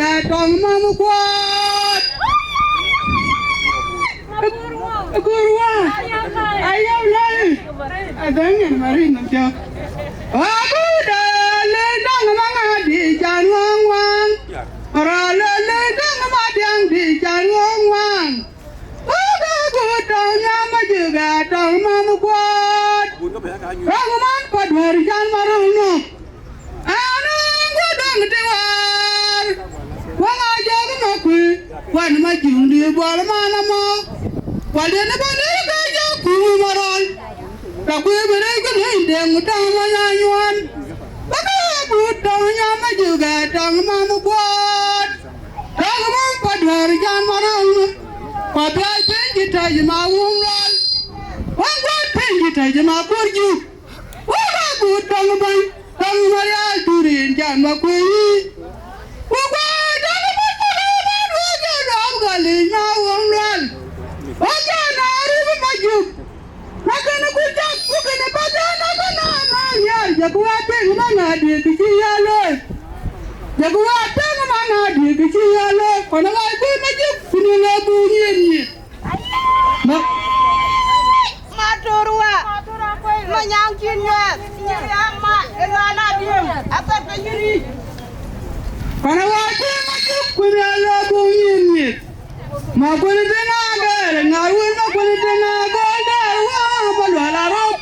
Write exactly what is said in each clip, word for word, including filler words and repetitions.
Tɔŋ mam kuɔɔt. Gurwa. Ayam lali. Adhäŋ en marin nam cök. Abu da le daŋ ma ŋa di jan wang wang. Ra le le daŋ ma diaŋ di jan wang wang. Abu da gu tɔŋ nyam ma juga tɔŋ mam kuɔɔt. Tɔŋ man pa duar jan ma rong no. Ana ŋu dɔŋ ti waar. Wala jɔk ma kuï. Wan ma juŋ di buɔl man amɔ. Wal den ba ne ka jɔk ku ma rɔl. Ka kuï bi rɛy ku ne deŋ taŋ ma nya nyuan. Ba ka bu tɔŋ nya ma juga tɔŋ ma mu guɔt. Tɔŋ ma pa duar jan ma rɔl. Kwa bia piny ji ta ji ma wum rɔl. Wa guɔt piny ji ta ji ma kur juk. Wala ku tɔŋ bäny, tɔŋ Marial Turin jan ma kuëi. Ku guɔ tɔŋ bäny ku lɔ bäny wek jɔ dɔm Galic ma wöŋ lual. Wek jɔ na rip ma juk. Na kën ku jak ku kën pa jɔ na kën na ma nhiar jɛ ku wa piŋ ma na diëk kë cï ya looi. Jɛ ku wa piŋ ma na diëk kë cï ya looi. Kɔn wa kuëi ma juk ku ni lɔ buny yen nyin. Ma Maturwa, ma nyaŋ cïn nyuɛɛth, nyiriaŋ ma ë lual adïm, athɛt ke nyïric. Kɔn ë wäär cï ma cuk kuëth ë lɔ buŋ nyïïn nyïïth. Ma kuëth tïŋ agɛɛr, ŋaar wën ma kuëth tïŋ agɔl dɛɛr wä ma lual arop.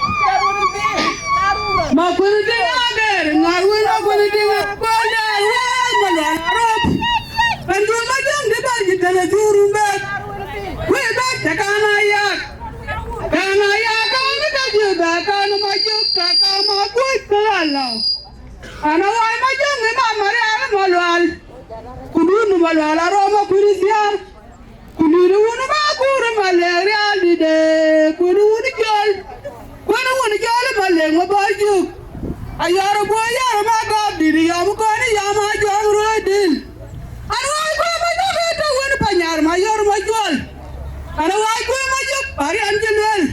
Ma kuëth tïŋ agɛɛr, ŋaar wën ma kuëth tïŋ agɔl dɛɛr wä ma lual arop. Pandun ma jɔŋ dï bär cï tënë dhurun bɛ̈k. Wëi bɛ̈k cä kan a yak. Kan a yak kan ka jï bɛ̈k kan ma jök ka ka ma kuc ka la lɔ. An a wai ma jɔŋ ë ma Marial ma lual. Ku dun ma lual a rɔm a kuïn thiaar. Ku dun wun ma kuur ma lëk rial dïde. Ku dun wun jɔl. Ku dun wun jɔl ma lëk ma bä jök. Ayɔr guɔ yar ma gɔp dït yɔm kɔn yam a jɔŋ ruööc dïl. An wai guɔ ma jɔk ë tɔ wën Panyar ma yɔr ma juɔl. An wai guɔ ma jɔk parian cï luel.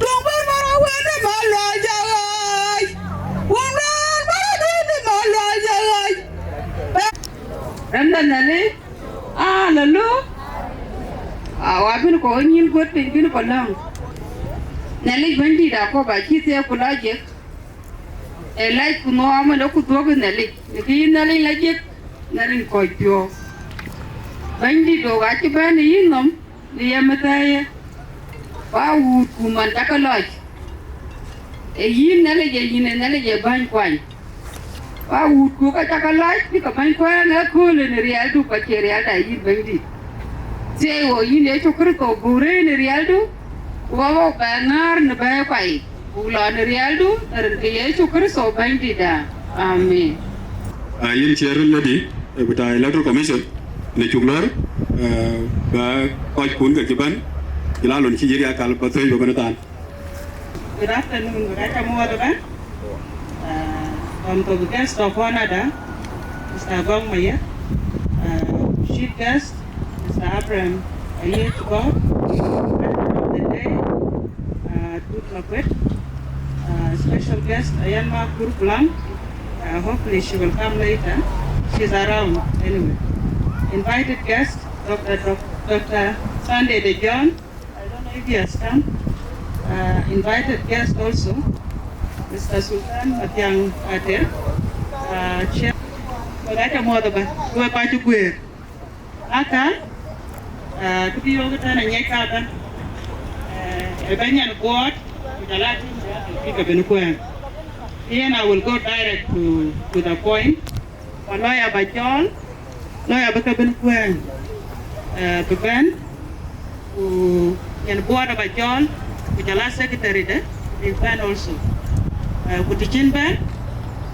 Tuŋ bär ma rɔ wën ma lual jɛ ɣaac. Wun raan ma rɔ dït ma lual jɛ ɣaac. Rɛ̈mda Nhialic, aleluya. Awa bïn kɔc nyïn guöt piny bïn kɔc läŋ. Nhialic Bɛ̈nydït akɔ̈p acï thiëëk ku lɔ jiëk. Ee lac ku nuɔɔm ënë ku dhuɔ̈k ë Nhialic, në kë yïn Nhialic la jiëk, Nhialic kɔc piɔ̈u. Bɛ̈nydït ɣok acï bɛ̈n ë yïn nhom, në ye mïthɛɛye, ba wuut ku man cakë lɔc. Ee yïn Nhialic, ee yïn ee Nhialic ee bäny kuany. Ba wuut ku ka cakë lɔc, bï ke bäny kuɛɛŋ ë kööl në riɛldu, ka cie riɛlda yïn Bɛ̈nydït. Thiëi wo yïn Yecu Kërtho, buk rëër në riɛldu, ku ba wo bɛ ŋäär në bɛ̈ɛ̈i kuai, buk lɔ në riɛldu, në rin ke Yecu Kërtho Bɛ̈nydïtda. Amen. Aa, yïn chair lady, eh, bita Electoral Commission, në cuk lɔ̈ɔ̈r, eh, ba kɔc kun ke cï bɛ̈n, cï la lon cï yïn ya kal ba thëëc ba bɛ̈n than. Good afternoon, we got a more than, uh, from the guest of honor, da, Mister Gong Mayer, uh, chief guest, Mister Abraham Ayet Gong, president of the day, uh, Tut Makwet, uh, special guest, Ayanma Kurkulam, uh, hopefully she will come later, she's around anyway. Invited guest, Doctor Doc-, Doctor Sunday De John, I don't know if he has come. Uh, invited guest also, Mister Sultan Matiang Ater, uh, chair. Wek aca muɔ̈th ëbɛ̈n, wek kɔc cï guëër. Aka, uh, kë bï yök ëtɛ̈n aŋiɛc ka ëbɛ̈n. Uh, ë bɛ̈ny nyan buɔɔt, ku jɔl a tïŋ bï ke bɛ̈n kuɛɛŋ. Yen, I will go direct to, to the point. Ku lawyer ba cɔɔl, lawyer bï ke bɛ̈n kuɛɛŋ, eh, bï bɛ̈n, ku nyan buɔɔt aba cɔɔl, ku jɔl a secretary de bï bɛ̈n also. Eh, ku të cïn bɛ̈n,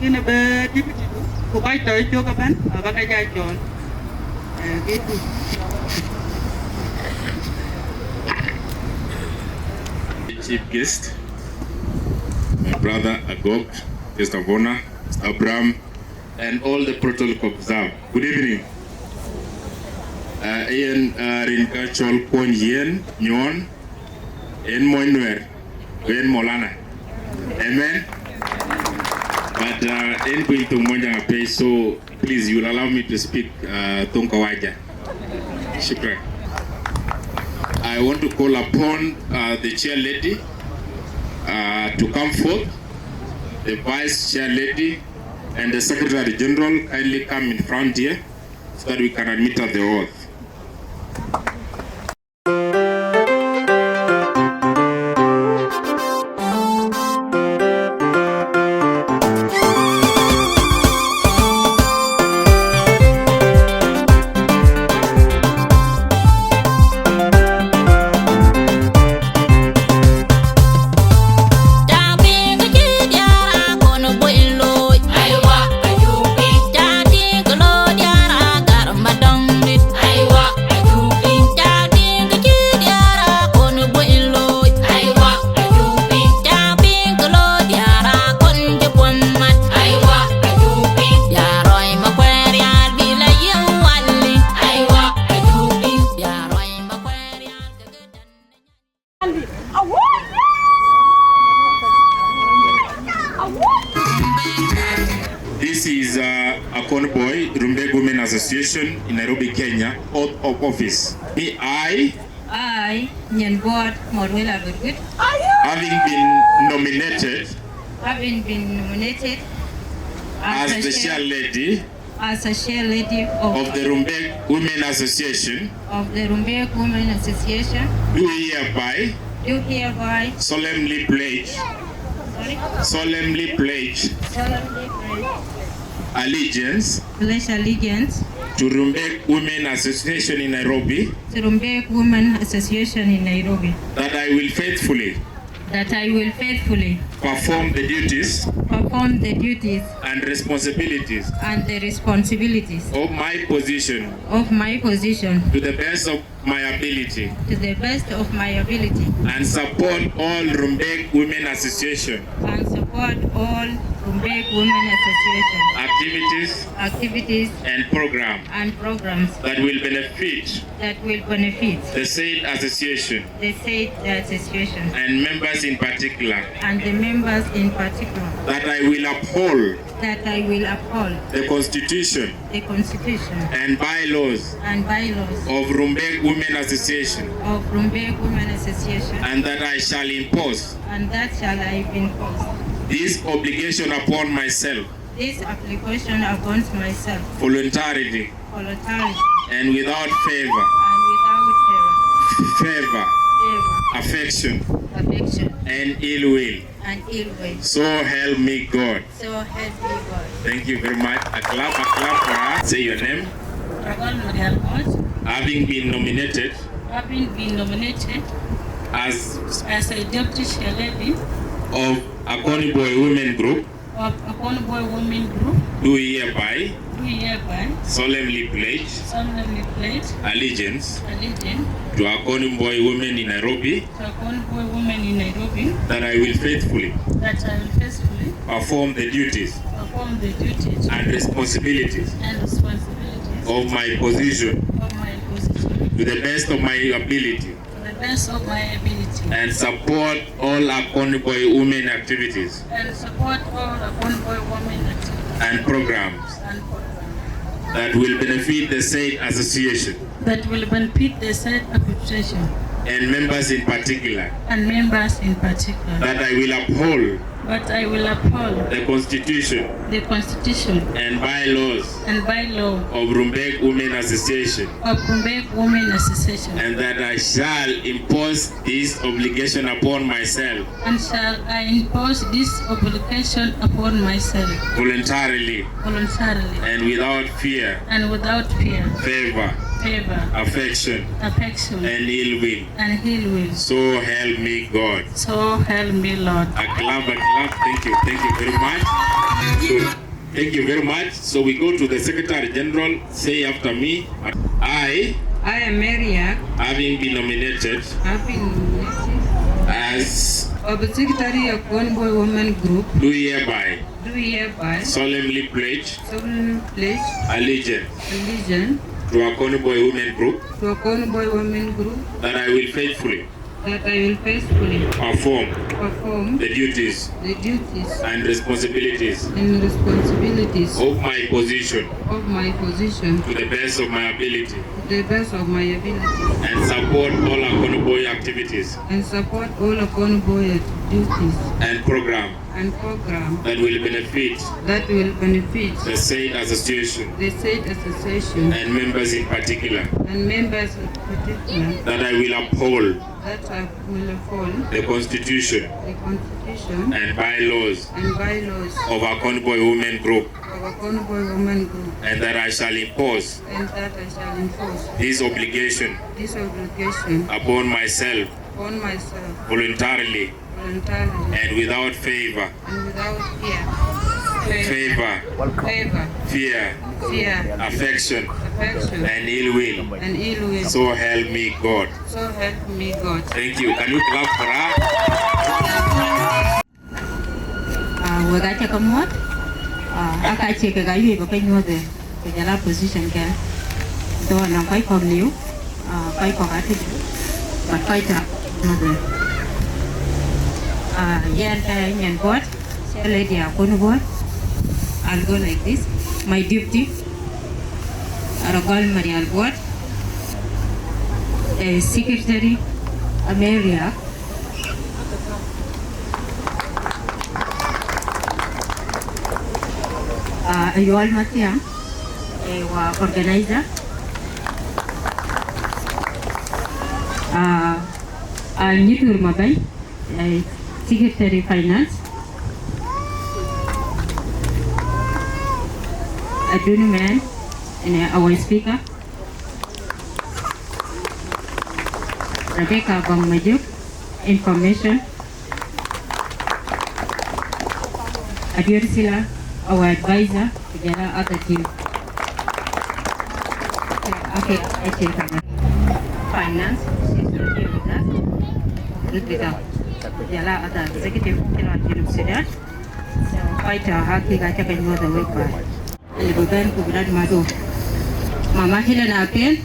kën bï deputy du, ku kɔc tɔ̈ cök ëbɛ̈n, aba ke ja cɔɔl. Eh, kë du. Chief guest, my brother Agok, guest of honor, Abraham, and all the protocol observed. Good evening. Uh, yen, uh, rin ka cɔl Kuɔny Yen Nyon, yen mony Nuer, yen Molana. Amen. But uh, in going to Monyjang page, so please, you will allow me to speak uh, Thoŋ Kawaja. Shukran. I want to call upon uh, the chair lady uh, to come forth. The vice chair lady and the secretary general kindly come in front here so that we can administer the oath. This is uh, Akon Boy, Rumbek Women Association in Nairobi, Kenya, oath of office. Me, I, I, Nyanbuot Morwela Bergut, having been nominated, having been nominated as as the chair, chair lady, as a chair lady of, of the Rumbek Women Association, of the Rumbek Women Association, do hereby, do hereby solemnly pledge, sorry, solemnly pledge, solemnly pledge allegiance, pledge allegiance to Rumbek Women Association in Nairobi, to Rumbek Women Association in Nairobi, that I will faithfully, that I will faithfully perform the duties, perform the duties and responsibilities, and the responsibilities of my position, of my position, to the best of my ability, to the best of my ability, and support all Rumbek Women Association, and support all Rumbek Women Association activities, activities and program, and programs that will benefit, that will benefit the said association, the said association, and members in particular, and the members in particular, that I will uphold, that I will uphold the constitution, the constitution and bylaws, and bylaws of Rumbek Women Association, of Rumbek Women Association, and that I shall impose, and that shall I impose this obligation upon myself, this obligation upon myself, voluntarily, voluntarily, and without favor, and without favor, favor, favor, affection, affection, and ill will, and ill will. So help me God. So help me God. Thank you very much. A clap, a clap for her. Say your name. Raval Marial Boch. Having been nominated, having been nominated as, as a deputy chair lady of Akoni Boy Women Group, of Akoni Boy Women Group, do hereby, do hereby solemnly pledge, solemnly pledge allegiance, allegiance to Akoni Boy Women in Nairobi, to Akoni Boy Women in Nairobi, that I will faithfully, that I will faithfully perform the duties, perform the duties and responsibilities, and responsibilities of my position, of my position, to the best of my ability, to the best of my ability, and support all Akoni Boy Women activities, and support all Akoni Boy Women activities and programs, and programs that will benefit the said association, that will benefit the said association, and members in particular, and members in particular, that I will uphold, but I will uphold the constitution, the constitution and bylaws, and bylaw of Rumbek Women Association, of Rumbek Women Association, and that I shall impose this obligation upon myself, and shall I impose this obligation upon myself voluntarily, voluntarily, and without fear, and without fear, favor, favor, affection, affection, and ill will, and ill will. So help me God. So help me Lord. A clap, a clap. Thank you. Thank you very much. Good. Thank you very much. So we go to the Secretary General. Say after me. I, I, Ameria, having been nominated, having been nominated as of the Secretary of Akoni Boy Women Group, do hereby, do hereby solemnly pledge, solemnly pledge allegiance, allegiance to Akoni Boy Women Group, to Akoni Boy Women Group, that I will faithfully, that I will faithfully perform perform the duties the duties and responsibilities and responsibilities of my position of my position to the best of my ability to the best of my ability and support all Akoniboi activities and support all Akoniboi duties and program and program that will benefit that will benefit the said association the said association and members in particular and members in particular that I will uphold that I will uphold the constitution the constitution and bylaws and bylaws of Akoniboi Women Group of Akoniboi Women Group and that I shall impose and that I shall impose this obligation this obligation upon myself upon myself voluntarily voluntarily and without favor and without fear. Favor, favor, fear, fear, affection, affection, and ill will. And ill will. So help me God. So help me God. Thank you. Can you clap for her? Ah, wek aca ke muɔ̈th, ah, aka cie kek ayuc ba ke nyuɔ̈th, eh, ku jɔl a position kɛn. Though anɔŋ kɔc kɔ̈k liu, ah, kɔc kɔ̈k atïc, but kɔc tɔ̈ nyuɔ̈th, eh. Ah, yɛn ke nyan buɔt, cie lady Akoniboi. I'll go like this. My deputy, Aragol Marial Buɔt, eh, secretary, Ameria, Ah, Ayuɔl Mathiang, eh, wa organizer. Ah, ah, Nyitur Mabany, eh, secretary finance. Adunu Man, and, eh, our speaker. Rebecca Bang Majuk, information. Adier Sila, our advisor, ku jɔl a other team. Okay, okay, okay. Finance, she's not here with us. Rebecca, ku jɔl a other executive, kilo Junub Sudan. So, kɔc tɔ̈ haki ka ca ke nyuɔ̈th awek ba. Alë bï bɛ̈n ku bï rɔt mat wok. Mama Helena Apiɛl,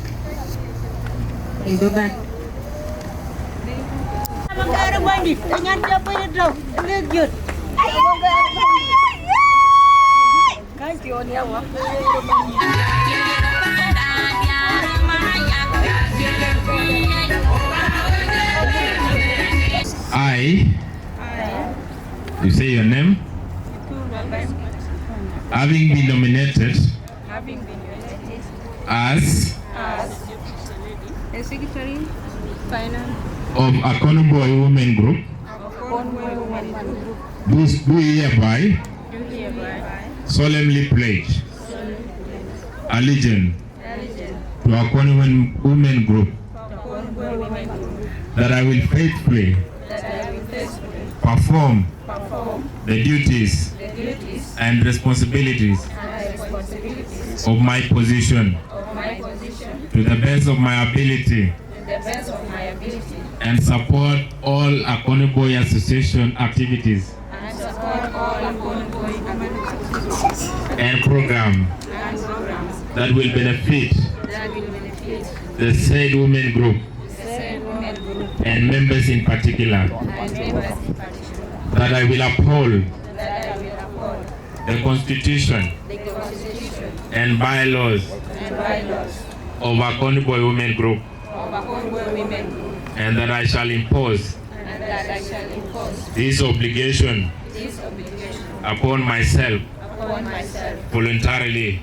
yïn bï bɛ̈n. I, you say your name? Having been nominated as a secretary finance of Akoniboi Women Group, do, do hereby solemnly pledge allegiance to Akoni Women, Women Group, that I will faithfully perform the duties and responsibilities of my position to the best of my ability and support all Akoni Boy Association activities and program that will benefit the said women group and members in particular, that I will uphold the constitution and bylaws of Akoni Boy Women Group, and that I shall impose this obligation upon myself voluntarily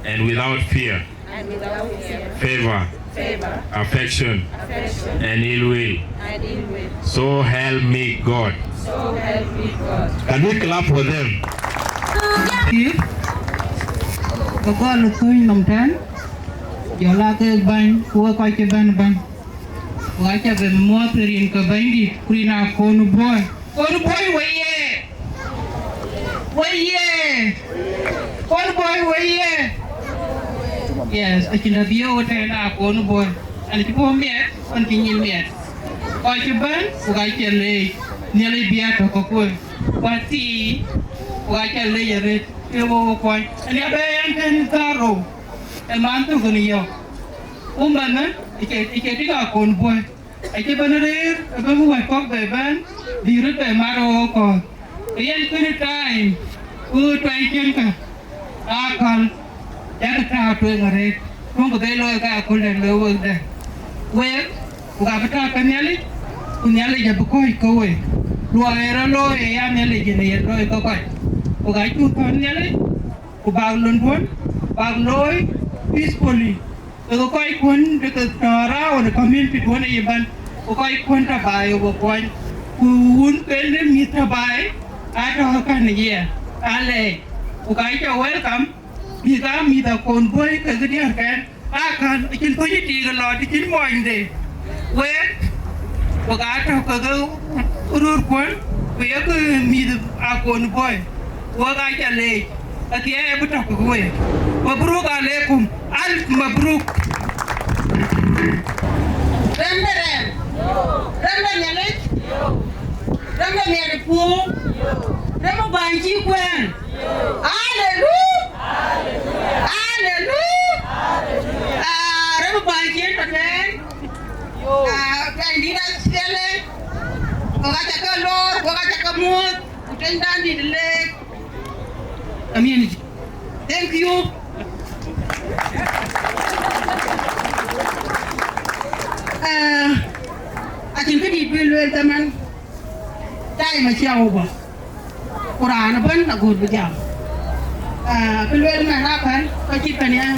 and without fear, favor, affection, and ill will. So help me God. Can we clap for them? Ke gɔl ë thöny nɔm tɛ̈n, jɔl aa kek bäny, ku wek kɔc cï bɛ̈n ëbɛ̈n. Ku aca bɛ̈n muɔ̈th rin ke Bɛ̈nydït, ku rin Akoni Boy. Akoni Boy wëye! Wëye! Akoni Boy wëye! Yes, acïn dɛ̈ bï ye ɣöt tɛ̈n Akoni Boy. An cï puɔ̈u miɛt, an cï nyin miɛt. Kɔc cï bɛ̈n, ku ka cie leec. Nhialic bï a tɔ̈ kɔ̈k wek. Ku athii, ku ka cie leec arëët. Ke wo wo kuany. An ya bɛ yɛn tɛ̈n karou. Ë man thök ën yɔ̈k. Ku mɛnë, ë cie, ë cie tik Akoni Boy. Acï bɛ̈n rëër, abï wɛ̈t kɔ̈k bɛ bɛ̈n, bï röt bɛ mat ɣok kɔ̈th. Ke yen kënë time, ku tuɛny ciëŋkë, aa käl, yakë tääu tueŋ arëët, tueŋkë bɛ looi ke aköl dɛ̈t looi wek dɛ̈t. Wek, ku ka bï tääu ke Nhialic, ku Nhialic abï kɔ̈ɔ̈c ke wek. Luɔi ë rɔt looi ë ya Nhialic yen ë yen looi ke kɔc. Ku ka cuk thɔ̈n Nhialic, ku bak londuɔ̈n, bak looi peacefully. Wek kɔc kuɔ̈n de ke tɔ̈ around community duɔ̈n ë ëbɛ̈n, ku kɔc kuɔ̈n tɔ̈ baai ë we kuɔny, ku wun kën de mïth tɔ̈ baai, aa tɔ̈ ë kän ë ye, aa lɛɛc, ku ka cä welcome, bï ka mïth akon bɔ̈i kekë diäärkɛn, aa kän, acïn kuc ë tik ë lɔ, të cïn mɔnyde. Wek, wek aa tɔ̈ kekë röörkuɔ̈n, ku yek mïth akon bɔ̈i. Wek aa ca leec, athiɛɛi bï tɔ̈ kekë week. Mabruk aleikum, alf mabruk. Rɛm de rɛm, rɛm de Nhialic, rɛm de Nhialic puɔ̈u, rɛm ë bäny cï kuɛɛn. Aleluya! Aleluya! Ah, rɛm ë bäny cï tɔ̈ tɛ̈ɛ̈n. Ah, bɛ̈nydït Australia, wek aa ca ke lor, wek aa ca ke muɔ̈th, ku tënydandït leek community. Thank you. Ah, acïn këdït bï lueel tëmën, time acï over. Ku raan ëbɛ̈n agut bï jam. Ah, kë lueel mɛn apäl, ka cït kën ya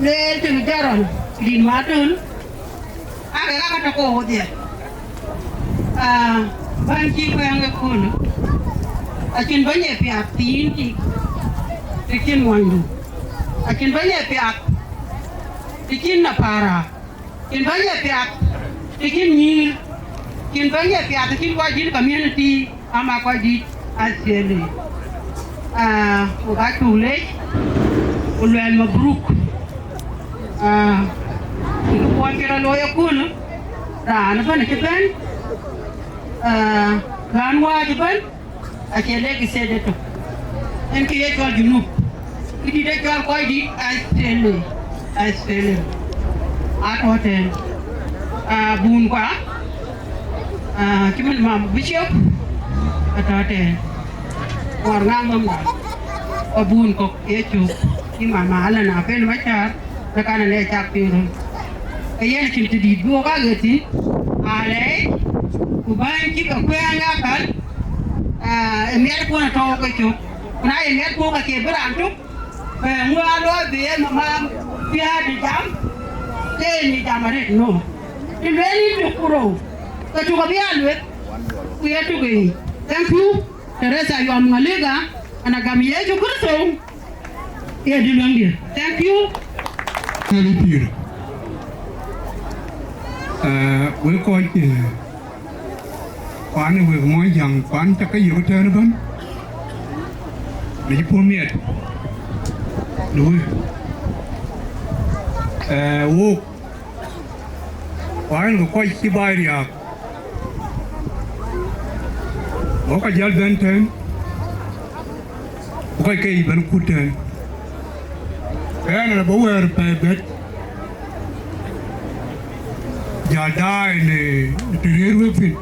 lueel tënë Jaron, dït Matön, ake ka ka tɔ̈ ke wodhie. Ah, bäny cï kuɛɛŋ ëköölë, acïn bɛ̈ny ë piath të yïn tik, të cïn muɔnydu. Acïn bɛ̈ny ë piath të cïn Aparak. Cïn bäny ë piath të cïn nyïïr, cïn bäny ë piath të cïn kɔc dït community, ama kɔc dït Australia. Ah, wek aa cuk leec, ku luɛɛl mabruk. Ah, cï kë kuɔn cï rɔt looi ëköölë, raan ëbɛ̈n acï bɛ̈n, ah, raan wääc ëbɛ̈n, acie lek ë state ëtök. En kë ye cɔl Junub. Këdït ë cɔl kɔc dït Australia, Australia. Atɔ̈ tɛ̈ɛ̈n. Ah, bun kua, ah, cï min mam Bishop, atɔ̈ tɛ̈ɛ̈n. Ŋɔr ŋaŋ nɔm da. Abun kɔ̈k ye cök. Cï mama Alana Pen Macär. Në kan ënë cak piŋ röl. Ke yen acïn të dït bï wok aa ɣet thïn, aa lɛɛc, ku bäny cï ke kuɛɛŋ apäl, aa, ë miɛt kuɔn atɔ̈u ke cök. Ku na ye miɛt kuɔn acie bï raan tök, ke ŋö aa looi bï en mama piäät ë jam, ke en ë jam arëët, no. Të lueel yïn tök ku rou, ke tök abï aa lueth, ku ye tök ë yic. Thank you. Teresa Yuam Ŋaliga, ana gam Yecu Kërtho. Ye dï luaŋdiɛ̈. Thank you. Tëri pïïr. Eh, wek kɔc, eh, kuan ë wek Muɔnyjäŋ, kuan cä ke yök tɛ̈ɛ̈n ëbɛ̈n. Në cï puɔ̈u miɛt. Në wek. Eh, wok. Kuan ke kɔc cï baai riääk. Wok ka jäl bɛ̈n tɛ̈ɛ̈n. Ku kɔc ke yic bɛ̈n kut tɛ̈ɛ̈n. Ɣɛn ë bä wɛ̈ɛ̈r pɛɛi bɛ̈t, jäl daai në të rëër wek thïn.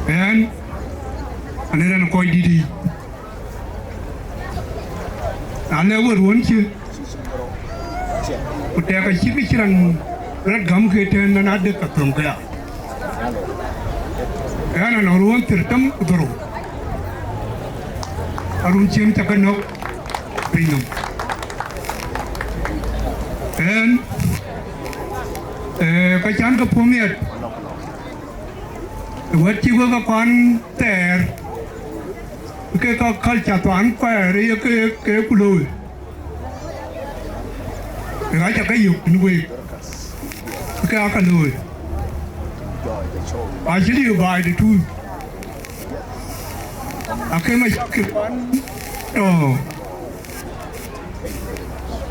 Ɣɛn, anë rɛn kɔc dït yiic. Na lɛ̈k we ruɔ̈n cï, ku tɛ̈k acït kë cï raan rɔt gäm ke tɛ̈ɛ̈n, na dek ka thöŋ këya. Ɣɛn anɔŋ ruɔ̈n thiërdhetem ku dhorou, arun ciëën cä ke nɔ̈k pinynhom. Ɣɛn, ee, ka cän ke puɔ̈u miɛt, wɛ̈t cï wek ke kuan thɛɛr, ke ka culture thuan kuɛɛr ye ke, ke ku looi. Ke ka cä ke yök tënë week, ke aa ka looi. Acï liu baai de tuuc, akë ma cï ke tɔ̈.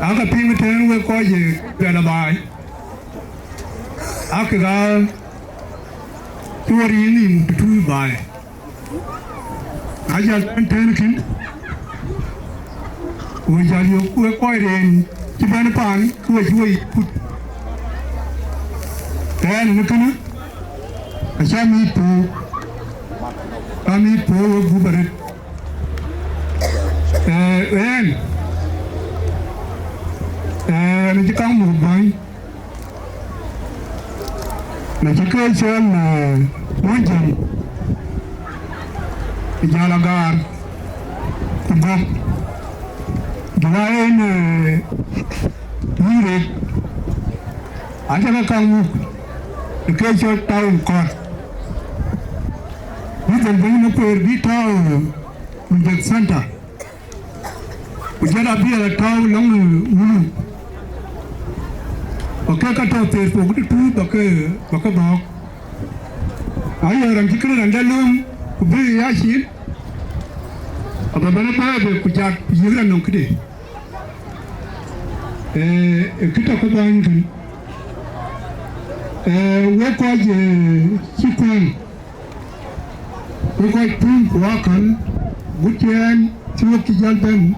Aa ka piŋ tëën wek kɔc ë Luɛl abaai, aa kek aa cï wär yïn nïïm të tuuc baai. Ajäl bɛ̈n tëën kïn, ku we jäl yök wek kɔc reen cï bɛ̈n paan, ku we cï we yic kut. Ɣɛn në kënë, acä mïïth puɔ̈u, ka mïïth puɔ̈u wek gup arëët. Ee, ɣɛn, ee, ɣɛn acï kaŋ muk bäny, na cï ke cɔl, ee, Muɔnyjäŋ, ë jäl agaar, ku bɔ̈, jɔl a yen, ee, yïn rek, acä ke kaŋ muk, ë ke cɔl Town Court. Bï dhël bɛ̈ny Makuëër bï tääu Rumbek Center. Ku jɔl a bï ala tääu lɔŋ Wuluk. Ba ke ka tɔ̈ thëër puɔ̈u ku tëtui ba ke, ba ke bɔ̈ɔ̈k. Aye raan cï kënë raan dɛ lööm ku bï ya cin, aba bɛ̈n bɛ̈ɛ̈i bë ku jat ku yiëk raan nɔŋ këde. Ee, ee kë tɔ̈ ke bäny kën. Ee, wek kɔc, ee, cï kuɛ̈ɛ̈ŋ, wek kɔc pïïr ku akäl, gut cï ɣɛn cï wek cï jäl bɛ̈n,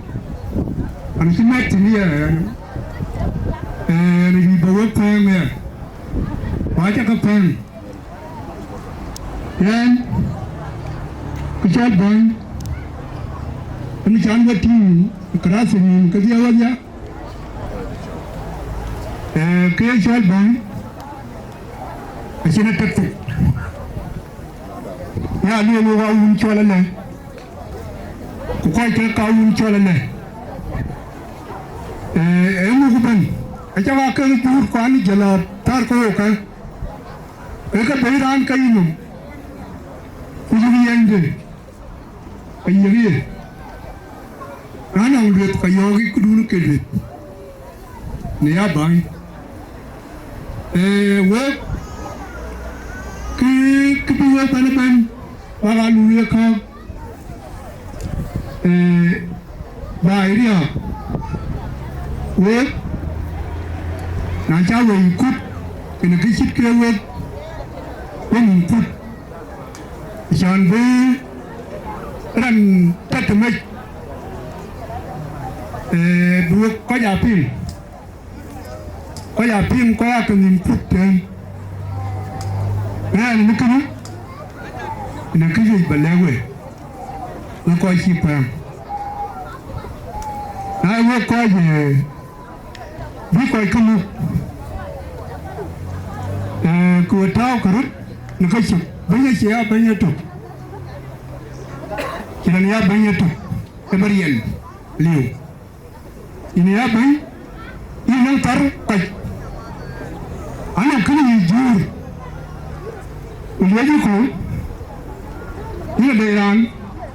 an cï mɛt thïn ë ɣɛn, ee, ɣɛn bï bä wek pɛ̈ɛ̈ŋ ë ɣɛn, ku acä ke pɛ̈ɛ̈ŋ. Ɣɛn, kë cɔl bäny, ëmën can we tïŋ ë kërɛɛc nïïm kedhie wadhia, ee, kë ye cɔl bäny, acïn atek thok. Ya lueel wek aa wun cɔl alɛ, ku kɔc kek ka wun cɔl alɛ. Ee, ee muk bɛ̈n, acä ka kek juur kuan ë jël a thär ke wok kë, ee ke bɛ̈i raan ke yï nɔm, ku yïk yɛnyde, ayiëk ye. Na nɔŋ lueth, ka yɔ̈ɔ̈k yï këdun ke lueth në ya bäny. Ee, wek, kë, kë bï wek bɛ̈n ëbɛ̈n, bäk aa luui ye kääk, ee, baai riääk. Wek, na cä wei kut, kënë kë cït ke wek, we nïm kut. Cän bï raan tɔ̈ tëmec, ee, bï wek kɔc aa piŋ, kɔc aa piŋ, kɔc aa ke nïm kut tën. Ɣɛn në kënë, në kë juëc bä lɛ̈k we, we kɔc cï pɛ̈ɛ̈m. Na ye wek kɔc, ee, bï kɔc ke muk, ee, ku ë tääu ke röt në kecök, bɛ̈ny acie ya bɛ̈ny etök, cïn raan ya bɛ̈ny etök, ë bä riɛl liu. Yïn ya bɛ̈ny, yïn nɔŋ thar kɔc, anɔŋ kënë yï juur, ku luɔ̈cë ku, yïn adɛ̈ raan,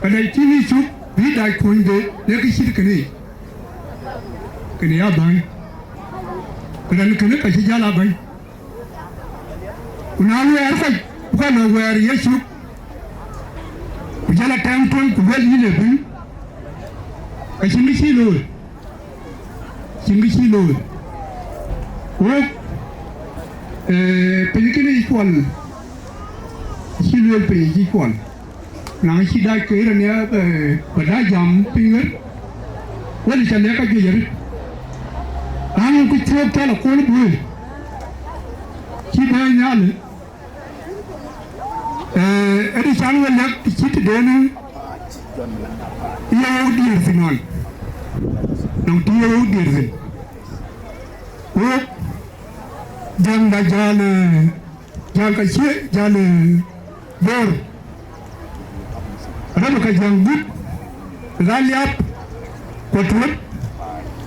ka dɛ̈ cïn yï cuk bï dac kuönyde në kë cït kënë yic. Kënë ya bäny, ku raan kënë ka cï jäl a bäny. Ku na wɛɛr kɔc, ku ka lɔ wɛɛr Yecu, ku jɔl a tɛ̈ɛ̈ŋ tueŋ, ku luel yïn ë bɛ̈ny, ka cïn kë cï looi, cïn kë cï looi. Wok, ee, piny kënë yic cuɔl, cï lueel piny yic cuɔl. Na cï dac ke raan ya, ee, bä dac jam piny ɣer, wën cä lɛ̈k ka juëc arëët. Raan ku thiɔ̈k cɔl Akol Buël, cï bɛ̈ɛ̈i nhial, ee, ëdï can we lɛ̈k të cït tëden ye wok diëër thïn ɣɔn, nɔŋ të ye wok diëër thïn. Wok, jäŋda jäl, ee, jäl ka cie, jäl, ee, Bor, rɛ̈m ka jäŋ gut, ɣa liap, ku tuöt,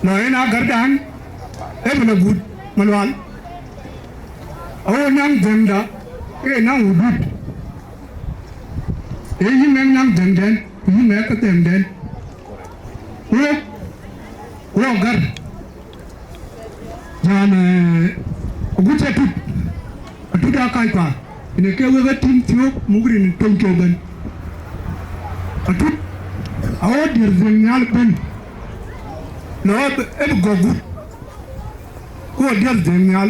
lɔ en agärdan, ee bï lɔ gut Malual. Awo naŋ dhëŋda, ee naŋ wudut, ee yï mɛk naŋ dhëŋdɛn, ku yï mɛk ke dhëŋdɛn. Wok, wok gär. Jɔn, ee, agut atut, atut aa kac pa, ënë ke wek a tïŋ thiöök muk rin tony ke bɛ̈n. Atut, awo diɛɛr dhëŋ nhial bɛ̈n, lɔ ë bï gɔ̈k gut, ku wo diɛɛr dhëŋ nhial.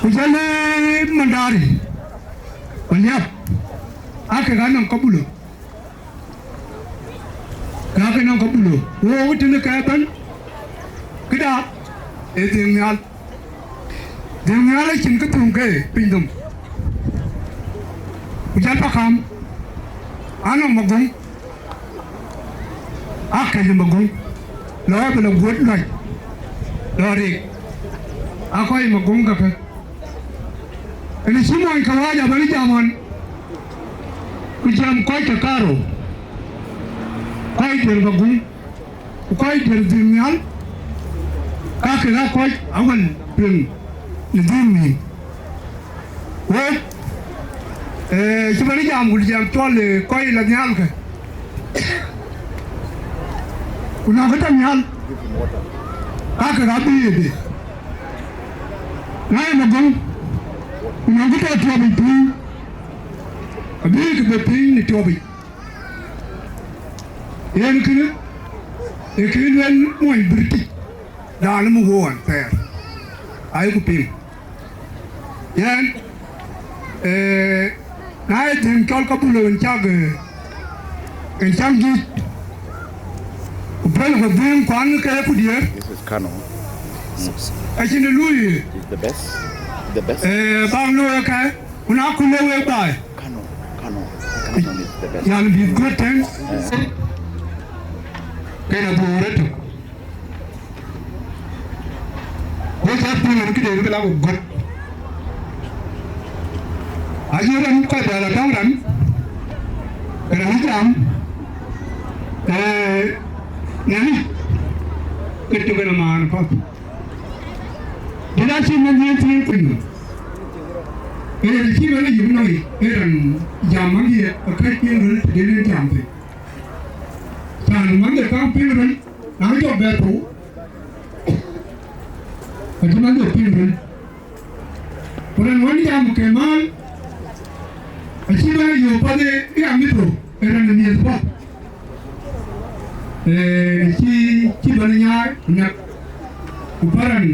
Ku jɔl ë Mandari, ku liap, aa kek anɔŋ Kabulo. Kakë nɔŋ Kabulo, wok tënë ke bɛ̈n, këda, ee dhëŋ nhial. Dhil Nhial acïn kë thöŋ ke pinynhom. Ku jɔl pa kam, anɔŋ Maguŋ, akëc Maguŋ, lɔ bï lɔ guöt luac, lɔ rik, akɔc Maguŋ kakë. Ënë cï mony kawaja bɛ̈n jam ɣɔn, ku jam kɔc ke karou, kɔc diël Maguŋ, ku kɔc diël Dhil Nhial, ka kek aa kɔc awën piŋ në dhil nhïïm. Wek, ee, cï bɛ̈n jam ku jam cɔl, ee, kɔc la nhial kë, ku nɔŋ kë tɔ nhial, ka kek abï ëdë. Na ye Maguŋ, ku nɔŋ kë tɔ tuɔɔpic piny, abï kë bɛ piny në tuɔɔpic. Yen kënë, ee kë luel mony British, raan ë muk wok ɣɔn thɛɛr, ayeku piŋ. Yen, ee, na ye dhëŋ cɔl Kabulo en cak, ee, en cak juëc, ku pɛ̈l ke dhëŋ kuan ke ku diëër. This is Kano. Acïn ë lui. It's the best. The best. Ee, bäk looi ëkë, ku na ku le wek baai. Kano, Kano, Kano is the best. Yan bï guöt tën. Ee. Kën aduɔ̈ɔ̈r ëtök. Wek cä piŋ ɣɛn këden bï la ku guöt. Aye raan kɔc bɛ la tɔŋ raan, raan jam, ee, nɛni, ke tök en amaan kɔ̈th. Dït acï mɛnh yen thiëëk piny. Ee, raan cï mɛnh yïk nɔ̈k, ee, raan jam mɛnh ye, akëc piŋ röl tëde yen jam thïn. Raan mɛnh de kaŋ piŋ röl, na jɔ bɛ thou, acï mɛnh de piŋ röl. Ku raan wën jam ke mal, acï bɛ yök path ë, ë amit thou, ë raan ë miëth path. Ee, cï, cï bɛ̈n nyaai, ku nɛ̈k, ku bä raan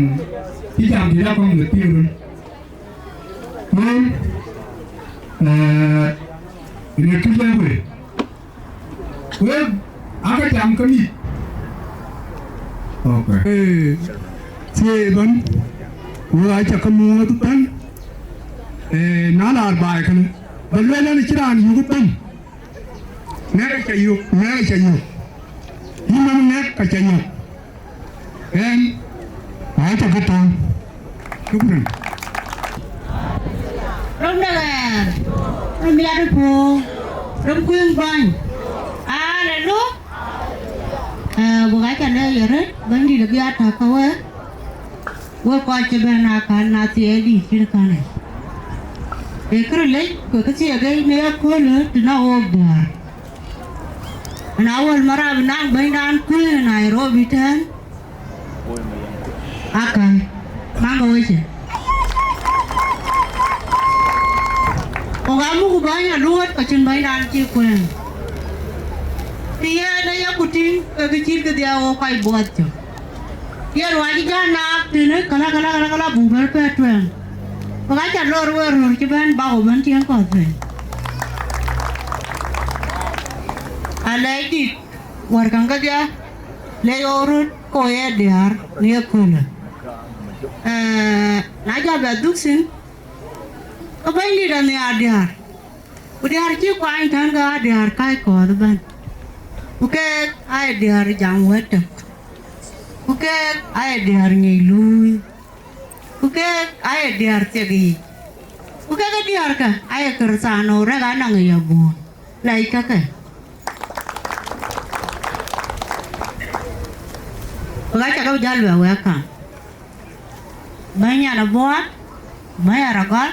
cï jam dït akɔ̈ŋ de piŋ röl. Yen, ee, ënë kë lɛ̈k we. Wek, aka jam ke mïth. Okay. Ee, thieei ëbɛ̈n, wek aca ke muɔ̈ɔ̈th ëbɛ̈n, ee, na laar baai kënë, bä lueel an, acïn raan yök ëbɛ̈n. Ŋɛk aca yök, ŋɛk aca yök. Yïn nɔm ŋɛk aca yök. Ɣɛn, aca ke tɔ̈u. Shukran. Röm de ɣɛɛr, röm ya de puɔ̈u, röm kuëŋ bäny. Aleluya. Ee, wek aca lɛɛc ye röt, Bɛ̈nydït abï a tak ke we. Wek kɔc cï bɛ̈n akan na thiɛɛi dït cït kënë. Ee kërë lec, ku kë thiɛɛk ë në ëköölë të na wok diäär. Na wël marap naŋ bɛ̈nydan kuëën Nairobi tɛ̈ɛ̈n. Akäl, maŋ ke wecë. Wok amuk bäny aluɔt ke cïn bɛ̈nydan cï kuëën. Të yen ë yeku tïŋ, ke kë cït këdhie wok kɔc buɔth cök. Ye ruac ë jɔ naak tënë, kala, kala, kala, kala, buk bɛ̈n pɛ̈t tueŋ. Wek aca lor wek röör cï bɛ̈n bak ëbɛ̈n tiɛŋ kɔ̈th piny. Alɛɛc dït, wär käŋ kedhie, lɛc ɣok röt, ke ɣo ye diäär në ëköölë. Ee, na jɔ bɛ dhuk thïn, ke Bɛ̈nydït anhiaar diäär. Ku diäär cï kuany tɛ̈n ke aa diäär kac kɔ̈th ëbɛ̈n. Ku keek aa ye diäär jam wɛ̈t tök. Ku keek aa ye diäär ŋic luui. Ku keek aa ye diäär thiek yiic. Ku kek ë diäärkë aa ye Kërthiano rɛ̈k anaŋ ë yabuɔ̈ɔ̈n. Lɛc käkë. Wek aca ke jäl bɛ wɛ̈k kaŋ. Bɛ̈ny Nyan Abuɔɔt, bɛ̈ny Aragɔl,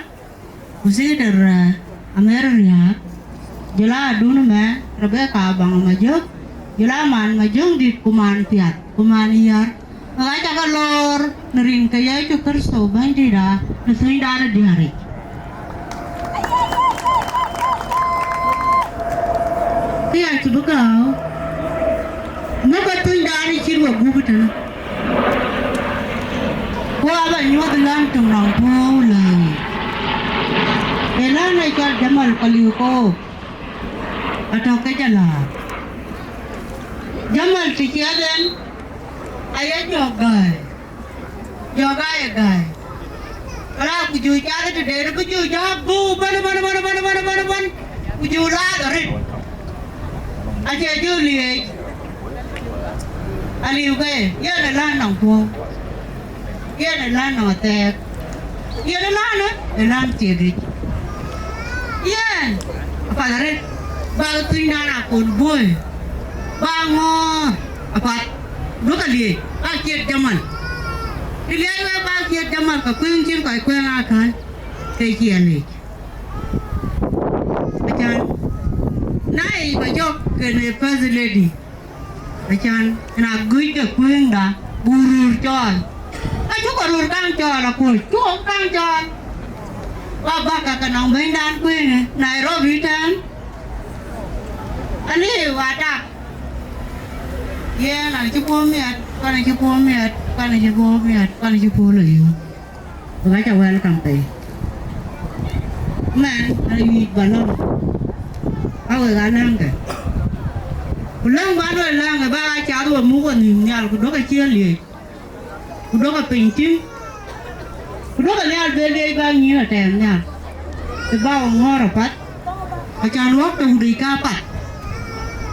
ku secretary, eh, Amer Riääk, jɔl a adun mɛ Rebecca Abaŋ Majök, jɔl a man Majöŋdït ku man piath ku man yär. Wek aca ke loor në rin ke Yecu Kërtho Bɛ̈nydïïtda në thönydan ë diäär yic. Kë ya cï bï gääu, në bä thönydan ë cït we gup tënë. Ku abä nyuɔ̈th län töŋ nɔm puɔ̈u lääu. Ee län ë cɔl Jamal Kɔliu Kook, atɔ̈ ke jɔ läär. Jamal të ciɛth en, aye jɔk gäi. Jɔk aa ye gäi. Ala ku jɔ cath tëde, ku jɔ jɔ buk bän, bän, bän, ku jɔ lath arëët. Acie jɔ liec. Aliu ke, yen ë län nɔŋ puɔ̈u. Yen ë län nɔŋ athɛɛk. Yen ë län ë, ë län thiek yic. Yen, apath arëët, bäk thuny nɔn akon bɔ̈i. Bäk ŋɔ̈ɔ̈r apath. Duɔ̈kkë liec, bäk ciɛ̈t jamal. Të liɛc wek bäk ciɛ̈t jamal, ke kuëŋ cïn kɔc kuëŋ akäl, ke ciɛl yic. Acan, na yic ba jɔk kënë First Lady, acan, na gɔ̈c ke kuëŋda, buk röör cɔɔl. Ka cuk röör kaŋ cɔɔl aköl, cuk kaŋ cɔɔl. Wa bäk ka ke nɔŋ bɛ̈nydan kuëŋë Nairobi tɛ̈n. Aliu atak. Yen an cï puɔ̈u miɛt, ku an cï puɔ̈u miɛt, ku an cï puɔ̈u miɛt, ku an cï puɔ̈u lɔ yum. Ku ka ca welcome pei. Mɛn, an wic ba lɔ̈ŋ. Awek alɛ̈ŋkë. Ku lɔ̈ŋ ba lɔ lɛ̈ŋ ë bäk a cath we muk we nhïïm nhial, ku duɔ̈kkë ciɛ̈t liec. Ku duɔ̈kkë piny tïŋ. Ku duɔ̈kkë nhial bï liec bäk nyïïn atɛɛm nhial. Të bäk we ŋɔ̈ɔ̈r apath. Acan wok të wut yic ka apath.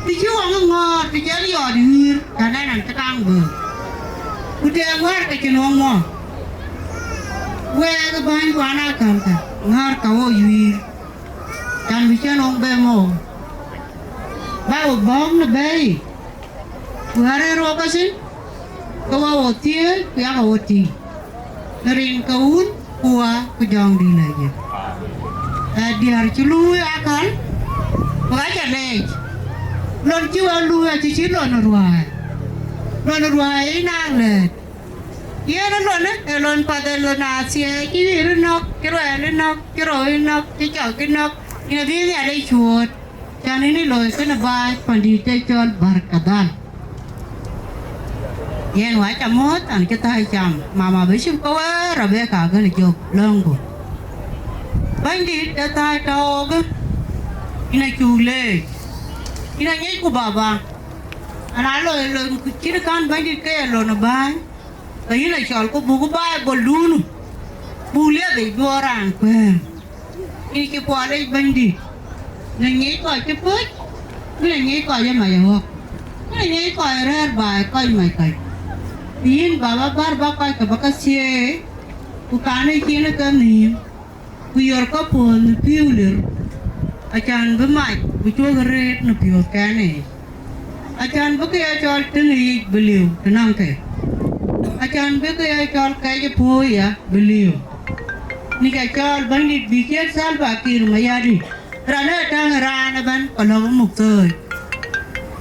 Të cï wok ŋɔ̈ɔ̈r, të cï yɔɔt wïïr, tɛ̈n ɛn an cï kaŋ bööt. Ku të ŋɔ̈ɔ̈r ke cïn wok muɔɔr. Wek bäny kuan akäl ka, ŋɔ̈ɔ̈r ka wok wïïr. Can bï cïn wok bɛ̈m wok. Bäk we bɔ̈ɔ̈k në bɛ̈ɛ̈i. Ku ɣɛn rëër wok ke thïn, ke wa wo thiëëc, ku yakë wo tïŋ. Në rin ke Wun, ku Wä, ku Jɔŋdït Lajik. Ë diäär cï luui akäl, ku ka ca leec. Lon cï wek luui acï cït lon ë ruääi. Lon ë ruääi ë naŋ lɛ̈ɛ̈t. Yen ë lon ë, ë lon path, ë lon athiɛɛi, cï wïïr ë nɔ̈k, cï ruɛl ë nɔ̈k, cï rou ë nɔ̈k, cï cɔk ë nɔ̈k, yen abï Nhialic cuööt. Can ënë loi kënë baai pandït të cɔl Barkadhal. Yen wa ca muɔ̈ɔ̈th an cï thäi cam, mama bï cï ke wëër Rebecca Gäl Jök Lɔ̈ŋku. Bɛ̈nydït ë thäi tɔ̈ɔ̈kë, yïn acuk leec. Yïn aŋicku baba. An aa loi lon cït kän Bɛ̈nydït ke ye lon ë bääny. Ke yïn acɔl ku buk Baibol dun, buk liep yic bï wɔ raan kuëër. Yïn cï puɔl yic Bɛ̈nydït, në ŋic kɔc cï pöc, ku në ŋic kɔc ë mac ë ɣɔ̈k, ku në ŋic kɔc rɛ̈ɛ̈r baai kɔc mac kɔc. Ku yïn baba bär bä kɔc ke bä ke thieei, ku kan ë cin ë ke nhïïm. Ku yor käpuɔ̈th në pïu lir, acan bï mac bï cuɔ̈k rëët në piɔ̈ɔ̈thkɛn yiic, acan bï kë ya cɔl tïŋ yic bï liu të nɔŋ ke, acan bï kë ya cɔl kɛc ë puɔ̈u ya bï liu. Në ca cɔɔl Bɛ̈nydït bï ciët Salva Kiir Mayardït, raan ë täŋ ë raan ëbɛ̈n ke lɔ̈k ë muk thööc.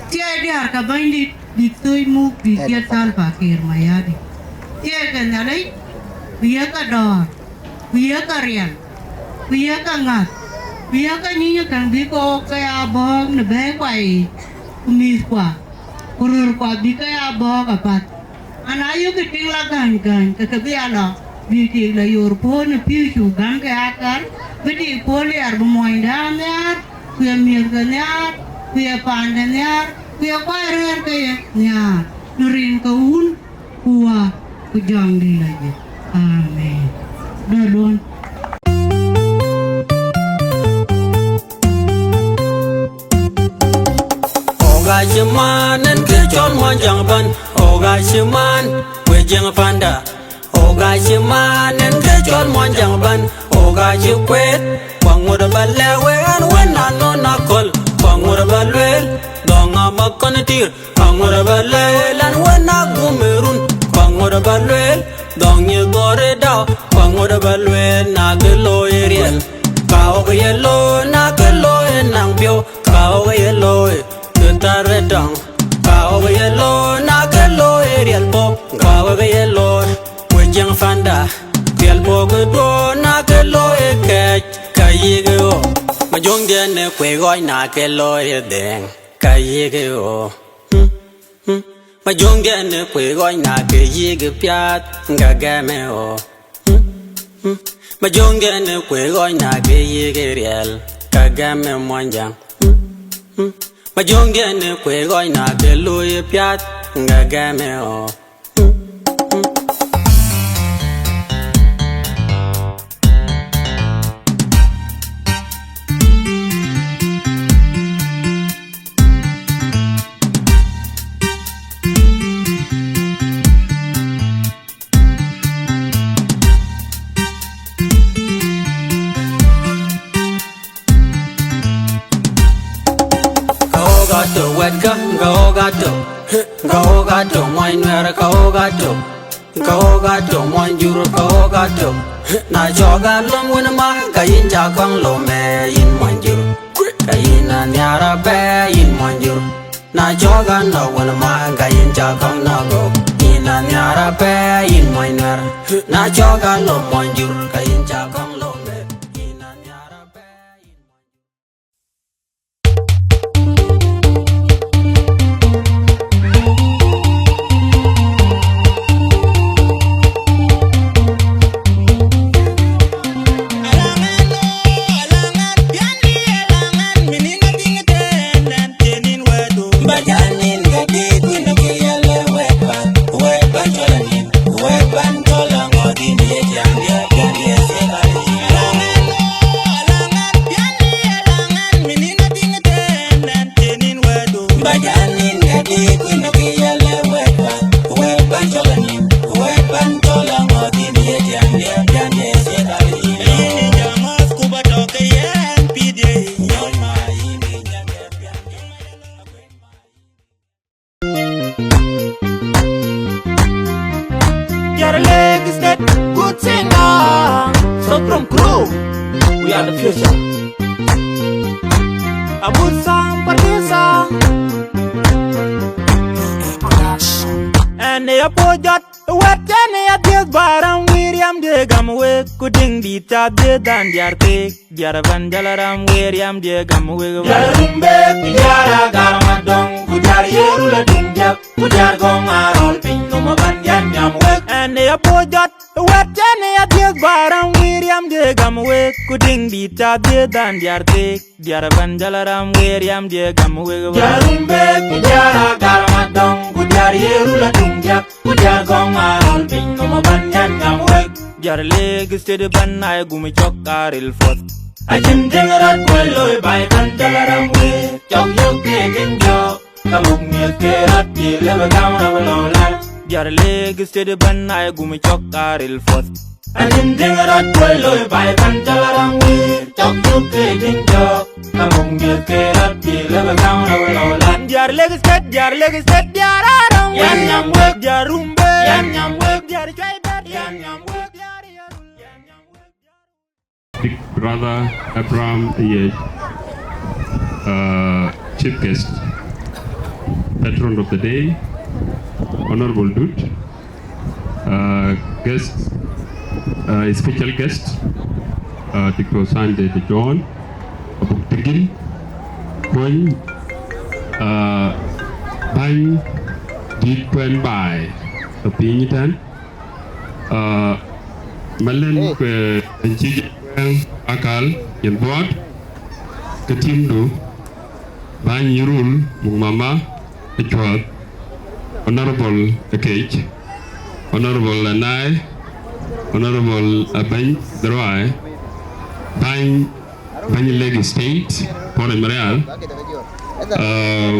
Thiëëc diäär ke Bɛ̈nydït bïk thööc muk bïk ciët Salva Kiir Mayardït. Thiëëc ke Nhialic, bï ye ke dɔ̈ɔ̈r, ku ye ke riɛl, ku ye ke ŋäth, ku ye ke nyïny käŋ bï ke ɣok ke ya bɔ̈ɔ̈k në bɛ̈ɛ̈ikua yiic, ku mïthkua, ku röörkua bï ke ya bɔ̈ɔ̈k apath. An, ayökï tiŋ la gäny gäny, ke ke bï ya lɔ, bï tik la yor puɔ̈u në pïu cuk gäm ke akäl, bï tik puɔ̈u liɛɛr bï muɔnyde aa nhiaar, ku ye miëthke nhiaar, ku ye paande nhiaar, ku ye kɔc rëër ke ye nhiaar, në rin ke Wun, ku Wä, ku Jɔŋdït Lajik. Amen. Dɔ̈ luɔn. Oga cï man en ke cɔl Muɔnyjäŋ bän, oga cï man, we jiëŋ panda. Oga cï man en ke cɔl Muɔnyjäŋ bän, oga cï kueet. Ku aŋot ba lɛ̈k we an, wën anon akɔ̈l, ku aŋot ba lueel, dɔ̈ŋ amakɔn tïr. Aŋot ba lɛ̈k an, wën agum ë run, ku aŋot ba lueel, dɔ̈ŋ nyi dhɔ̈r ë dau, ku aŋot ba lueel, na kë looi ë riɛl, ka ɣok ye looi, na kë looi ë naŋ piɔ̈u, ka ɣok ye looi, kë thär ë dɔ̈ŋ, ka ɣok ye looi, na kë looi ë riɛl puɔ̈u, ka ɣok ye looi, we jiëŋ panda, riɛl puɔ̈u kë duɔ̈ɔ̈r, na kë looi ë kɛ̈ɛ̈c, ka yïk ë ɣo, ma jöŋdiɛ̈n ë kuec ɣɔc, na kë looi ë dhëëŋ. Ka yïk ë ɣo. Hmm, hmm. Ma jöŋdiɛ̈n ë kuec ɣɔc, na kë yïk ë piath, ka gɛ̈m ë ɣo. Hmm, hmm. Ma jöŋdiɛ̈n ë kuec ɣɔc, na kë yïk ë riɛl, ka gɛ̈m ë Muɔnyjäŋ. Hmm, hmm. Ma jöŋdiɛ̈n ë kuec ɣɔc, na kë luui ë piath, ka gɛ̈m ë ɣo. Hmm, hmm. Ka wok atök, ka wok atök, mony jur, ka wok atök. Na cɔk alom wën ma, ka yïn ca kɔŋ lom ë yïn mony jur. Ka yïn anhiar apɛi yïn mony jur. Na cɔk anɔk wën ma, ka yïn ca kɔŋ nɔk go. Yïn anhiar apɛi yïn mony nuɛr. Na cɔk alom mony jur, ka yïn ca kɔŋ lom ë. Yïn anhiar apɛi yïn mony jur. You're a Lake State good singer. So from crew, we are the future. A good song producer. And they apologize. Wɛ̈t tënë ya dhiëth ba ram wïïr yam dië gam wek, ku diŋ dït ca dhiëth dan diar keek, diar ëbɛ̈n jɔl ram wïïr yam dië gam wek ba. Diar Rumbek, ku diar Agar Madɔŋ, ku diar Yerul Aduŋ Diak, ku diar Gɔŋ Arɔl piny nɔm ëbɛ̈n yɛn yam wek. Ɛn ë ya puɔ̈c jɔt, wɛ̈t tënë ya dhiëth ba ram wïïr yam dië gam wek, ku diŋ dït ca dhiëth dan diar keek. Diar ëbɛ̈n jɔl ram wïïr yam dië gam wek ba. Diar Rumbek, ku diar Agar Madɔŋ, ku diar Yerul Aduŋ Diak, ku diar Gɔŋ Arɔl piny nɔm ëbɛ̈n yɛn gam wek. Diar Lake State ëbɛ̈n na ye gum cɔk aril puɔ̈th. Acïn tiŋ rɔt kuɔ̈c looi ba ëbɛ̈n jɔl ram wek. Cɔk yök ke tiŋ jɔk, ka muk miɛth ke rɔt cï lëu bï gam rɔt lɔ̈u lan. Diar Lake State ëbɛ̈n na ye gum cɔk aril puɔ̈th. Acïn tiŋ rɔt kuɔ̈c looi ba ëbɛ̈n jɔl ram wek. Cɔk yök ke tiŋ jɔk, ka muk miɛth ke rɔt cï lëu bï gam rɔt lɔ̈u lan. Diar Lake State, diar Lake State, diar ram wek. Yɛn yam wek. Diar Rumbek. Yɛn yam wek. Diar Cuaibɛ̈t. Yɛn yam wek. Diar Yerul. Yɛn yam wek. Big Brother Abraham Ayec, uh, Chief Guest, Patron of the Day, Honorable Dut, uh, guest, uh, special guest, uh, Doctor Sunday de John, Abuk Tigin, Kony, uh, Bany, Dit Kwen Bai, the Pinyitan, uh, Malen, eh, kwe, en ci Akal, yen buɔt, ke timdu, Bany Yirul, muk mama, Acuɔth, Honorable Ekec, Honorable Anai, Honorable Abany Dhrowai, Bany, Bany Lake State, Pɔn Marial, um,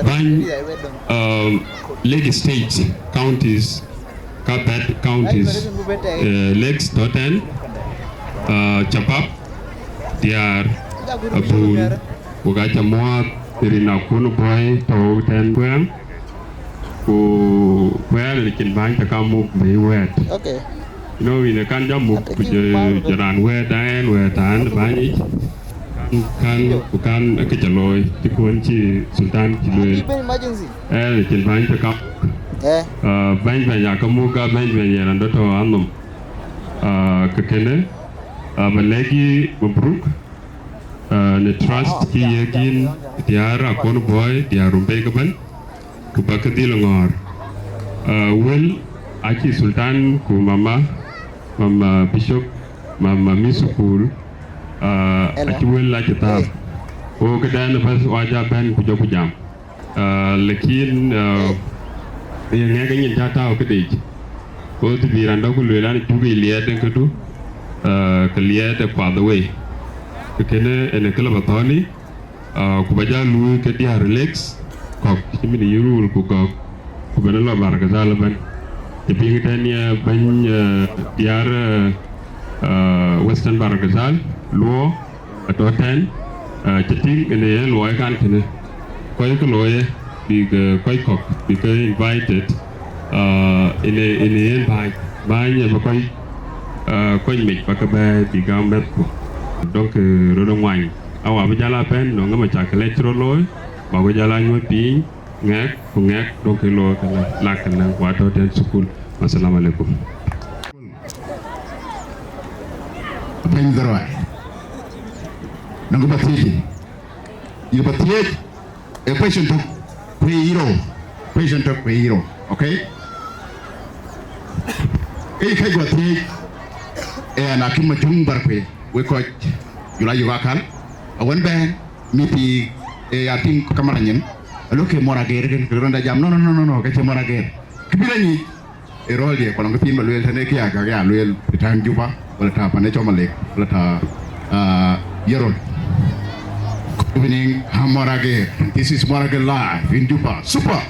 Bany, um, Lake State counties, Kabɛ̈t counties, eh, Lakes tɔ̈ tɛ̈n, ah, Capap, diäär, Abun, wek aca muɔɔth rin akun bɔ̈i tɔ̈u tɛ̈n kuɛɛŋ, ku kuɛɛn ë cïn bäny tɔ ka muk bï wɛ̈ɛ̈t. Okay. You know, yïn ë kan jɔ muk, ku jɔ, jɔ raan wɛ̈ɛ̈t, dan ɛn wɛ̈ɛ̈t an bäny yic. Kan, kan, ku kan ë kë ca looi, cï kuɔn cï Sultan cï lueel. Ɣɛn acïn bäny tɔ kam. Eh. Ah, bäny bɛ̈ny aa ke muk, aa bäny bɛ̈ny ë raan dɔ̈ tɔ anhom. Ah, ke kënë, ah, ba lɛ̈k yï mabruk, ah, në trust cï yiëk yïn, diäär akun bɔ̈i, diäär Rumbek ëbɛ̈n. Ku ba ke dhil ŋɔ̈ɔ̈r. Ah, wël acï Sultan ku mama, mama Bishop, mama mi thukul, ah, acï wël acï thääp. Ku këdɛn bas wa ja bɛ̈n ku jɔku jam. Ah, lakin, ah, ye ŋɛk nyin ca tääu këdec. Ku të bï raan dɔ̈ ku lueel an, cuk yic liɛɛt en këdu, ah, ke liɛɛt ë kuath ë wei. Ke kënë en ë këlë ba thɔ̈ɔ̈ni. Ah, ku ba jal luui ke diäär Lakes kɔ̈k, cïmën Yirul ku Gɔ̈k, ku bɛ̈n lɔ Bahr el Ghazal ëbɛ̈n. Cï piŋ tɛ̈n ye bɛ̈ny, eh, diäär, eh, eh, Western Bahr el Ghazal, Luo, atɔ̈ tɛ̈n, eh, cï tïŋ ënë yen luɔi kan kënë. Kɔc ke looi, bïk, eh, kɔc kɔ̈k, bïk ke invited, Ah, ënë, ënë yen bäny, bäny ë bï kɔc, ah, kɔc mec ba ke bɛ̈ɛ̈i bï gam bɛ̈thku. Dɔ̈ŋ ke röt ë ŋuany, awa bï jal a bɛ̈n nɔŋ ë macakël ë cï rɔt looi, ba ku jal a nyuɔ̈th piny, ŋɛk ku ŋɛk, dɔ̈ŋ ke looi kënë, lak kënë, wa tɔ̈ tɛ̈n thukul. Assalamu alaikum. Bɛ̈ny dhorou, nɔŋ kë ba thiëëc, yï ba thiëëc, ë question tök ku ë yï rou, question tök ku ë yï rou, okay? Ke yï kɛc guɔ thiëëc, ë an, akïm Majuŋ Barkuëi, wek kɔc jɔl a yök akäl, awën bɛ̈n, mïthii, ë ya tïŋ kamera nyin, alɔ ke mɔr ageer kën, ke rɔnda jam, no, no, no, no, no, ke cï mɔr ageer. Kë bï rɔt nyic, ë röl diɛ̈, ku nɔŋ kë thiin ba lueel tënë kë ya gäk ya lueel, të tɛ̈n Juba, wala të pan ë cɔl Malek, wala të, ah, Yirol. Good evening, I'm Moragir. This is Moragir live in Juba. Super.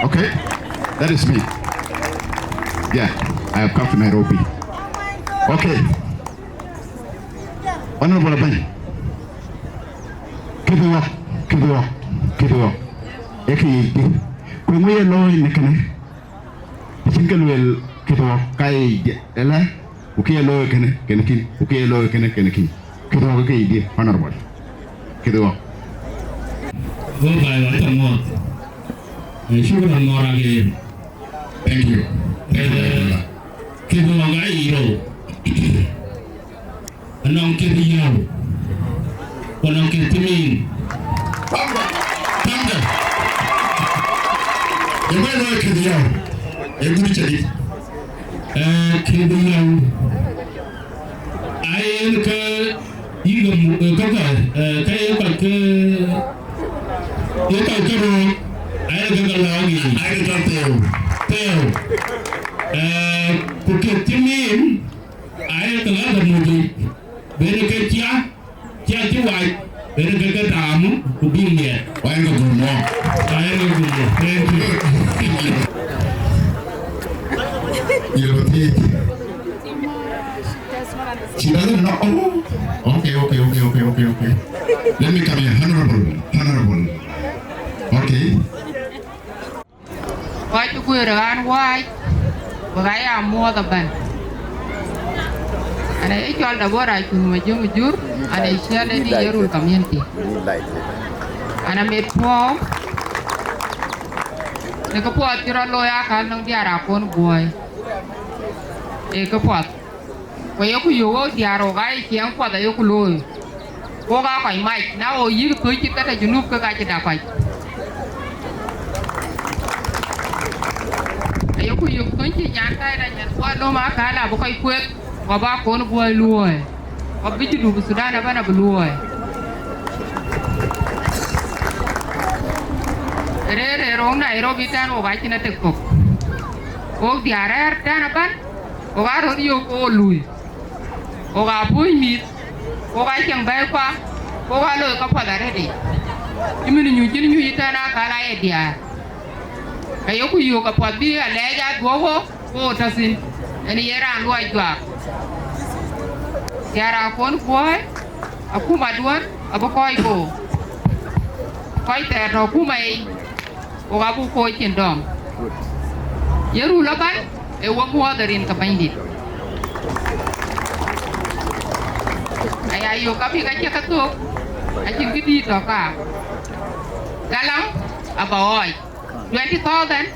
Okay, that is me. Yeah, I have come to Nairobi. Okay. Honorable Abany. Këdhï wok, këdhï wok, këdhï wok. Ee kë yic dï. Ku ŋö ye looi në kënë? Acïn kë lueel këdhï wok ka ye yic dï, ëlä, ku kë ye looi kënë, kënë kïn, ku kë ye looi kënë, kënë kïn. Këdhï wok ke yic dï, honorable. Këdhï wok. Go baai wa ca muɔɔth. Eh, shukran Moragir. Thank you. Thank you very much. Këdhï wok aa yic rou. Anɔŋ keth yɔu, ku anɔŋ keth cï miin. Tamda. Ye bɛ̈n lɔ keth yɔu. Ee gut cä dït. Eh, keth yɔu. Ayen ke yïk amu, eh, ke kɔc, eh, ke ye kɔc ke, ye kɔc ke röök. Ayen ke ke lɔɔk yiic. Ayen ke cɔl theu. Theu. Eh, ku keth cï miin, Aye ke ɣäth amuc yic, bɛ̈n ke cia, cia cï wac, bɛ̈n ke ke taamu, ku bï miɛt. Wayne ke gum wɔ. Wayne ke gum wɔ. Thank you. Ye ba thiëëc. She doesn't know. Oh, okay, okay, okay, okay, okay, okay. Let me come here. Honorable, honorable. Okay. Kɔc cï guëër ɣän wääc, wek aya muɔɔth ëbɛ̈n. An ee cɔl Deborah Acun Majöŋ Jur, an ee ciɛl ënë Yirol community. An amit puɔ̈u në këpuɔth cï rɔt looi akäl nɔŋ diäär Akon Buɔi. Ee këpuɔth. Ku ayeku yök wok diäär, wok aa ye ciɛɛŋ puɔth ayeku looi. Wok aa kɔc mac, na wok yïk thöny cït ke tɔ̈ Junub, kek aa cï dak kɔc. Ayeku yök thöny cï nyan Thai Rany nyan Buɔi Lom akäl abï kɔc kueth, ku abï Akon Buɔi luɔ̈ɔ̈i, ku abï Junub Thudan ëbɛ̈n abï luɔ̈ɔ̈i. Rëër, rëër wok Nairobi tɛ̈n, wok acïn atek thok. Wok diäär rɛ̈ɛ̈r tɛ̈n ëbɛ̈n, wok aa röt yök, wok lui. Wok aa puɔ̈c mïth, wok aa cieŋ bɛ̈ɛ̈ikua, wok aa loi käpuɔth arëët yic. Cïmën nyuc cïn nyuc ëtɛ̈n akäl aa ye diäär. Ayeku yök apuɔth bï alɛɛc aa dhuɔ̈k wok, ku wok tɔ̈ thïn, yen ye raan luɔi juak. Diäär Akon Buɔi, akumaduɔ̈n abï kɔc koor. Kɔc thɛɛr tɔ̈ akuma yic, wok abuk koor cin dɔm. Yirol ëbɛ̈n, ee wok muɔɔth ë rin ke Bɛ̈nydït. Aya yök ka bï ka cï ke thök, acïn kë dïït tɔ̈ ka. Galam aba ɣɔɔc. Twenty thousand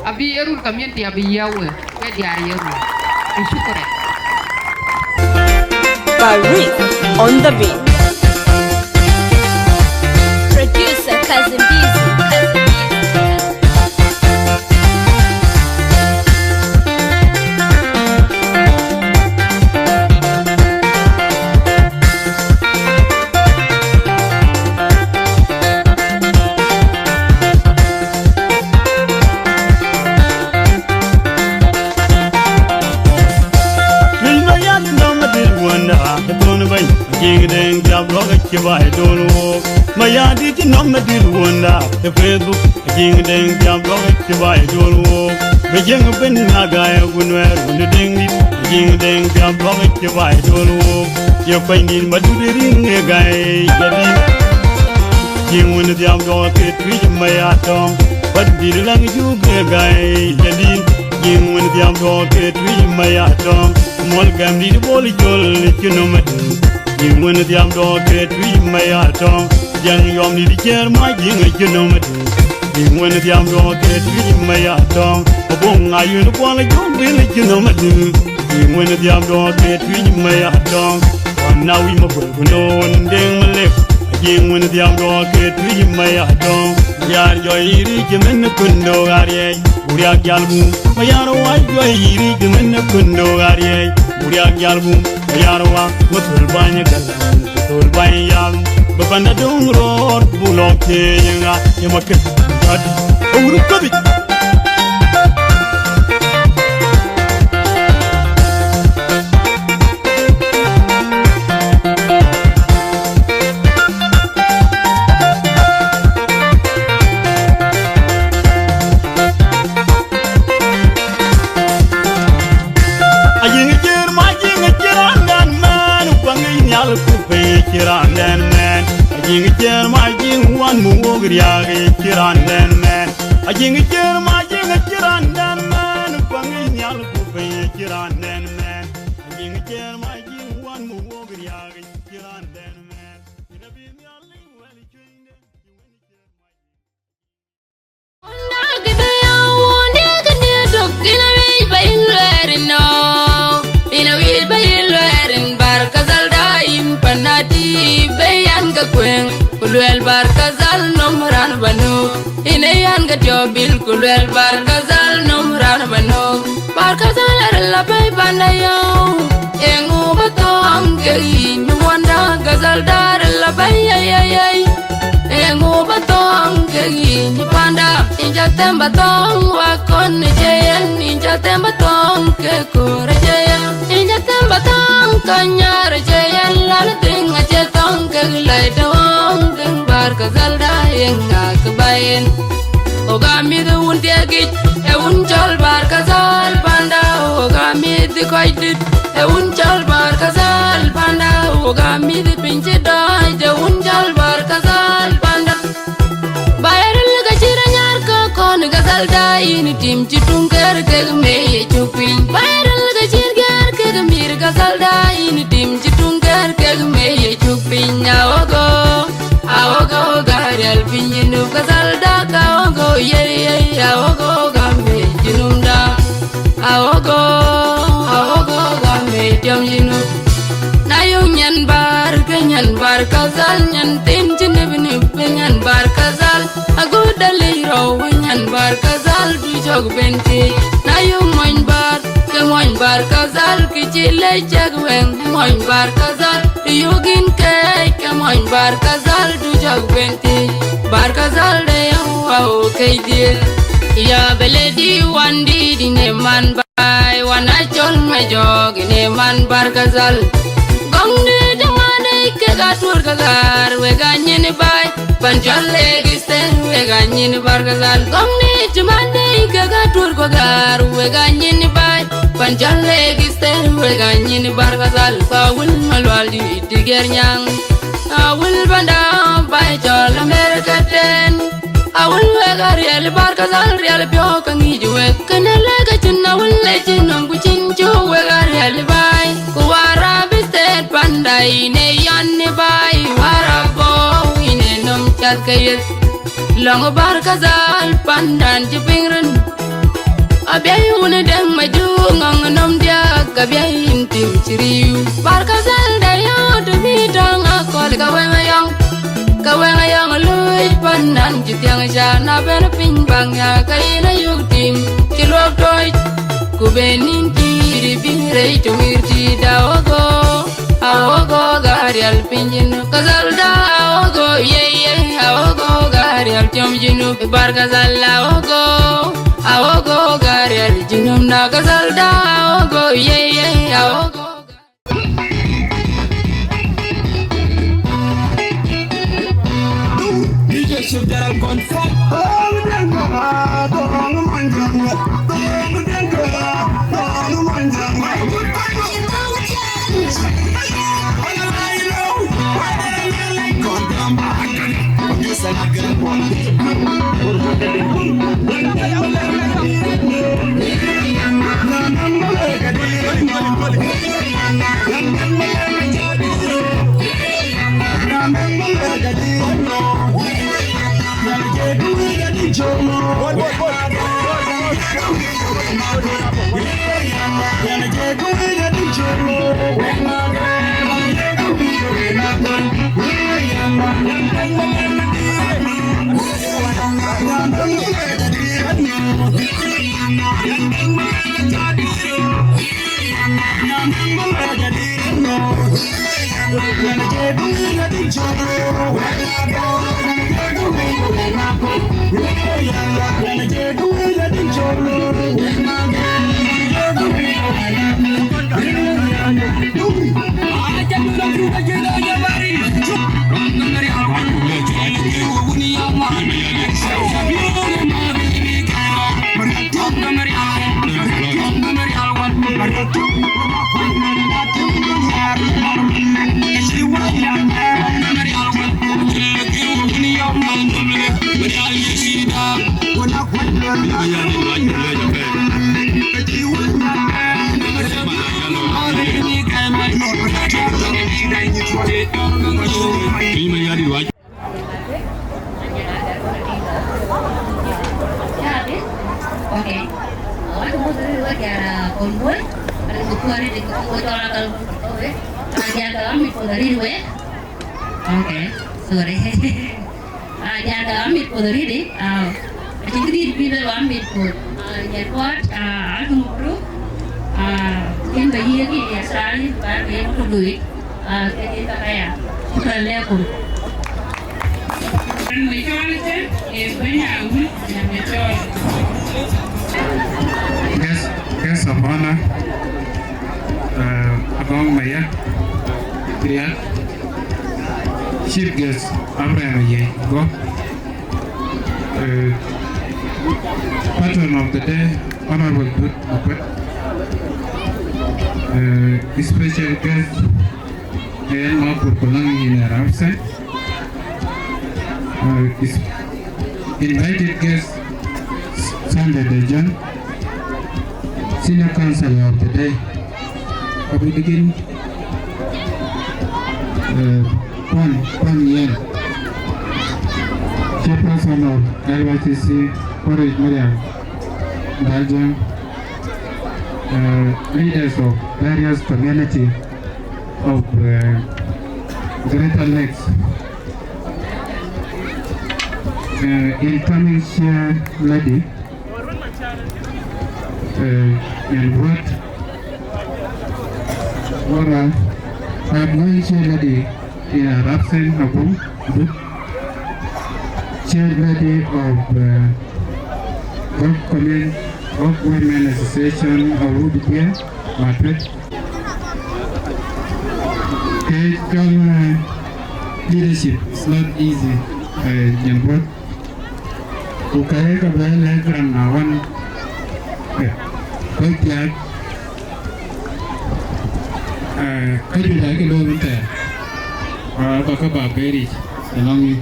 abï Yirol community abï yiëu we, we diäär Yirol. Ku shukran. Paris on the beat. Producer Cousin Busy. Lil Mayardit nɔm adil wuɔnda, ë thon bɛ̈ny, Ajiŋ Deŋ Biam Luɔk acï ba ë dol wook. Mayardit nɔm adil wuɔnda, ë Facebook, Ajiŋ Deŋ Biam Luɔk acï ba ë dol wook. Bï Jiëŋ ëbɛ̈n na gäi agut Nuɛɛr wun ë Deŋdït, Ajiŋ Deŋ Biam Luɔk acï ba ë dol wook. Ye kuany dït Madut ë riŋ ë gäi jadït. Jiëŋ wun ë Biam Luɔk ke Tuic Mayardit tɔŋ. Pandït läŋ cuk ke gäi jadït, Jiëŋ wën dhiam dɔɔk ke Tuïc Mayardɔŋ, muɔl gämdït Bol Col cï nɔm adït. Jiëŋ wën dhiam dɔɔk ke Tuïc Mayardɔŋ, Jäŋ Yɔmdït Ciɛɛr Mac Jiëŋ cï nɔm adït. Jiëŋ wën dhiam dɔɔk ke Tuïc Mayardɔŋ, Aboŋ Ayuen Kuɔl Jɔŋ Bil cï nɔm adït. Jiëŋ wën dhiam dɔɔk ke Tuïc Mayardɔŋ, Ɣɔn na wic Makuël ku nɔn Deŋ Malek. Ajiëŋ wën dhiam dɔɔk ke Tuïc Mayardɔŋ, Yar Jɔi yï ric cï mën ë Kundo Ɣariɛc, Buriak Jal Gum, Mayar Wac Jɔi yï ric cï mën ë Kundo Ɣariɛc, Buriak Jal Gum, Mayar Wac, Mathol Bany Gal, Mathol Bany Yal, bï panda döŋ rɔɔt, bu lɔk thiëëc ë ŋa, ye Maket, Adi, Awur Kuɔthic. Ajiëŋ Ciɛɛr Mac Jiëŋ cï raan dɛn mɛɛn, ku aŋic nhial ku pei cï raan dɛn mɛɛn. Ajiëŋ Ciɛɛr Mac Jiëŋ wän mu wok riääk cï raan dɛn mɛɛn. Ajiëŋ Ciɛɛr Mac Jiëŋ cï raan dɛn mɛɛn, ku aŋic nhial ku pei cï raan dɛn mɛɛn. Ajiëŋ Ciɛɛr Mac Jiëŋ wän mu wok riääk cï raan dɛn mɛɛn. Yen abï nhial liu wɛl cuënyde. Wunda këdë ya wunda këdë tök, ina wic ba yïn luɛɛr ino. Ina wic ba yïn luɛɛr in Barkazal da in panati be yan ka kueŋ. Ku luɛɛl Barkazal nom raan ba nok. Ina yan ka tiobil ku luɛɛl Barkazal nom raan ba nok. Barkazal aril la bɛ̈i panda yau. Eŋu ba thɔ̈ŋ ke yïn wunda Gazal da aril la bɛ̈i yai yai yai. Eŋu ba thɔ̈ŋ ke yïn panda, yïn ca them ba thɔ̈ŋ wakɔn ë cï yen, yïn ca them ba thɔ̈ŋ ke koor ë cï yen, yïn ca them ba thɔ̈ŋ kɔc nyar ë cï yen, lal thïŋ acie thɔ̈ŋ ke lɛc të wɔŋ thïŋ Barkazal da yeŋa kë ba yen. Ɣok aa mïth wun thiëkic, ee wun cɔl Barkazal panda, ɣok aa mïth kɔc dït, ee wun cɔl Barkazal panda, ɣok aa mïth piny cï dɔɔc, ee wun cɔl Barkazal panda. Ba ye ril ke cï rɔt nyar ke kɔn Gazal da yïn tim cï tuŋ ker kek me ye cuk piny. Ba ye ril ke cï ger kek mïr Gazal da yïn tim cï tuŋ ker kek me ye cuk piny. Awogo, awogo, ɣok aa riɛl piny Junub Gazal da ka wogo ye ye, awogo, ɣok aa me Junub da. Awogo, awogo, ɣok aa me tiɔm Junub. Na yök nyan bar ke nyan Barkazal, nyan thin cï nip nip ke nyan Barkazal. Agut dalic rou wë nyan Barkazal du cök ben thiëëc. Na yök mony bar ke mony Barkazal, kë cï lec cäk wëŋ mony Barkazal. Të yök yïn keec ke mony Barkazal du cök ben thiëëc. Barkazal de yau au kec dhiëëth. Ya beledi wan dïït yïn ë man baai, wan acɔl Majɔk yïn ë man Barkazal. Gɔŋdït ë man dec kek atuur ke gäär wek aa nyin baai. Pan cɔl Eastern wek aa nyin Barkazal. Gɔŋdït ë man dec kek atuur ke gäär wek aa nyin baai. Pan cɔl Eastern wek aa nyin Barkazal. Ku Awil Malual dït Digiɛr Nyaŋ. Awil panda baai cɔl America tɛ̈n. Awil wek aa riɛl Barkazal riɛl piɔ̈u ke ŋic wek. Kënë lëk acïn Awil ë cïn nɔm ku cïn cök wek aa riɛl baai. Ku Warap State panda yïn ë yɔn ë baai, Warap bɔ̈ yïn ë nɔm cath ke yeth. Lɔ̈ŋ Barkazal pandan cï piŋ rin. Abiɛi wun ë dɛ̈ŋ Majuk ŋɔ̈ŋ nɔm diäk, abiɛi yïn tim cï riu. Barkazal da yɔ̈ɔ̈t ë bï tɔ̈ŋ akɔ̈l ke wëŋ ayɔ̈ŋ. Ke wëŋ ayɔ̈ŋ luc pandan cï thiäŋ ca na ben piny bäk nya ke yïn ayök tim cï luɔk toc. Ku ben nïn tiit ë bï rɛc të wir tiit Awogo. Awogo ɣok aa riɛl piny Junub Gazal da Awogo ye ye Awogo ɣok aa riɛl tiɔm Junub Barkazal Awogo. Awogo ɣok aa riɛl Junub na Gazal da Awogo ye ye Awogo. D J Shif Daral Confirm. Okay. Watu mudhuri wa jara konvoy, alikuwa ni konvoy tola kal, okay. Aja kal amit podari we. Okay, sorry. Aja kal amit podari de. Ah, acïn këdït bï lɔ amit pod. Ah, nyɛn kɔt, ah, alfu mabru. Ah, in ba yiëk ya sali ba be ko doi. Ah, ke ke ka ya. Shukran lekum. An me cɔl tɛ̈, e bɛ̈ny Awïl, an me cɔl. Guest, guest of honor, uh, Agɔŋ Mayor, Riak, chief guest, Abraham Ayiëc Gɔ̈k, uh, patron of the day, Honorable Dut Makuet, uh, special guest, Ian Makur Kulang in her absence. Uh, is invited guest, Sunday Dejan, Senior Counselor of the day. Abidigin, uh, Kwan, Kwan Yen, Chairperson of L Y C C, Porridge Mariam, Belgium, uh, leaders of various community of, uh, Greater Lakes. Uh, incoming chair lady, uh, and what, what, uh, outgoing chair lady in her absence, Abu, Abu, chair lady of, uh, Gok Community, Gok Women Association, Abu Bibia, Matwet. Ke cɔl, eh, leadership is not easy, eh, Nyan Buɔt. Ku ka ye ka bɛ lɛ̈k raan na wan, eh, kɔc thiaak, eh, ka juëc aake looi wën thɛɛr, ba, ba ke ba bɛ̈ɛ̈r yic ënɔŋ yï.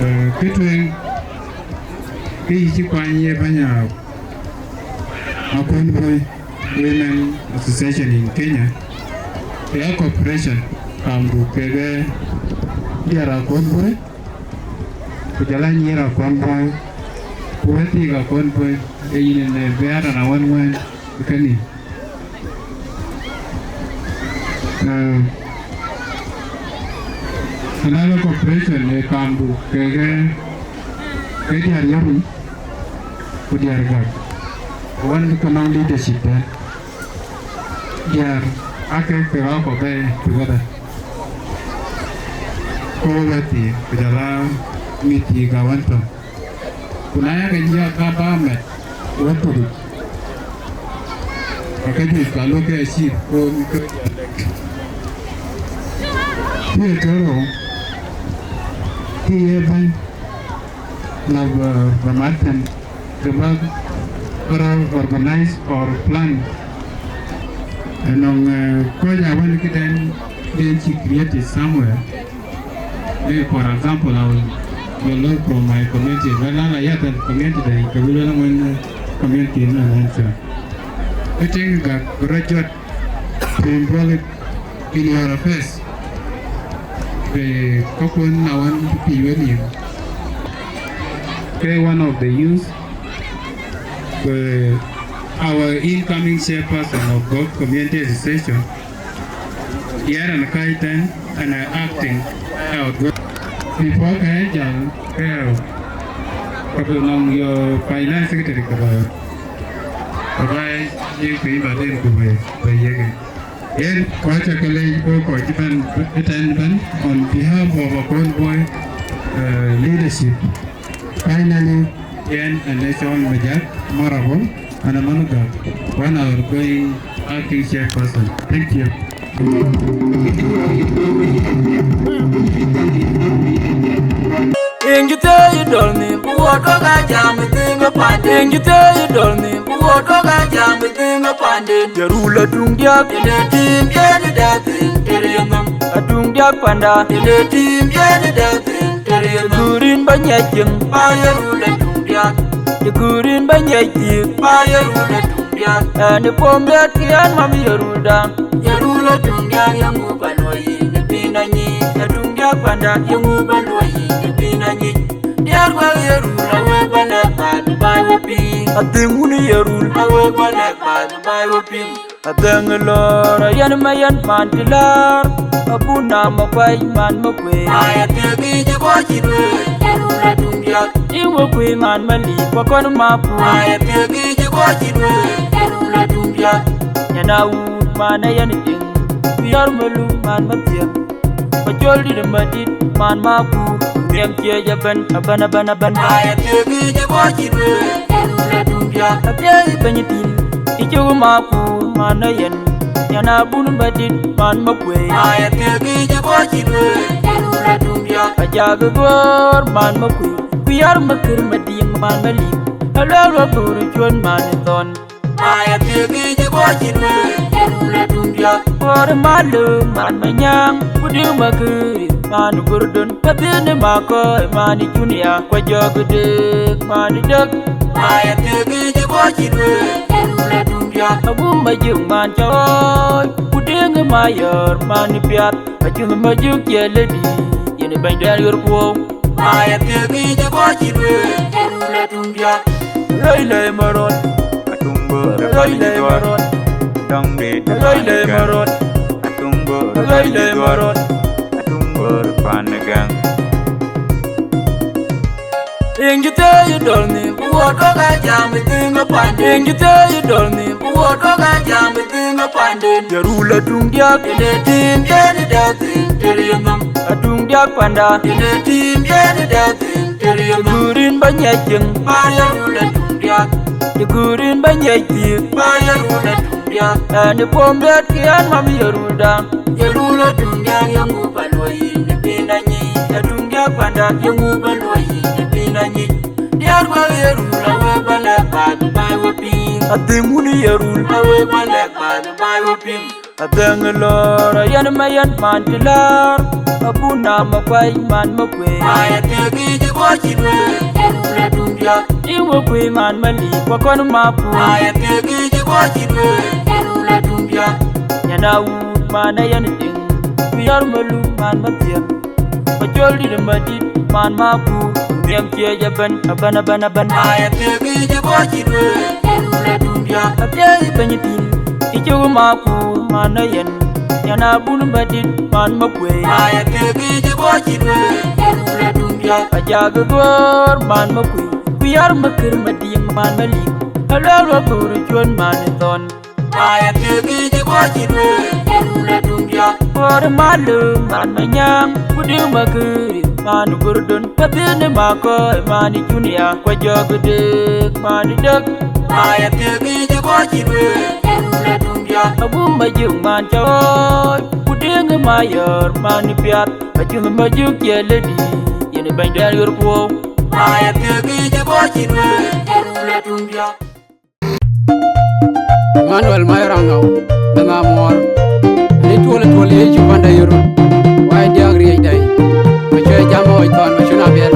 Eh, kë tueŋ, kë yï cï kuany ye bäny a Akon Boi Women Association in Kenya, ya cooperation kamdu kekë diäär Akon Boi, ku jɔl a nyïïr Akon Boi, ku wëthiik Akon Boi, ke yïn ënë bï aa raan awën wën ë kënë. Eh, another cooperation ë kamdu kekë, ke diäär Yirol, ku diäär Gäk, wën ke nɔŋ leadership tɛ̈n. Diäär aake ke rɔ̈ɔ̈k kɔ̈k bɛ̈ɛ̈i together. Ku wëthiik, ku jɔl a mïththiik awën tɔ̈. Ku na yakë jɔk ka bä mɛt wën tök yic, ka ke juëc ka lok ke achieve, ku ke diäär lek. Kë ye kerou, kë ye bɛ̈ny la, la mat thïn, ke bä, bä rɔt organize or plan. Ënɔŋ, eh, kɔc awën këden den cï created somewhere. Hey, for example, I will, will learn from my community. Well, I have a community, they can learn when, uh, community in an answer. I think that graduate to involve it in your affairs. The Kakun, I want to be with you. Okay, one of the youth, uh, our incoming chairperson of Gok Community Association, here and Kaitan and, uh, acting out. Before Kajal, Kajal, Kabunong, your finance secretary, Kabunong. Bye-bye. You can, but then, bye-bye. Bye-bye. Yen kɔc aake leec, wek kɔc cï bɛ̈n ëtɛ̈n ëbɛ̈n on behalf of Akon Boi, uh, leadership. Finally, yen an ë cɔl Majak Marabol, an ë man Gak, one our going acting chairperson. Thank you. Yen cï thëëi dɔl nhïïm, ku wuɔt kɔ̈k aa jam ë dhëëŋ ë panden. Yen cï thëëi dɔl nhïïm, ku wuɔt kɔ̈k aa jam ë dhëëŋ ë panden. Ye rul atuŋ diäk, yen ee tim yen ë dɛ thïn tëër yenhom. Atuŋ diäk panda, yen ee tim yen ë dɛ thïn tëër yenhom. Kurin ba nyiɛc cieŋ, ba ye rul atuŋ diäk. Ye kurin ba nyiɛc thiëëk, ba ye rul atuŋ diäk. Ɛn ë pom dɛ̈t, ke ɛn mam ye rulda. Ye rul atuŋ diäk, yeŋu ba luɔi yïn ë piny anyic? Atuŋ diäk panda, yeŋu ba luɔi yïn ë piny anyic? Diäär wek ye rul, awek ba lɛ̈k baai bï baai we piŋ. Adhëŋ wun ye rul, awek ba lɛ̈k baai bï baai we piŋ. Adhëŋ ë lɔɔr, ayɛn ma yɛn man cï läär. Abun na ma kuɛc man ma kuëë. Aya thiëëk yic ë kɔc cï duëër, ye rul atuŋ diäk. Yïn we kuëë man ma liip, wa kɔn ma puur. Aya thiëëk yic ë kɔc cï duëër, ye rul atuŋ diäk. Nyan awuut man ayɛn tiŋ, ku yär ma lum man ma thiëëk. Macol dït madït, man makuur, nhiɛm thiëëc abɛ̈n, abɛ̈n, abɛ̈n, abɛ̈n. Aya thiëëk yic ë kɔc cï duëër, ye rul atuŋ diäk. Athiëëc bɛ̈ny thïn, cï cök makuur, man ë yen. Nyan abun madït, man makuëë. Aya thiëëk yic ë kɔc cï duëër, ye rul atuŋ diäk. Ajak ë dhuöör, man makuëë, ku yär makër madiŋ, man malim. Aluɛl wa dhuur cuön, man ë thɔn. Aya thiëëk yic ë kɔc cï duëër, ye rul atuŋ diäk. Kuɔɔr ë malë man Manyaŋ, ku dïu makëër man Gordon, ka dhiën ë makɔɔi man Junia, ku jɔk ë dëëk man Dek. Aya thiëëk yic ë kɔc cï duëër, ye rul atuŋ diäk. Agum Majök man Cɔɔc, ku Deŋ ë Mayɔ̈ɔ̈r man Piath. Acïn Majök cie ledi, yen ë bɛ̈ny dɛ̈ɛ̈r ɣer kuɔɔu. Aya thiëëk yic ë kɔc cï duëër, ye rul atuŋ diäk. Lɔi lɛ̈i marɔt, atuŋ böör ë pan ë juɔ̈ɔ̈r. Dɔŋ dït ë pan ë gäŋ. Atuŋ böör ë pan ë juɔ̈ɔ̈r. Atuŋ böör ë pan ë gäŋ. Yen cï thëëi dɔl nhïïm, ku wuɔt kɔ̈k aa jam ë dhëëŋ ë panden. Yen cï thëëi dɔl nhïïm, ku wuɔt kɔ̈k aa jam ë dhëëŋ ë panden. Ye rul atuŋ diäk, yen ee tim yen ë dɛ thïn tëër yenhom. Atuŋ diäk panda, yen ee tim yen ë dɛ thïn tëër yenhom. Kurin ba nyiɛc cieŋ, ba ye rul atuŋ diäk. Ye kurin ba nyiɛc thiëëk, ba ye rul atuŋ diäk. Ɛn ë pom dɛ̈t, ke ɛn mam ye rulda. Ye rul atuŋ diäk, yeŋu ba luɔi yïn ë piny anyic? Atuŋ diäk panda, yeŋu ba luɔi yïn ë piny anyic? Diäär wek ye rul, awek ba lɛ̈k baai bï baai we piŋ. Adhëŋ wun ye rul, awek ba lɛ̈k baai bï baai we piŋ. Adhëŋ ë lɔɔr, ayɛn ma yɛn man cï läär. Abun na ma kuɛc man ma kuëë. Aya thiëëk yic ë kɔc cï duëër, ye rul atuŋ diäk. Yïn we kuëë man ma liip, wa kɔn ma puur. Aya thiëëk yic ë kɔc cï duëër, ye rul atuŋ diäk. Nyan awuut man ayɛn tiŋ, ku yär ma lum man ma thiëëk. Macol dït madït, man makuur, nhiɛm thiëëc abɛ̈n, abɛ̈n, abɛ̈n, abɛ̈n. Aya thiëëk yic ë kɔc cï duëër, ye rul atuŋ diäk. Athiëëc bɛ̈ny thïn, cï cök makuur, man ë yen. Nyan abun madït, man makuëë. Aya thiëëk yic ë kɔc cï duëër, ye rul atuŋ diäk. Ajak ë dhuöör, man makuëë, ku yär makër madïŋ, man malim. Aluɛɛl wa dhuur ë cuön, man ë thɔn. Aya thiëëk yic ë kɔc cï duëër, ye rul atuŋ diäk. Kuɔɔr ë malë man Manyaŋ, ku dïu makëër man Gordon, ka dhiën ë makɔɔi man Junia, ku jɔk ë dëëk man Dek. Aya thiëëk yic ë kɔc cï duëër, ye rul atuŋ diäk. Agum Majök man Cɔɔc, ku Deŋ ë Mayɔ̈ɔ̈r man Piath, Acïn Majök cie ledi, yen ë bɛ̈ny dɛ̈ɛ̈r ɣer kuɔɔu. Aya thiëëk yic ë kɔc cï duëër, ye rul atuŋ diäk. Emmanuel Mairangau, Bɛ̈n Amuɔɔr, ani tuɔl ë tuɔl Yecu panda ye rot, wai diäk riëëc dai, ku cuɛi Ama wai thɔn ma cun abiɛl.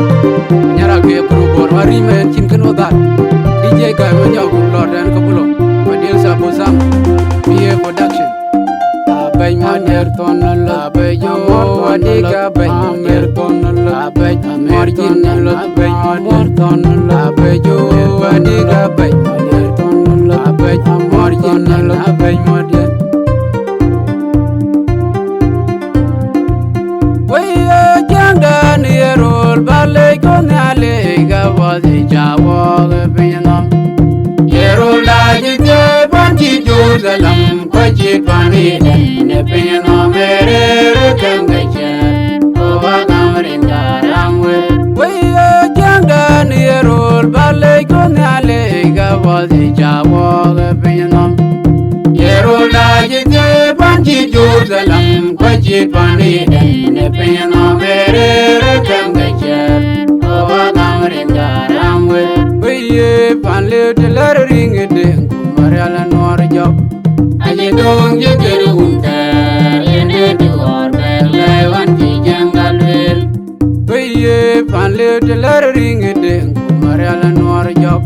Nyara ke kuru bor ma rim en cin ken wo dhal. D J Guy ma nyɔk lɔr den ka bulo. Ma diel sa bu sam. P A production. Abɛc ma dier thɔn la abɛc jo. Wani ka abɛc ma dier thɔn la abɛc. Mɔr jin la abɛc ma dier thɔn la abɛc jo. Wani ka abɛc ma dier thɔn la abɛc. Mɔr jin la abɛc ma dier. Wëi ye Jiëŋdɛn ye röl ba lec kɔn Nhialic ka wath ca wɔɔk ë piny nɔm. Ye röl da cï thiëëc pan cï Jeruthalem, ku cï pan ëdɛn ë piny nɔm ë rëër ë kɛm ke cɛɛr, ku ba gam rin ka ram wël. Wëi ye Jiëŋdɛn ye röl ba lec kɔn Nhialic ka wath ca wɔɔk ë piny nɔm. Ye röl da cï thiëëc pan cï Jeruthalem, ku cï pan ëdɛn ë piny nɔm ë rëër ë kɛm ke cɛɛr, ku ba gam rin ka ram wël. Wëi ye pan lëu të lär riŋ ë deŋ, ku Marial Nuɔɔr Jɔk. Acï döŋ cï kën wun thɛɛr, yen ë të ɣɔɔr bɛ̈ɛ̈r lɛ̈i ɣɔn cï Jiëŋda lueel. Wëi ye pan lëu të lär riŋ ë deŋ, ku Marial Nuɔɔr Jɔk.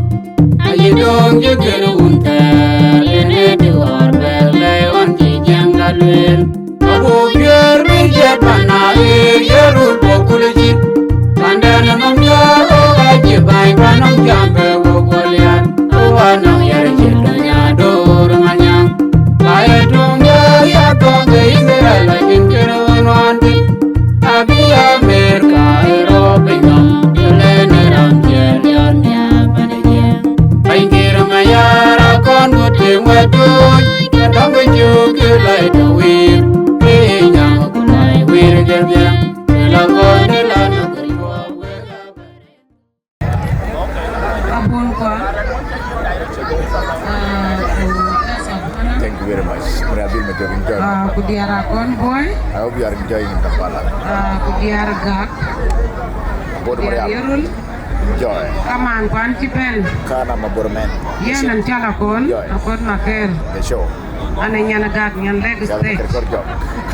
Aye döŋ cï kën wun thɛɛr, yen ë të ɣɔɔr bɛ̈ɛ̈r lɛ̈i ɣɔn cï Jiëŋda lueel. Abu piɛɛr bï ciɛt pan na ɣeer, ye rul bɔ̈ kul cït. Pandɛn nɔm ya ɣok acï bäny pan nɔm jam bɛ ɣok guɔ liaar. Ɣok anɔŋ yɛr cï luny adoor manyaŋ. Ka ye töŋ ya ya thɔ̈ŋ ke Yithriɛl acïn kën ɣön wan thïn. Abï Amerika ë rɔ̈ɔ̈k piny nɔm, të lɛ̈n ë raan ciɛɛr yɔn nhiaar pan ë Jiëŋ. Bɛ̈ny Kiir Mayar akɔn ku tim wɛ̈t tooc, ke dɔm ke cök ke lɔi tɔ wiir, ke ye nyam ku lɔi wiir ke dhiëŋ, ke lɔ kɔn de lɔ në ke cuɔɔk wek abɛ̈n. Abun kua. Ah, ku Thank you very much. Mura bil me jogin jog. Ah, ku diar akɔn boy. I hope you are enjoying in Kampala. Ah, ku diar gak. Abun diar Murial. Yerul. Enjoy. Kaman kuan ci ben. Kana ma burmen. Yen an chala kon. Enjoy. Akon maker. The show. Ane nyan gak nyan leg stage. Kor jog.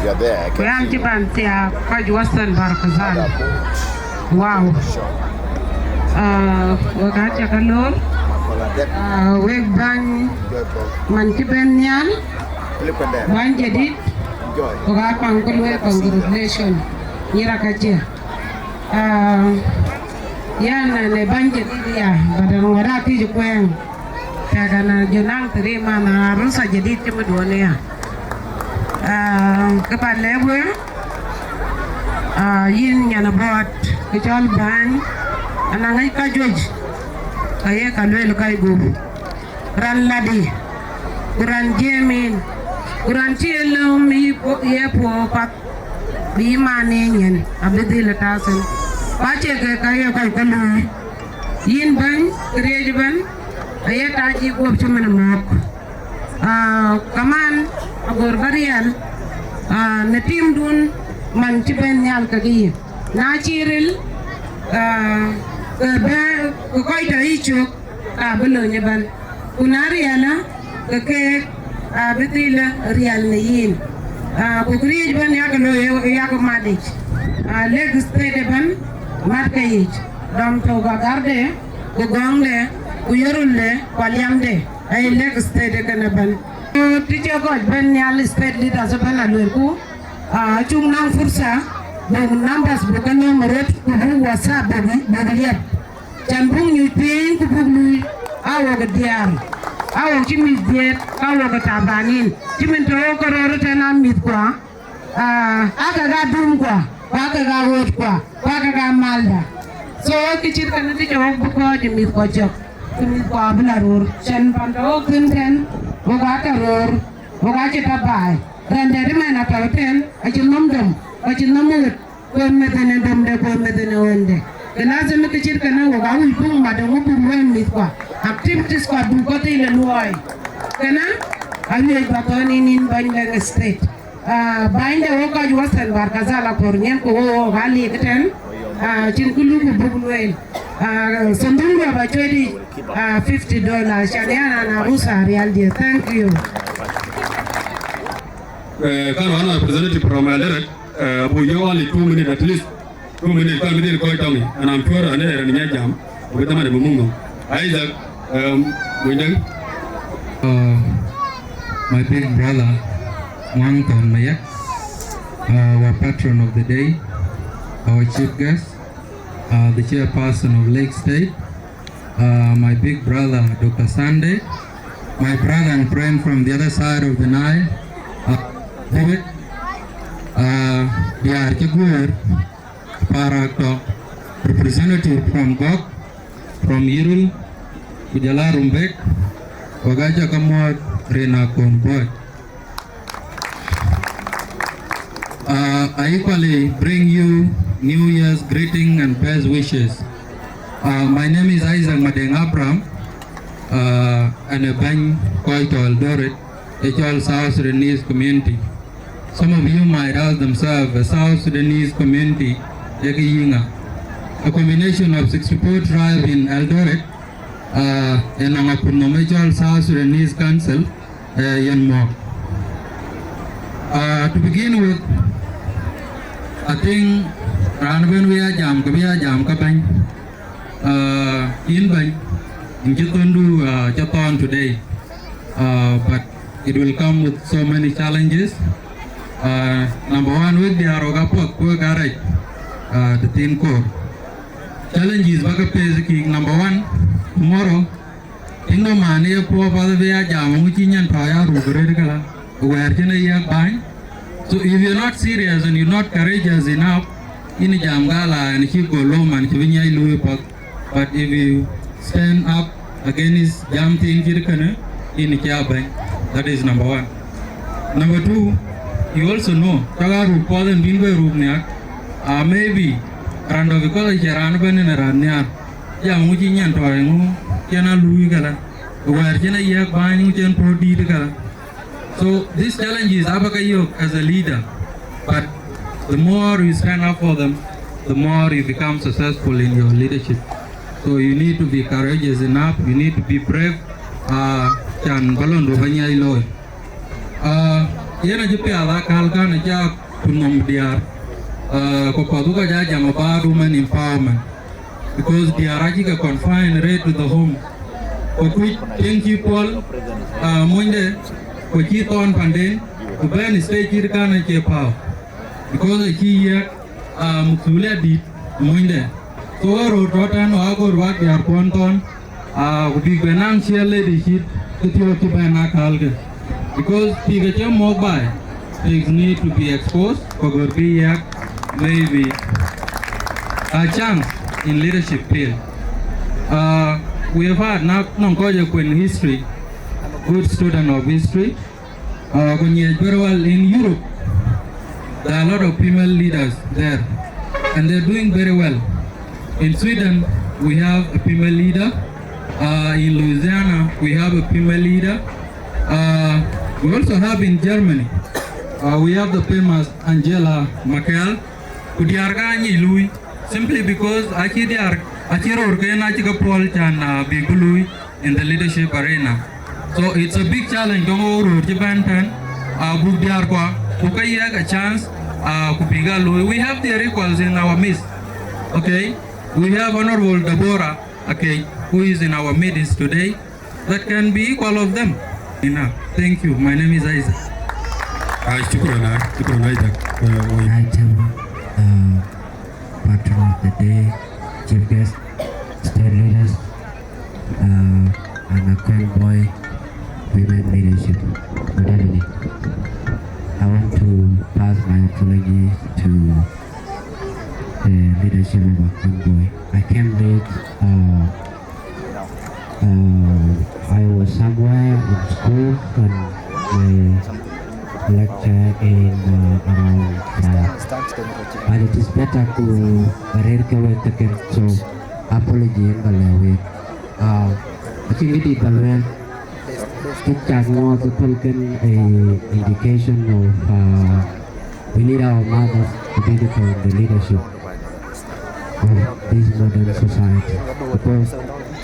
You are there. I can see you. Ku yan ci ban tia kɔc Western Barkazal. Ada bu. Wow. Ah, wek aca ke lor. Ah, wek bäny man cï ben nhial. Bäny jadid. Wek a paŋ ke lueel congratulation. Nyira ka cie. Ah, yan ne bäny jadid ya, badan wada tïc kuɛɛŋ. Tɛ̈k an jɔ naŋ tëri man arusa jadid cï mëduɔn ya. Ah, kë ba lɛ̈k wek, ah, yïn nyan abɔɔt, kë cɔl bäny, anaŋ ŋic ka juëc, ka ye ka lueel ka gup. Raan ladï, ku raan jiëëm yïn, ku raan cï ye lööm yï puɔ̈u, ye puɔ̈u path, bï yï man ye nyin, abï dhil ë tääu thïn. Ku acie kek ka ye kɔc ke luui. Yïn bäny, këriëëc ëbɛ̈n, aye tac yï guɔ̈p cï min mɔ̈ɔ̈k. Ah, kaman, agor bä riɛl, ah, në timdun man cï ben nhial kekë yï. Na cï ril, ah, ke bɛ, ke kɔc tɔ yï cök, ka bï löny ëbɛ̈n. Ku na riɛlë, ke keek abï dhil riɛl në yïn. Ah, ku këriëëc ëbɛ̈n yak looi, yak matic. Ah, Lake State ëbɛ̈n, mat ke yic. Dɔm tök agärde, ku gɔ̈ŋde, ku yörulde, ku aliamde, aye Lake State ëkënë ëbɛ̈n. Ku të cï kɔc ben nhial state leaders ëbɛ̈n aluelku, ah, acuk naŋ fursa, buk numbers buk ke nöm röt, ku buk WhatsApp buk, buk liep. Can buk nyuc piny ku buk luui, a wok ë diaar, a wok cï mïth dhiëët, ka wok ë tabanin, cï min tɔ wok ke röör ëtɛ̈n a mïthkua, ah, aa kek aa dumkua, ku aa kek aa ɣöötkua, ku aa kek aa malda. So, kë cït kënë të cï wok bï kɔc ë mïthkua cök, ku mïthkua abï la röör. Can pan tɔ wok thïn tɛ̈n, wok aa tɔ röör, wok aa cï tɔ baai. Raan dɛ̈t ëmɛn atɔ ëtɛ̈n, acï nhom dom, ku acï nhom ɣöt. Ku ë meth en ë domde, ku ë meth en ë ɣönde. Ke lazim kë cït kënë wok awïc buk mat ë ŋö buk luɔ̈i mïthkua. Activities kua buk kɔ̈th ë luɔi. Kënë awiëc bä thɔ̈n yïn, yïn bäny Lake State. Ah, bänyde wok kɔc Western Barkazal akɔ̈r nyin ku wok wok alik ëtɛ̈n. Ah, cïn kë luk buk lueel. Ah, sanduk ruɔp acuɛt yic, ah, fifty dollars. Can yan an arusa rial dië. Thank you. Eh, kan wan representative from Eldoret, eh, bu yö only two minutes at least. Ku mɛn dït, kɔc mɛn dït kɔc tɔŋ, and I'm sure an ee raan nya jam, ku bï dhaman bï muk nhom. Isaac, um, Windeng. Uh, my big brother, Wang Thon Mayak, uh, our patron of the day, our chief guest, uh, the chairperson of Lake State, uh, my big brother, Doctor Sunday, my brother and friend from the other side of the Nile, uh, David, uh, Diar Kigur, Parak tɔ̈, representative from Gok, from Yirol, ku jɔl a Rumbek, wek aca ke muɔ̈ɔ̈th rin akon Bɔc. Uh, I equally bring you New Year's greeting and best wishes. Uh, my name is Isaac Madeng Abraham, uh, and a bɛ̈ny kɔc tɔ̈ Eldoret, a cɔl South Sudanese community. Some of you might ask themselves, a South Sudanese community, yek yïŋa? A combination of sixty-four tribe in Eldoret, uh, and nɔŋ akutnhom ë cɔl South Sudanese Council, uh, yen mɔ̈k. Uh, to begin with, I think raan ëbɛ̈n wï ya jam, ke bï ya jam ke bɛ̈ny. Uh, yïn bɛ̈ny, yïn cï thöndu, uh, cï thɔn today. Uh, but it will come with so many challenges. Uh, number one, wek diäär wek apuɔth ku wek arac, uh, të thin koor. Challenges bä ke face kï, number one, tomorrow, tiŋ dɔ man ye puɔ path bï ya jam, ŋu cï nyan tɔ̈ ya ruk rëër këlä, wɛ̈ɛ̈r cïn e yiɛk bäny. So if you're not serious and you're not courageous enough, yïn jam gal a ɛn cï gol lom an cï bï nyiɛc luui path. But if you stand up against jam thïn cït kënë, yïn cï a bɛ̈ny. That is number one. Number two, you also know, cak a ruk puɔth ɛn bïn bɛ ruk nhiak, uh, maybe raan dɔ, because acie raan ëbɛ̈n en raan nhiaar. Jam ŋu cï nyan tɔ̈ ŋu cïn a luui këlä, wɛ̈ɛ̈r cïn a yiɛk bäny ŋu cïn puɔ̈u dïït këlä. So these challenges abä ke yök as a leader, but the more you stand up for them, the more you become successful in your leadership. So you need to be courageous enough, you need to be brave. Uh, can balon do banya ilo. Uh, yena ji pia la kal kan ja kunnom diar. Uh, ko padu ka ja jam about women empowerment. Because diäär acï ke confine rëër to the home. Ku kuc tiŋ cï puɔl, ah, monyde, ku cï thɔn panden, ku bɛ̈n stage cït kan acie päu. Because acï yiɛk, ah, mukthule adït monyde. So wä röör tɔ̈ tɛ̈n, wä agör wä diäär kuɔn thɔn, ah, ku bïk bɛ naŋ ciɛl lady cït kë thiɔ̈k cï bɛ̈n akalkë. Because pïk acï mɔ̈k baai, pigs need to be exposed, ku gör bï yiɛk maybe a chance in leadership field. Uh, we have had na nɔŋ kɔc ë kuen history, good student of history. Uh, ku nyiɛc very well in Europe. There are a lot of female leaders there, and they're doing very well. In Sweden, we have a female leader. Uh, in Louisiana, we have a female leader. Uh, we also have in Germany, uh, we have the famous Angela Merkel. Ku diäär ka nyic luui, simply because acï diäär, acï röörken acï ke puɔl can, uh, bïk bï luui in the leadership arena. So it's a big challenge dɔŋ wok röör cï bɛ̈n tɛ̈n, uh, buk diäär kua, ku ke yiɛk a chance, uh, ku bïk a luui. We have their equals in our midst. Okay? We have Honorable Deborah Akec, who is in our midst today, that can be equal of them. Enough. Thank you. My name is Isaac. Ah, shukran, ah, shukran, Isaac. Uh, we- Ai, Tim, uh, patron of the day, chief guest, state leaders, uh, and a convoy women leadership. Good evening. I want to pass my apologies to the leadership of a convoy. I came late, uh, Uh, I was somewhere in school and my lecture in, uh, around five. But it is better to arrange the way, so apology in the way. Uh, I think it is the way. It can more the Falcon a indication of, uh, we need our mothers to be the, the leadership of this modern society, because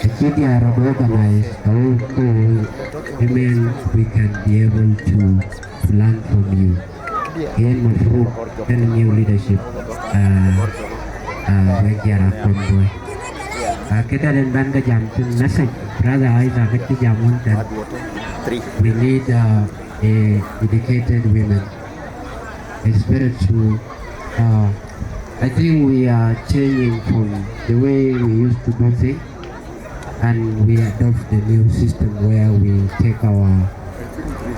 the kids are organized, how, how women we can be able to, to learn from you. Yen mafruq, any new leadership, uh, uh, wek diäär Akon Boi. Uh, këdɛn en bän ke jam thïn message, brother Isaac acï jam wun tɛ̈n. We need, uh, a dedicated women, a spirit to, uh, I think we are changing from the way we used to do things, and we adopt the new system where we take our,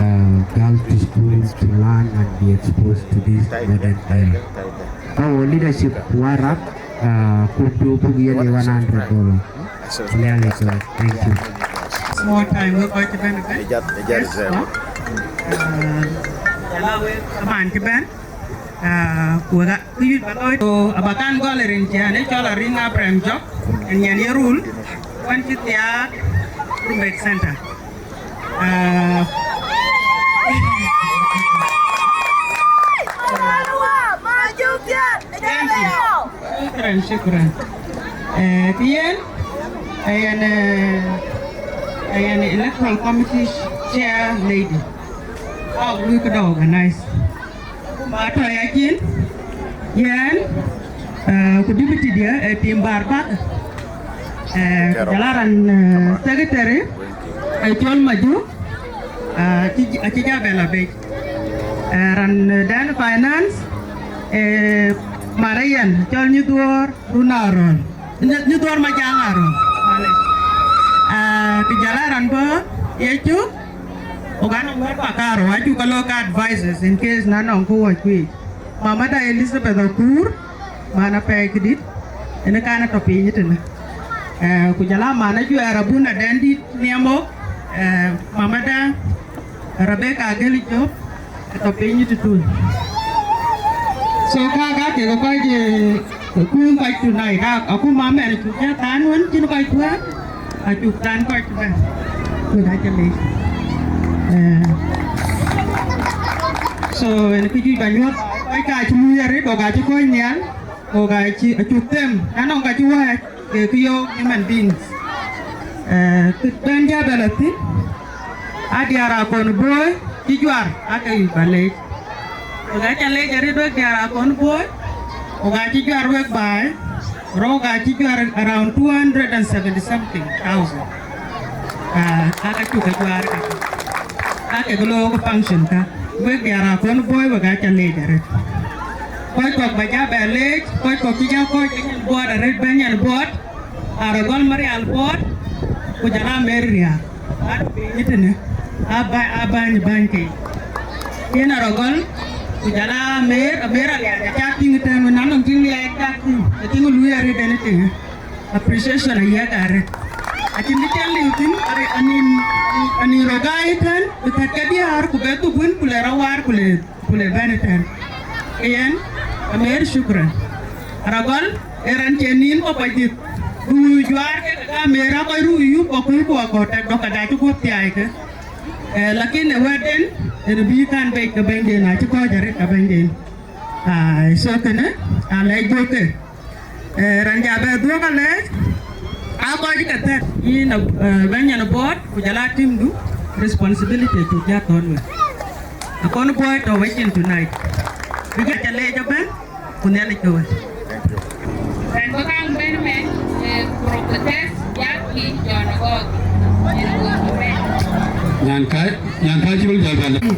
uh, girls to school to learn and be exposed to this modern era. Our leadership, Warap, uh, could do buk yen one hundred dollar. Clearly, so thank you. Small time, we got to benefit. Yes, sir. Uh, allow it. Come on, Kiban. Uh, we got, we use Baloy. So, abakan gol rin cï ane cɔl Aring Abraham Jok, en nyan ye rul, wan cï thiaak Rumbek Center. Uh, thank you. Shukran, shukran. Eh, kë yen, ayen, eh, ayen electoral committee chair lady. Ɣok lui këdä organize. Kuma tɔ̈ ya cin, yɛn, eh, ku deputy diɛ, eh, tim bar bak. Eh, ku jɔl a ran, eh, secretary, eh, cɔl Maju, eh, acï, acï ja bɛ la bec. Eh, ran, eh, dan finance, eh, Marian, cɔl Nyuduɔɔr, Run Arɔn. Nyuduɔɔr Majaŋ Arɔn. Malec. Ah, ku jɔl a ran bɔ̈, Yecu, ɣok anɔŋ wɛ̈t Pakaro, acuk ke looi ke advisors in case na nɔŋ kë wuɔ̈c kuic. Mamada Elizabeth Akur, man apɛi këdït, en ë kan atɔ̈ piny ëtënë. Eh, ku jɔl a man ajuɛɛr abun adɛn dït niɛm ɣok, eh, Mamada Rebecca Ageli Job, atɔ̈ piny ëtëtun. So, ka, ka kek kɔc, eh, kuŋ kɔc tonight, ka, aku mamɛn acuk jɔ than wën cïn kɔc tuɛɛr, acuk than kɔc tuɛɛr. Wek aca leec. Eh. So, en kë juëc ba nyuɔ̈th, kɔc ka cï luui arëët, ɣok acï kɔc nhial, ɣok acï, acuk them, na nɔŋ ka cï wääc, ke kë yök human beings. Eh, kë bɛ̈n jɔ bɛ la thïn, a diäär Akon Boi cï juar, ake yuc ba leec. Wek aca leec arëët wek diäär Akon Boi, ɣok acï juar wek baai, rɔ̈k acï juar around two hundred and seventy something thousand. Ah, aka cuk ke juar ka. Ake ke looi ke function ka. Wek diäär Akon Boi, wek aca leec arëët. Kɔc kɔ̈k ba jɔ bɛ leec, kɔc kɔ̈k cï jɔ kɔ̈ɔ̈c ke nyan buɔɔt arëët, bɛ̈ny nyan buɔɔt, Aragɔl Marial Buɔɔt, ku jɔl a Mary Riak. Atɔ̈ piny ëtënë, a bä-, a bäny, bäny ke. Yen Aragɔl, ku jɔl a Mary, Mary Aliac, acak tïŋ ëtɛ̈ɛ̈n, wën anɔŋ tïŋ Liac acak tïŋ, ë tïŋ luui arëët en ëtënë. Appreciation ayiɛk arëët. Acïn kë cïn liu thïn, arëët anïn, anïn rɔ̈k aa ëtɛ̈ɛ̈n, bï thät ke diäär, ku bɛ dhuk wën, ku le rɔt waar, ku le ku le bɛ̈n ëtɛ̈ɛ̈n. Ke yen, Amer, shukran. Aragɔl, ee raan cï nïn kɔ̈k kɔc dhiëth. Ruu juaar ke ka Amer aa kɔc ruu yup, aköl ku akɔ̈u tɛ̈k dɔ̈k, ka dac cï guɔ̈p thiaai ke. Eh, lakin ë wɛ̈tden, yen bï kan bec ke bɛ̈nyden, acï kɔ̈ɔ̈c arëët ke bɛ̈nyden. Ai, so kënë, alɛc duɔ̈k ke. Eh, raan ja bɛ dhuɔ̈k alɛɛc, aa kɔc ke thɛ̈t yïn, eh, bɛ̈ny nyan buɔɔt, ku jɔl a timdu, responsibility cuk jɔ thɔ̈n wek. Akon Boi tɔ̈ wecin tonight. Bï jɔ ca leec ëbɛ̈n, ku Nhialic ke wek. Raan bï kaŋ bɛ̈n mɛn, eh, prophetess Jackie John Agoth. Nyan kai, nyan kai cï bï jɔl bɛ̈n.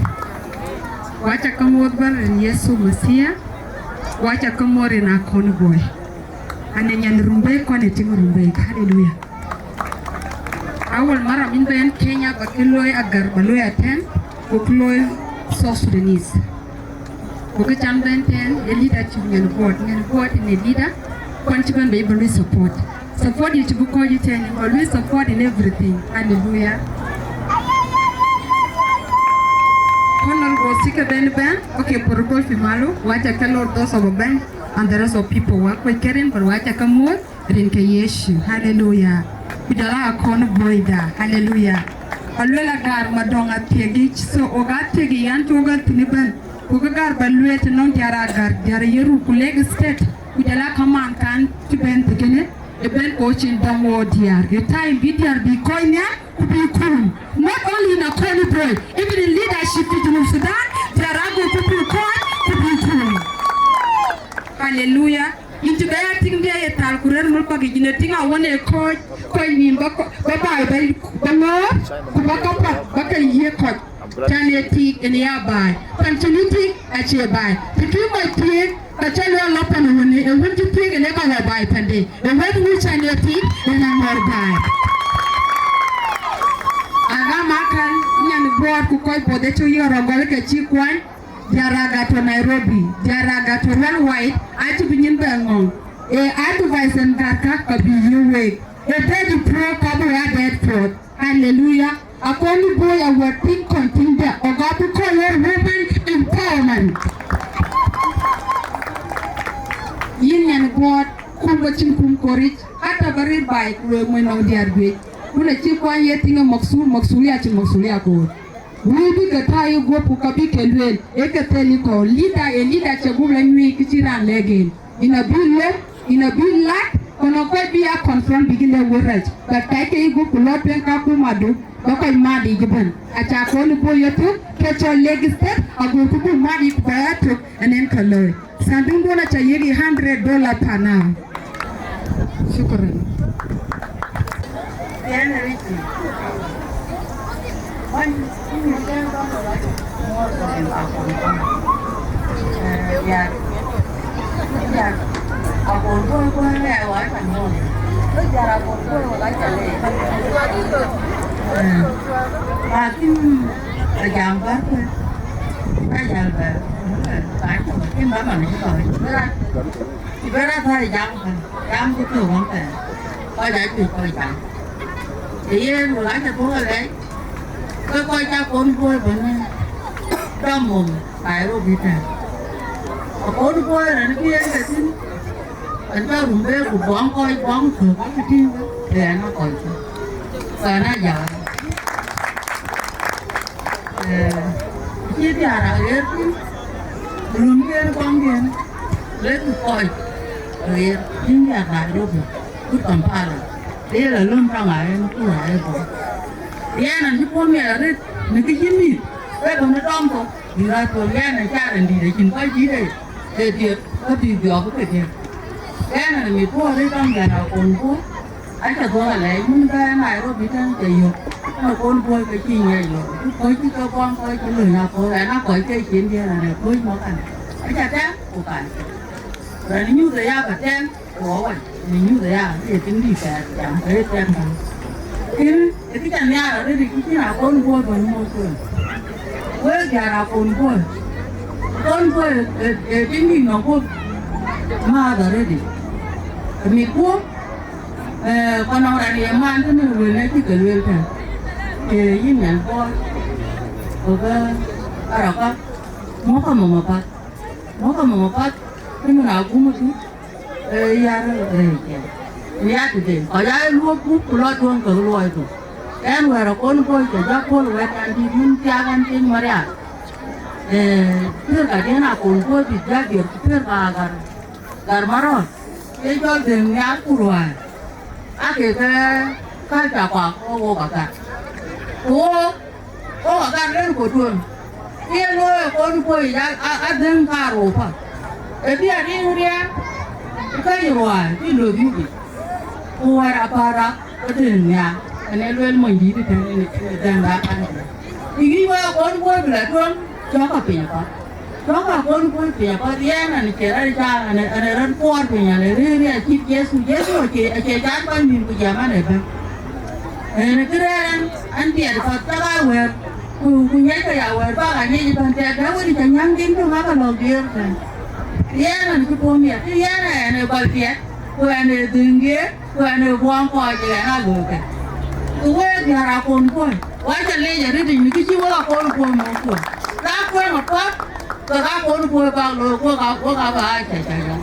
Waca ke muɔ̈th bɛ̈n rin Yecu Messiah, waca ke muɔ̈th rin Akon Boi. Ane nyan Rumbek, ku ane tiŋ Rumbek. Haleluya. Awal mara min bɛ̈n Kenya, ba kë looi Agar, ba looi attend, ku kë looi South Sudanese. Ku kë can bɛ̈n tɛ̈n, ë leader cï nyan buɔɔt, nyan buɔɔt ë leader, ku an cï bɛ̈n bɛ bɛ lui support. Support yï cï bï kɔc ëtɛ̈n, ba lui support in everything. Haleluya. Honorable Sika bɛ̈n bɛ̈n, okay, protocol fi malu, waca ke lor those of bɛ̈n, and the rest of people, wa kuec ke rin, but waca ke muɔ̈th, rin ke Yecu. Haleluya. Ku jɔl a Akon Boi da. Haleluya. Aluel Agar Madɔŋ athiek yic. So, ɣok athiek yic, an cuk ɣɛl thïn ëbɛ̈n. Ku kë gäär ba lueel tënɔŋ diäär Agar, diäär Yirol ku Lake State. Ku jɔl a kamaan kan cï bɛ̈n thïn kënë, ë bɛ̈n ku cïn dɔm wo diäär. Ë time bï diäär bï kɔc nhial, ku bï kuum. Not only in Akon Boi, even in leadership fi Junub Sudan, diäär ago ku bï kɔc, ku bï kuum. Haleluya. Yïn cï Bɛ ya tïŋ diɛ̈ ye thal ku rɛ̈ɛ̈r mul kɔ̈k yic, në tïŋ awën ë kɔ̈ɔ̈c, kɔc nïïm bä kɔ-, bä baai bä, bä ŋɔ̈ɔ̈r, ku bä käpath bä ke yiëk kɔc. Cän ye tik en ya baai. Pan cïn ye tik acie baai. Të kï kɔc thiëëk, ka cä lueel lɔ pan ë wën, ë wën cï thiëëk en ë ka ɣɔ̈ baai pande. Ë wën wïc cän ye tik en a ŋɔ̈ɔ̈r baai. Agam akäl, nyan Buɔɔr ku kɔc puɔth ë cï yɔ̈ɔ̈r rɔt gɔl ke cï kuany. Diaraga to Nairobi, Diaraga to worldwide, acï bï nyin bɛ ŋɔ̈ŋ. Ee advice en gärkä ka bï yiëk week. Ee dɛ̈t pro ka bï wa dɛ̈t puɔ̈th. Hallelujah. Akɔn bï boi awär tïŋ kɔn tïŋ dɛ, ɔga bï kɔn wär women empowerment. Yïn nyan Buɔɔr, kum wecin kum koric, ata bä rëër baai ku wek mony nɔŋ diäär juëc. Kun acï kuany ye tïŋ ë maksul, maksul ya cïn maksul ya koor. Wïï bï ke tääu ë guöp ku ka bï ke lueel, ee ke thel ë kɔ̈u. Leader, ee leader cï gup la nyuiik kë cï raan lɛ̈k en. Yïn abï lom, yïn abï lat, ku nɔŋ kɔc bï ya confront bïk lɛ̈k wël rac. But kɛckë yï gup ku lɔ tueŋ ka kumadu, bä kɔc mat yic ëbɛ̈n. Aca kɔn ë boi yetök, ke cɔl Lake State, ago ku bï mat yic ku bä ya tök, and then ka looi. Sandukdun aca yiëk yï hundred dollar per now. Shukran. Lakin ajam bä, ajam bä, ajam bä, ajam bä. Cï bɛ̈n a thäi jam kën, jam cï tök ɣɔn thɛɛr, kɔc aa cuc kɔc jam. Ee yen, wek acä thök alɛɛc, ke kɔc cä kon bɔ̈ ëbɛ̈n dɔm mom Nairobi tɛ̈n. Akon bɔ̈ rɛ̈n bï en ke thïn, ɛn cä rum bɛ ku buɔŋ kɔc buɔŋ thök, ke tïŋ ke ɣɛn a kɔc thök. Ɣɛn a jam. Ee, cï diäär aɣeer thïn, rum yen kɔŋ yen, lek kɔc ɣeer, cïn diäär Nairobi, kut Kampala, lek alöm tɔŋ a yen ku a ye bɔ̈. Yɛn an cï puɔ̈u miɛt arëët, në kë cï mïth, ke bɔ̈ në tɔŋ thok, bï ɣäth thok, yɛn an cä rɛ̈n dït acïn kɔc dït ee, ee diëk, ke bï dhiɔɔk ke diëk. Yɛn an mit puɔ̈u arëët tɔŋ diäär akon puɔ̈u, Aca dhuɔ̈k alɛɛc, wun bɛ̈ɛ̈r Nairobi tɛ̈n ke yök, ënë kon buɔ̈i ke cï nyiɛc lɔ, ku kɔc cï ke buɔŋ kɔc cï löny aköl, ɛn a kɔc ke cin diɛ̈n ɛn ë köc mɔ̈k kan. Aca tɛ̈m ku kan. Rɛn nyuth aya bä tɛ̈m ku ɣɔ̈k wac, në nyuth aya, ye tiŋ dït thɛɛr jam ke ye tɛ̈m bä. Kën, ë kë ca nhiaar arëëtic, kë cïn akon buɔ̈i bä nyuɔɔth kuën. Wek diäär akon buɔ̈i. Akon buɔ̈i, ë, ë tiŋ dït nɔŋ guöp määth arëëtic. Ë mit guöp, Ee, ku nɔŋ raan ye man tënë wël ë cï ke lueel tɛ̈n, ke yïn nyan Buɔɔr, ku ke arɔ̈kä, muɔ̈kkë mom apath, muɔ̈kkë mom apath, cï min agum ëtök, ee, yär rëëc ë, në ya tëde, kɔc aa luɔ̈k gup ku lɔ tuɔ̈ŋ kek luɔidu. Ɛn wɛ̈ɛ̈r akon bɔ̈i ke jɔ puɔ̈l wɛ̈t an dït min thiaak an cïn Marial. Ee, thiëër ka diɛ̈n akon bɔ̈i bïk jɔ diɛt, ku thiëër ka agar. Gat Marɔ̈ɔ̈r, ke jɔl dhëŋ nhial ku ruääi, ake ke culture kua ke wok agar. Ku wok, wok agar len ku tueŋ. Ke ye looi akon kuɔ̈c a, a, adhëŋ kaarou path. Ë bï ariŋ riɛɛr, ke yï ruääi, cï löth yukic. Ku wɛ̈t apäärak, ke dhëŋ nhial, ënë lueel monydït ëtɛ̈n ënë, ënë dhëŋ dak an. Të yï wek akon kuɔ̈c bï la tueŋ, cɔ̈k apiny apath. Cɔ̈k akon kuɔ̈c piny apath, yɛn an, cie rɛ̈t ca, an, an, rɛ̈t kuɔɔr piny, an, rëër ya cït Jethu. Jethu acie, acie jat kɔc nïïm ku jam an, ëbɛ̈n. Ënë kë rɛ̈ɛ̈r an, an, tiɛt path cak a wɛ̈ɛ̈r, ku, ku nyiɛckë ya wɛ̈ɛ̈r bäk a nyiɛc ëbɛ̈n, tiɛt bɛ̈ wën ca nyäŋ din töŋ aka lɔ̈k diëër tɛ̈n. Yɛn an, cï puɔ̈u miɛt, yɛn an, ë gɔl tiɛt, ku an, ë dhëŋ diëër. Ku ɛn ë buɔŋ kɔc ë ɛn alookë. Ku week diäär akon kuɔ̈c, wa cä leec arëtic në kë cï wek akon kuɔ̈c muk kuɔ̈c. Ka kuëŋ apuɔth, ke ka akon kuɔ̈c bak looi, wek a, wek a bä aa cä cä yɔ̈ŋ.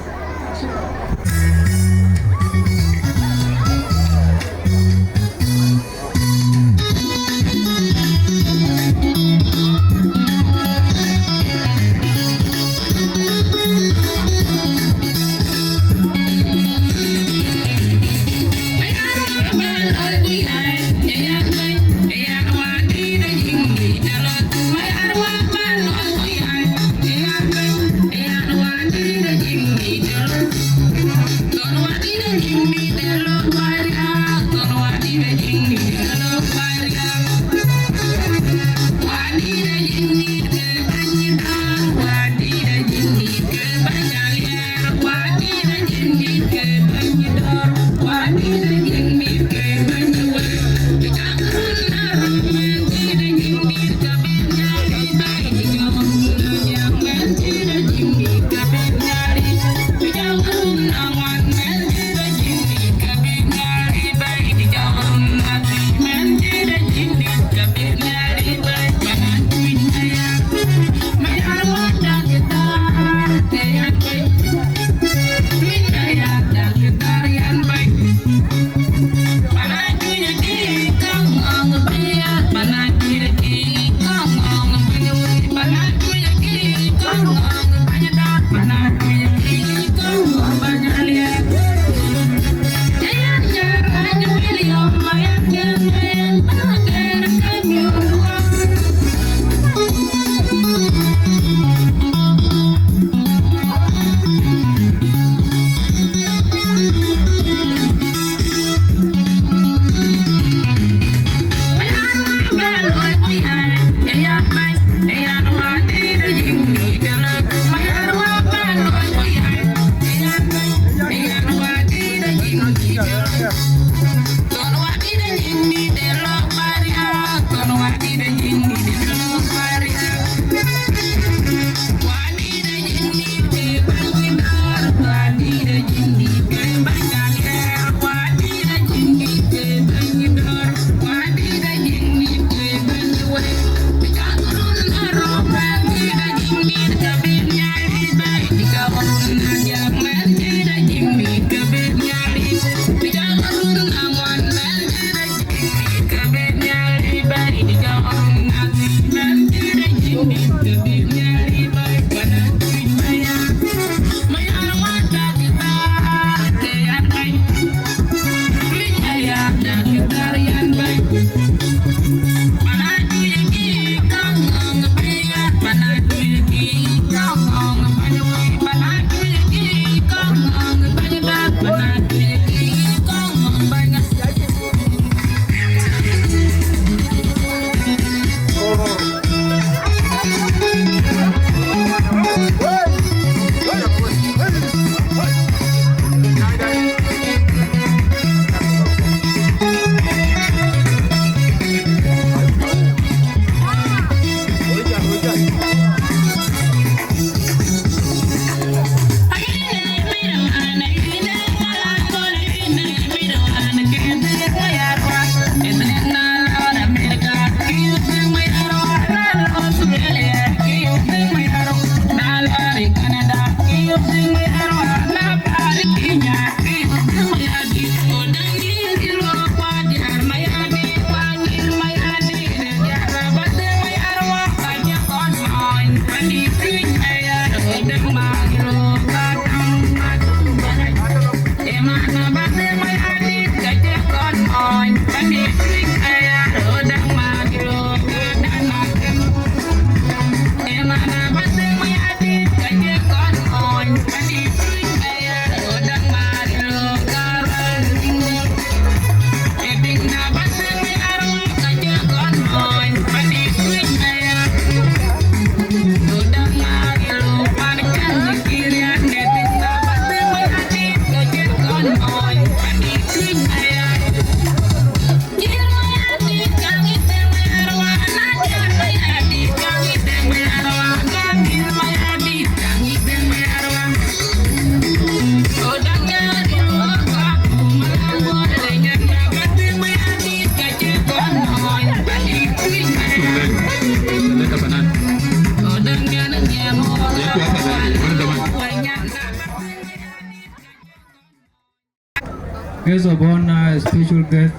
Guest of honor, special guest,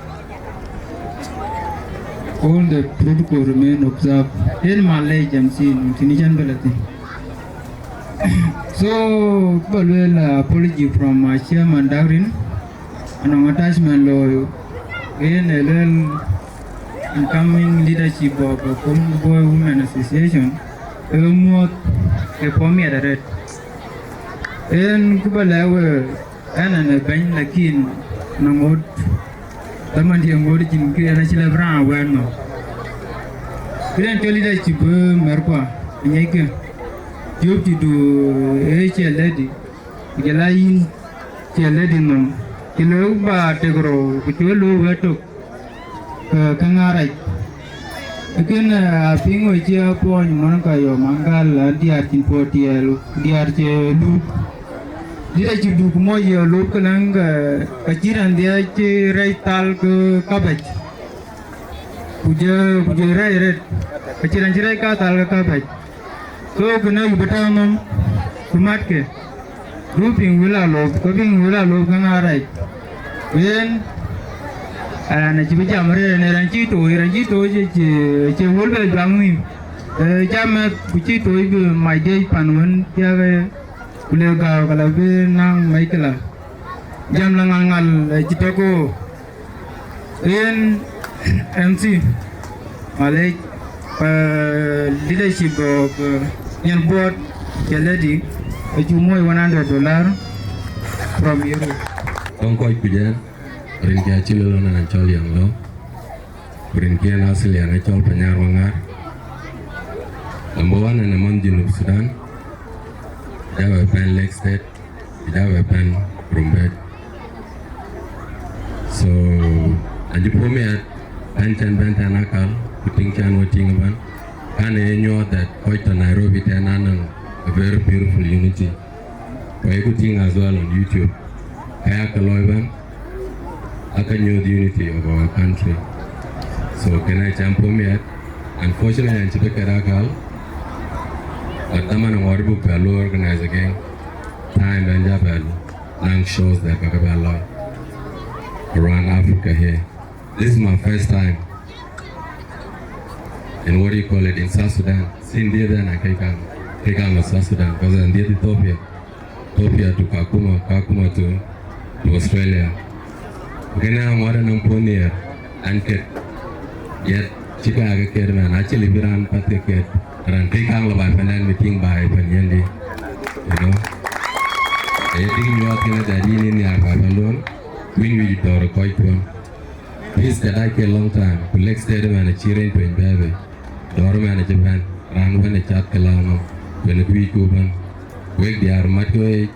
all the protocol remain observed. Yen malec M C, në tïn cän bɛ̈n la thïn. So, ba lueel, uh, apology from, uh, chairman Dagrin. Anɔŋ attachment looi, yen ë lueel incoming leadership of the Kom Boi Women Association, ë muɔ̈th ë puɔ̈u miɛt arëët. Yen kë ba lɛ̈k we, ɣɛn ë bɛ̈ny, lakin në ŋoot, dhaman diɛ̈ ŋoot cïn kë ɣɛn acï lɛ̈k bï raan wɛ̈ɛ̈t nhom. Këden cɔl leadership ë mɛ̈rkua, aŋiɛckë. Jɔp tïdu ë chair lady, ku jɔl a yïn chair lady nhom, cï lëu ba tek rou, ku cï we looi wɛ̈t tök, ke, ke ŋaar rac. Lakin, eh, apiŋ we cï apuɔny mɔn ka yɔm aŋgal an diäär cïn puɔ̈u tiɛɛl, diäär cï lup. Dït acï duk mɔc ye lop ke läŋ, eh, ka cït raan dhiac cï rɛc thal ke kabac. Ku jɔ, ku jɔ rɛc rɛt, ka cït raan cï rɛc ka thal ke kabac. So, kënë yï bï tääu nhom, ku matkë. Du piŋ wël alop, ke piŋ wël alop ke ŋaar rac. Ku yen, raan acï bï jam arëët, në raan cï toc, raan cï toc cï, cï, cï wël bɛ juak nhïïm. Eh, jam, eh, ku cï toc bï mac diëc pan wën thiääk, eh, ku le gääu, ka la bï naŋ mac këla. Jam la ŋaŋal, eh, cï tɔ̈k. Yen M C, malec, uh, leadership of, uh, Nyan Buɔt, Jaledi, acuk muɔ̈c one hundred dollar from Europe. Tɔŋ kɔc kuc ɛn, rinkiɛ̈ acï lël ɣɔn an cɔl Yaŋ Lɔ̈u, ku rinkiɛ̈n asili an acɔl Panyar Waŋar. Number one, an ë manh Junub Sudan, ja bɛ pɛ̈n Lake State, ja bɛ pɛ̈n Rumbek. So, an cï puɔ̈u miɛt, an cän bɛ̈n tɛ̈n akal, ku tïŋ cän we tïŋ ëbɛ̈n. Kan ë nyuɔɔth that kɔc tɔ̈ Nairobi tɛ̈n anɔŋ a very beautiful unity. Ku ayeku tïŋ as well on YouTube. Ka ya ke looi ëbɛ̈n, aka nyuɔɔth unity of our country. So, kënë acän puɔ̈u miɛt, unfortunately, an cï bï kɛt akal, but dhaman ŋuɔɔt buk bɛ looi organize again. Time bɛ̈n ja bɛ naŋ shows that ka ke bɛ looi around Africa here. This is my first time in, what do you call it, in South Sudan. Since dhiëth ɛn a ke kaŋ, ke kaŋ of South Sudan, 'cause an dhiëth Ethiopia. Ethiopia to Kakuma, Kakuma to, to Australia. Kënë aŋuɔɔt anɔŋ puɔ̈u nhiɛɛr, an ket. Yet, cï ka ke ket man, actually bï raan path ke ket, raan ke kaŋ la baai pandɛn bï tïŋ baai pan yɛn dï. You know? Ee tïŋ nyuɔɔth kënë that yïn ë nhiaar baai pandun, ku yïn wïc dɔ̈ɔ̈r ë kɔc kuɔn. Peace ka dac ke long time, ku Lake State man acï rɛny tueny bɛ̈ɛ̈i bei. Dɔ̈ɔ̈r man acï bɛ̈n, raan wën ë cath ke la nɔm, kuen kë wïc ku bɛ̈n. Wek diäär mat ke weec,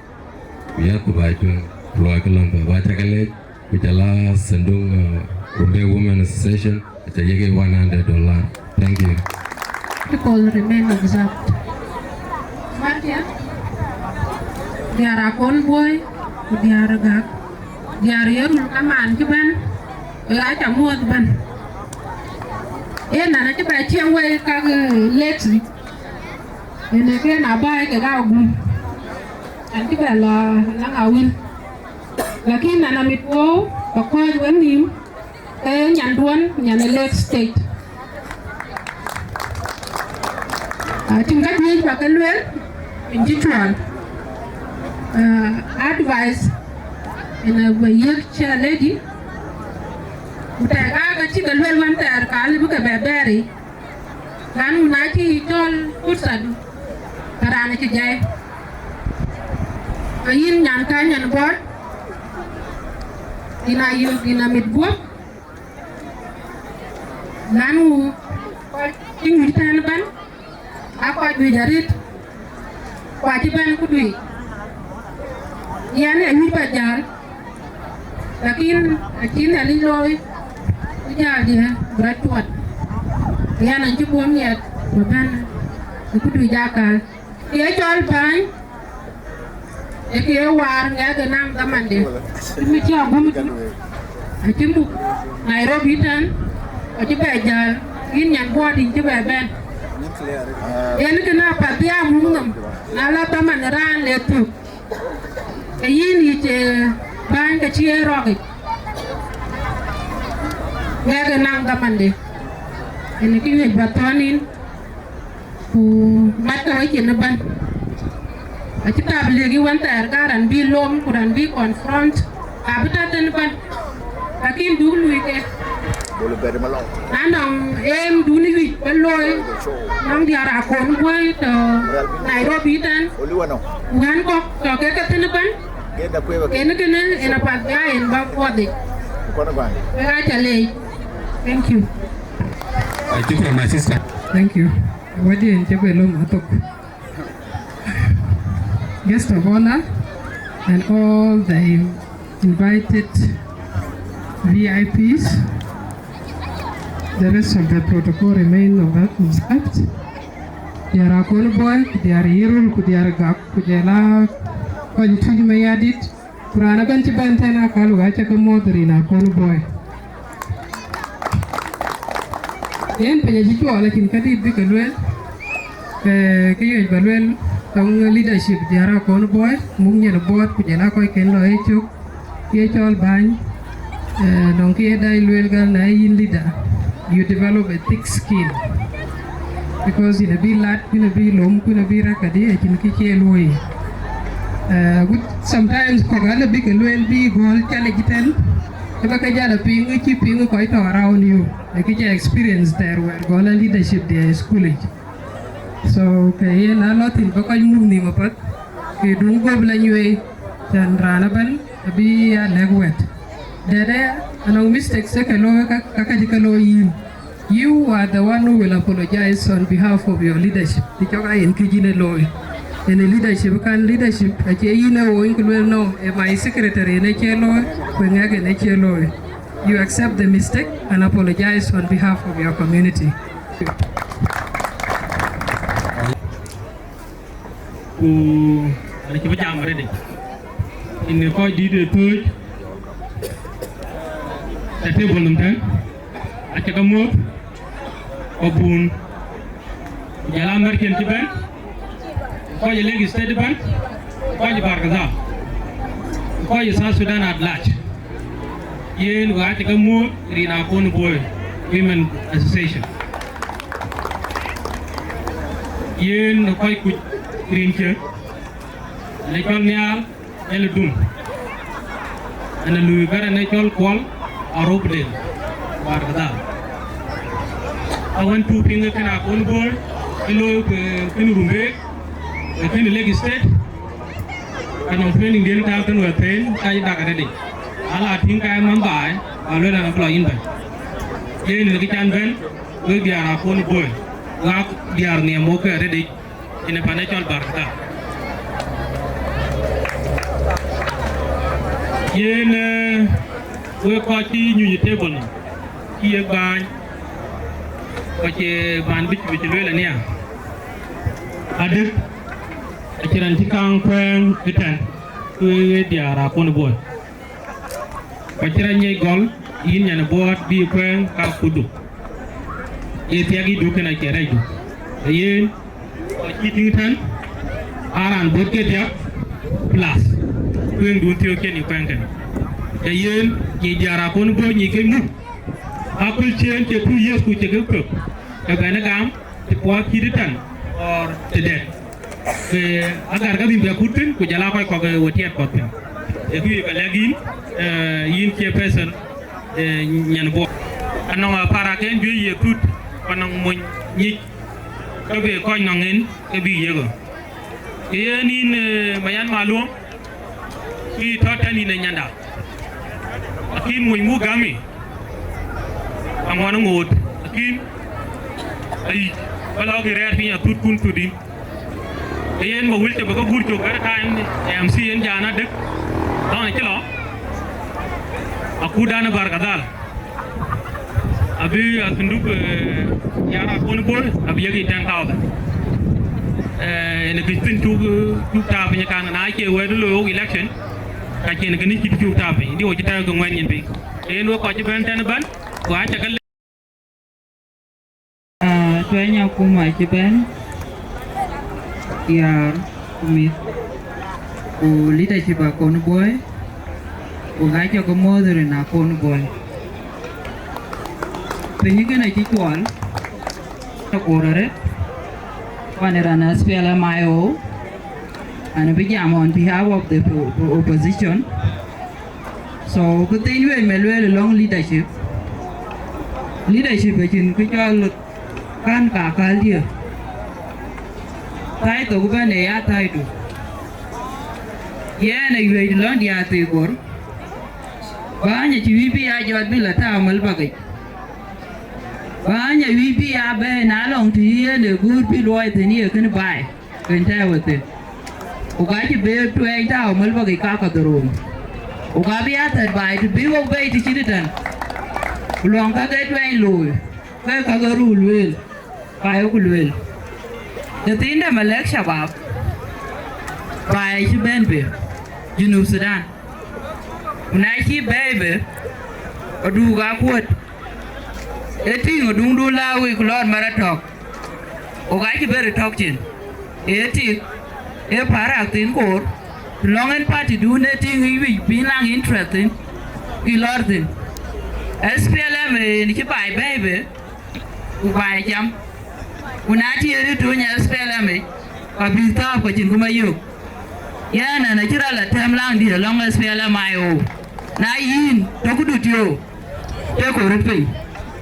ku yath ku baai tueŋ, ku luɔi ke lɔ̈ŋ path. Wa ca ke lec, ku ca la sanduk, uh, Rumbek Women Association, aca yek one hundred dollar. Thank you. People remain observed. Markia, diäär Akon Boi, ku diäär Gak, diäär Yerul kaman cï bɛ̈n, wek aca muɔ̈th bɛ̈n. Yen nana cï bɛ cieŋ wei kak, eh, Lake State. Yen ë kën abaai kek agum. An cï bɛ la naŋ awil. Lakin nana mit wou, ba kɔc wek nïïm, ke nyanduɔn, nyan ë Lake State. Ah, tïŋ ka juëc ba ke lueel, yen cï cuɔl. Ah, advice, yen a bɛ yiëk chair lady, ku tɛ̈k aa ka cï ke lueel wën thɛɛr, ka lëu bï ke bɛ bɛ̈ɛ̈r yic. Lanu na cï cɔl pursa du, ke raan acï jai. Ke yïn nyan ka nyan bɔ̈t, yïn a yïn, yïn a mit guɔ̈p. Lanu kɔc cï nyuc tɛ̈n ëbɛ̈n, aa kɔc juëc arëët, ku acï bɛ̈n këdui. Yɛn ë wïc ba jäl, lakin acï Nhialic looi, bï jäldiɛ̈ bï rɔt cuɔt. Yɛn acï guɔ̈m miɛt ba bɛ̈n ë këdui jakal. Ye cɔl bäny, ee kë ye waar ŋɛk ë naŋ dhamande. Cï mit cï agum, acï muk Nairobi tɛ̈n, acï bɛ jäl, yïn nyan buɔɔt yïn cï bɛ bɛ̈n. Yen kënë apath bï a muk nhom, na la dhaman ë raan le thök. Ke yïn yic, eh, bäny ke cï ye rɔ̈k yic. Wek ë naŋ dhamande, ënë kë wiëc bä thɔ̈n yïn, ku mat ke wecin ëbɛ̈n. Acï tablighi wën thɛɛr ka raan bï lom ku raan bï confront, abï tɔ̈ thïn ëbɛ̈n. Lakin duk luui ke. Bolo bɛ̈t malɔŋ. Na nɔŋ aim dun wic bä looi, nɔŋ diäär akon guɔ̈i tɔ̈ Nairobi tɛ̈n. Oli wanɔ. Ku ɣän kɔ̈k tɔ̈ ke ke thïn ëbɛ̈n. Kenda kueva ke. Ënë kënë, ënë apath bï aa yen bä kuɔth yic. Ku kɔn ë guany. Wek aa ca leec. Thank you. Thank you for my sister. Thank you. Wadiɛn cï bɛ lom athok. Guest of honor and all the invited V I Ps. The rest of the protocol remain observed. Diäär akon bɔ̈i, ku diäär Yirol, ku diäär Gak, ku jɔl a kɔc Tuic Mayardit, ku raan ëbɛ̈n cï bɛ̈n tɛ̈n akäl, wek acä ke muɔ̈th rin akon bɔ̈i. Yen piny acï cuɔl, acïn këdït bï ke lueel. Eh, kë wiëc bä lueel, thoŋ leadership diäär akon bɔ̈i, muk nyin buɔɔt, ku jɔl a kɔcken lɔ ë cök. Ye cɔl bäny, eh, nɔŋ kë ye dac lueel gal, na yïn leader, you develop a thick skin. Because yïn abï lat, ku yïn abï lom, ku yïn abï räk këdï, acïn kë cie luɔi. Eh, agut sometimes kɔ̈k alë bï ke lueel bï gɔl challenge tɛ̈n, ke bä ke jal a piŋ, cï piŋ kɔc tɔ̈ around you. Ee kë ca experience thɛɛr wɛ̈ɛ̈r gɔl a leadership diɛ̈ school yic. So, ke yen a lɔ thïn bä kɔc muk nïïm apath, ke duŋ guɔ̈p la nyueei, cän raan ëbɛ̈n abï a lɛ̈k wɛ̈t. Dɛ̈t aya, anɔŋ mistakes ë ke looi ka, ka, ka cï ke looi yïn. You are the one who will apologize on behalf of your leadership. Të cɔk aa yen kë yïn ë looi. Ënë leadership, kan leadership, acie yïn ë wony ku lueel, no, ë my secretary ënë cie looi, ku ë ŋɛk ënë cie looi. You accept the mistake and apologize on behalf of your community. Ku ënë cï bï jam arëëdï. Ënë kɔc dït ë thööc ë table nɔm tɛ̈n, acä ke muɔ̈th, ku bun, ku jɔl a märken cï bɛ̈n, ku kɔc ë Lake State ëbɛ̈n, ku kɔc ë Bahr el Ghazal, ku kɔc ë South Sudan at large. Yen wek acä ke muɔ̈th rin akon bɔ̈i Women Association. Yen kɔc kuc rin cë, ënë cɔl Nhial Elidum, ënë lui gär ënë cɔl Kuɔl Arop Deŋ Bahr el Ghazal. Awën cuk piŋ ë kënë akon bɔ̈i, ë looi kë, kënë Rumbek, ë kënë Lake State, ka nɔŋ training den tääu tën wɛ̈t thëën, ka cï dak arëëdï. Ala tïŋ ka ë manh baai, ba lueel an, abï lɔ yïn bɛ̈n. Yen ënë kë can bɛ̈n, wek diäär akon bɔ̈i, wek diäär nhiɛɛm wok ke arëëdï, ënë pan ë cɔl Bahr el Ghazal. Yen, eh, wek kɔc cï nyuc ë table nɔm, cï yek bääny, kɔc cï bän bï, bï cï lueel aniaa. Adek, acïn raan cï kaŋ kuɛɛŋ ëtɛ̈n, ku ye diäär akon bɔ̈i. Ku acïn raan ŋiɛc gɔl, yïn nyan ë buɔɔt bï kuɛɛŋ ka kudu. Ye thiak yï duk kënë acie rɛcdu. Ee yen, kɔc cï tïŋ tɛ̈n, aa raan buɔt ke thiak, plus, kueŋdun thiɔ̈k cïn yï kuɛɛŋ kënë. Ee yen, ŋic diäär akon bɔ̈i ŋic kec muk. Aköl ciëën cie two years ku cie kek thök, ke bɛ̈n ë gam, të puɔth cït ëtɛ̈n, or të dɛ̈t. Ke agär kedhie bï akut thïn, ku jɔl aa kɔc kɔ̈k ë we tiɛɛt kɔ̈k thïn. Ee kë wïc ba lɛ̈k yïn, eh, yïn cie person, eh, nyan buɔɔt. Anɔŋ aparak en juëc ye thut, ku anɔŋ mony nyic, ke bï kɔc nɔŋ en, ke bï yiëk ɣöö. Ke yen yïn, eh, Mayan Maluɔŋ, kï tɔ̈ tɛ̈n yïn ë nyanda. Lakin mony muk gämi, aŋuɔn ŋoot, lakin ayic, ba lɔ kï rɛɛr piny athutkun thut yïn. Ke yen ba wël cï bï ke guur cök every time, M C en jaan adek, lɔn acï lɔ, akutdan ë Bahr el Ghazal. Abï asunduk, eh, diäär akon bɔ̈i, abï yek yï ten thousand. Eh, ënë kë thïn cuk, cuk tääu piny ë kan, na cie wɛ̈t loi wok election, ka cïn kënë cït cuk tääu piny, dï wo cï tääu ke ŋuɛ̈t nyin piny. Yen wek kɔc cï bɛ̈n tɛ̈n ëbɛ̈n, ku acä ke le- Ah, tuɛny akuma cï bɛ̈n, diäär ku mïth, ku leadership akon bɔ̈i, ku ka cä ke muɔ̈th rin akon bɔ̈i. Piny kënë cï cuɔl, akoor arëët, wan ë raan S P L M I O, and bï jam on behalf of the po-, po-, opposition. So, kë thïn wën me lueel ë lɔŋ leadership. Leadership acïn kë cɔl kän ka käl dië. Thäi thok ëbɛ̈n ë ya thäidu. Yɛn ë yuëëc lɔ̈ŋ diäär thii gor. Bäny acï wïc bï ya jɔt bï la tääu Malbakic. Bäny awïc bï ya bɛ̈ɛ̈i na lɔŋ të yen ë guur bï luɔi thïn ye kënë baai, kën tɛ̈ɛ̈u ë thïn. Ku ka cï bï tuɛɛny tääu Malbakic ka ka dhorou. Ku ka bï ya thät baai të bï wok bɛ̈ɛ̈i të cït ëtɛ̈n. Ku luɔŋ ka ke tuɛɛny looi, ke ka ke ruu lueel, ka yeku lueel. Të thiin dɛ̈ malɛk shabab, baai acï bɛ̈n bë Junub Thudan. Ku na cï bɛ̈ɛ̈i bë, aduk akuöt. Ee tïŋ aduŋdu lääu wei ku lɔɔr mär atɔ̈k. Ku ka cï bɛ̈n ë tɔ̈k cin. Ee tik, ee parak thïn koor. Të lɔŋ en party dun ee tïŋ ë wïc bï laŋ interest thïn, kï lɔɔr thïn. S P L M en cï baai bɛ̈ɛ̈i bë, ku baai cam. Ku na tiëëri töny S P L M ic, ka bï thääp ka cïn kë ma yök. Yɛn ɛn acï rɔt la tɛ̈m laŋ dït alɔŋ S P L M I O. Na yïn, tɔ̈ këdu tiöök, tëkku röt piny,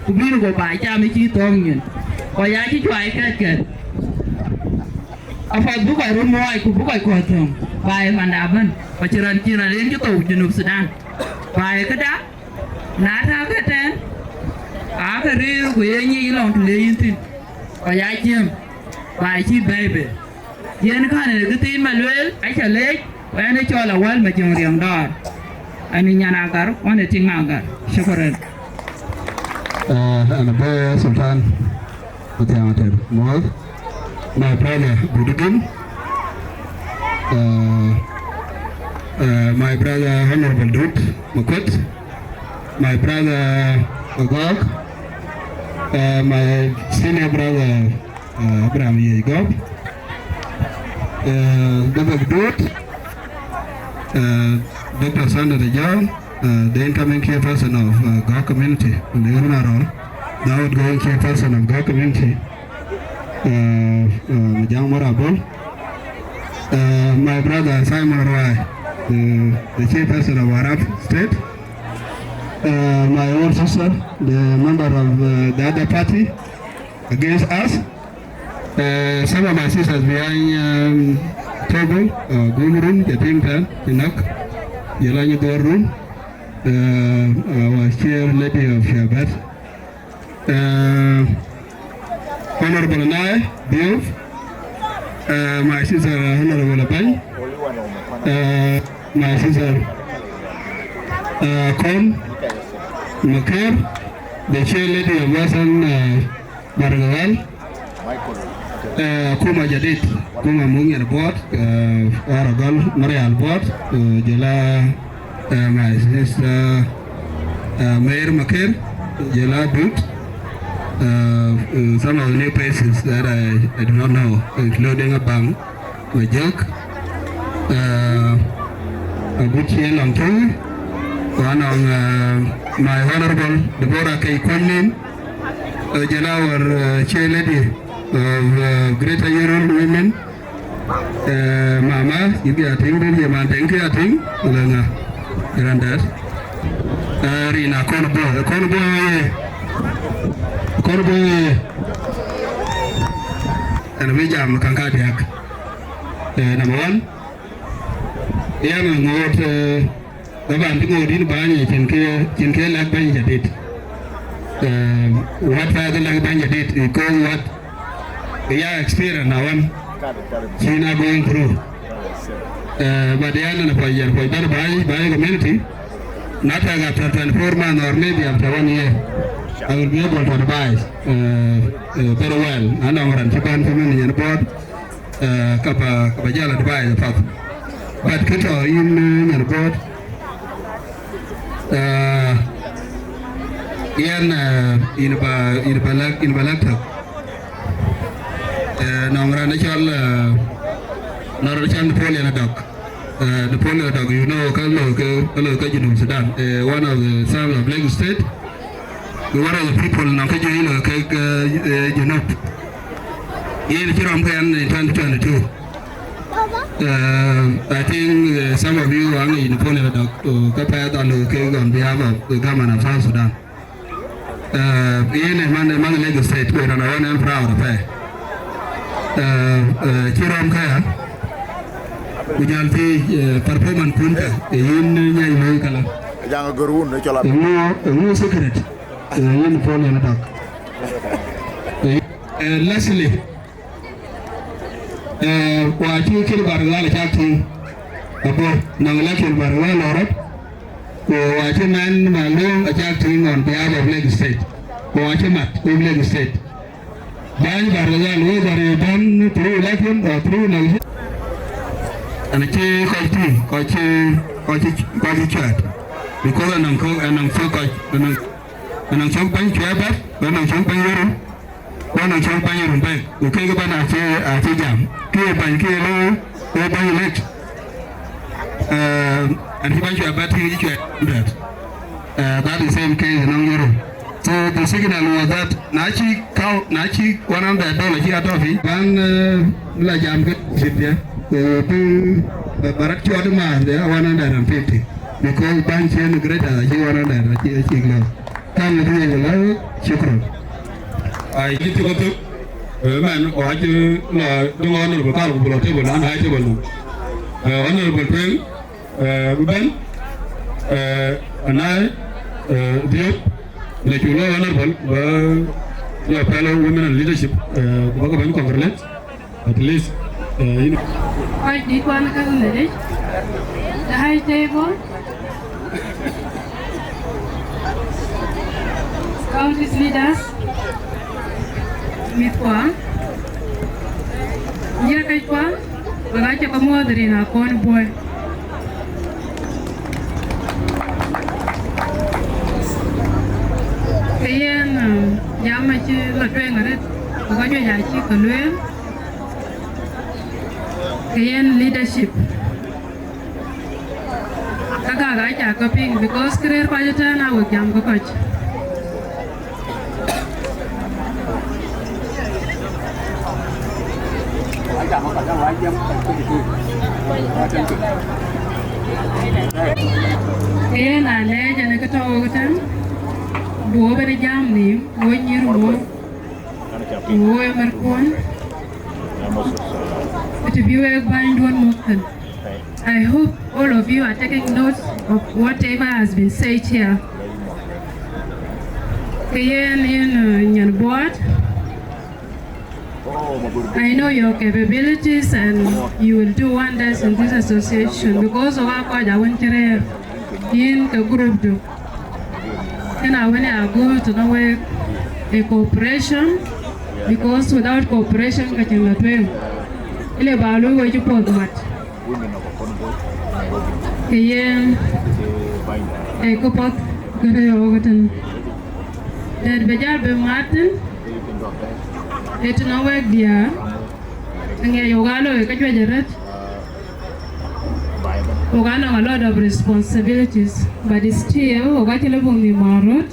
ku bïn guɔ baai cam ë cï thɔ̈ɔ̈ŋ nyin. Kɔc aa cï cuai kɛ̈tkɛ̈t. Apath bï kɔc röt muɔɔc ku bï kɔc kɔ̈th thöŋ, baai manda ëbɛ̈n. Ku cïn raan, cïn raan en cï thou Junub Thudan. Baai këda, na tääu ke tɛ̈ɛ̈n, aake rëër ku ye nyic lɔŋ të le yïn thïn, kɔc aa ciëm, baai cï bɛ̈ɛ̈i bë. Yen kän ë kë thiin ma lueel, aca leec, ku ɛn ë cɔl Awäl Majöŋ Riɛŋ Dɔɔr. Ɛn ë nyan Agar, wan ë tiŋ Agar. Shukran. Uh, and a boy, Sultan. Mathiang Ater Muɔɔth, my brother Bududin, uh, uh, my brother Honorable Dut Makuet, my brother Agok, uh, my senior brother, uh, Abraham Yei Gop, uh, Gabek Dut, uh, Doctor Sandra John, uh, the incoming chairperson of, uh, Gok community, the Honorable, the outgoing chairperson of Gok community, uh, uh, Majang Marabol, uh, my brother Simon Ruai, the, the chairperson of Arab State, uh, my own sister, the member of, uh, the other party against us, uh, some of my sisters behind, um, table, uh, Gumrun, the Pintan, Inak, Jelani Dorun, uh, our chair lady of Shabat, uh, Honorable Nai Biov, uh, my sister, uh, Honorable Abany, uh, my sister, uh, Kon Makir, the chair lady of Western, uh, Bargazal, uh, Kuma Jadid, Kuma Mungian Board, uh, Aragal Marial Board, uh, Jela, uh, my sister, uh, Mayor Makir, Jela Dut, uh, uh, some of the new faces that I, I do not know, including Abang Majok, uh, Aguchi Longtui, one of, uh, my Honorable Deborah K. Kunin, uh, Jela, our, uh, chair lady of, uh, Greater Yirol Women, eh, mama, yïn kë ya tïŋ, bï ye man tɛ̈ŋ kë ya tïŋ, wala ŋa, raan dɛ̈t. Eh, Rina Kon Boi, Kon Boi ye, Kon Boi ye. Ɛn bï jam käŋ kadiäk. Eh, number one, yɛn ŋoot, eh, Taban, të ŋoot yïn bäny, cïn kë, cïn kë lɛ̈k bɛ̈ny jadid. Eh, what further lɛ̈k bɛ̈ny jadid, because what, ya experience na wan, cïn a going through. Eh, but yan, na pɔc yɛn, pɔc bɛ̈n bäny, bäny community, not like after twenty-four months or maybe after one year, I will be able to advise, eh, eh, very well. Anɔŋ raan cï bɛ̈n community yɛn board, eh, ka ba, ka ba jal advise apath. But kë tɔ̈ yïn, eh, nyan board, eh, yɛn, eh, yïn ba, yïn ba lɛ̈k, yïn ba lɛ̈k tök. Eh, nɔŋ raan cɔl, eh, nɔŋ raan cɔl Napoleon Adok. Eh, Napoleon Adok, you know, ka loi ke, ka loi ke Junub Sudan. Eh, one of the sons of Lake State. What are the people nɔŋ kë juëc lɔ kek, eh, eh, Junub? Yen cï rɔm ke ɛn in twenty twenty-two. Uh, I think, uh, some of you are in Pony Dok, uh, ka path a lɔ kek on behalf of the government of South Sudan. Uh, yen ë man, ë man Lagos State, ku raan awën ɛn proud of her. Uh, uh, cï rɔm kaya, ku jal thiëëc, uh, performance kun ka, ë yen nyai looi kala. Jaŋ gör wun ë cɔl a. Ë ŋö, ë ŋö secret? Ë yen Pony Dok. Ë, uh, lastly, eh, wa cï kën Bargazal cak tïŋ, abɔ̈ nɔŋ election Bargazal lɔ rɔt, ku wa cï man Malong acak tïŋ on behalf of Lake State, ku wa cï mat wek Lake State. Bäny Bargazal, whether you done through election or through election. Ɛn cï kɔc tïŋ, kɔc cï, kɔc cï, kɔc cï cuɛt. Because anɔŋ kɔc, anɔŋ cï kɔc, anɔŋ, anɔŋ cï bäny cuɛt bɛ̈t, anɔŋ cï bäny wërë. Bɛ̈n acɔl bäny run bɛ̈n, ku kek bɛ̈n acï, acï jam. Kë ye bäny, kë ye looi, ee bäny elect. Eh, and cï bäny cuɛt bä tïŋ cï cuɛt hundred. Eh, that is same case nɔŋ Yoro. So the signal was that na cï kau, na cï one hundred dollar cï atɔ̈ piny, bäŋ, eh, la jam ke cït piɛth. Ku bï, bä, bä rɔt cuɔt ë maath de one hundred and fifty. Because bäny cï en greater acï one hundred acï, acï looi. Kan ë duëër ëlä, shukran. Ai, cï thiɔ̈k thök, eh, man, ɣɔn acï lɔ döŋ honorable kar ku bï lɔ table, an high table nɔm. Eh, honorable tueŋ, eh, bï bɛ̈n, eh, anai, eh, dhiöp, në cuk lɔ honorable, bä, bä fellow women and leadership, eh, ku bä ke bɛ̈n congratulate. At least, uh, you know. Kɔc dït kuan kä Nhialic, the high table, counties leaders, mïthkua, nyïïrkëckua, wek acä ke muɔ̈ɔ̈th rin akɔn buɔi. Ke yen, um, jam acï lɔ tueŋ arëët, ku ka juëc acï ke lueel. Ke yen leadership. Ka ka ka ca ke piŋ, because kë rëër kɔc ëtɛ̈ɛ̈n aa wek jam ke kɔc. Ke yen aa lɛɛc ɛn ë kë tɔ̈u wek ëtɛ̈ɛ̈n, bï wok bɛ̈n jam nïïm, wok nyïïr wok. Woi Markuɔn, të bï wek bänyduɔ̈n muk thïn. I hope all of you are taking notes of whatever has been said here. Ke yen, yen, uh, nyan buɔɔt. I know your capabilities and you will do wonders in this association because of our kɔc awën cï rëër yïn ke group du. Kënë awën ë agoor tënë wek ë cooperation, because without cooperation ka cïn lɔ tueŋ. Ëlë ba luɔ̈i wek cï puɔ̈th mat. Ke yen ë këpath kërë ɣok ëtënë. Dɛ̈t bï jal bï mat thïn, ë tënë wek diäär, aŋiɛc ɣok aa looi ke juëc arëët. Ɣok aa nɔŋ a lot of responsibilities, but still, ɣok acï lɔ buk nhïïm maan röt.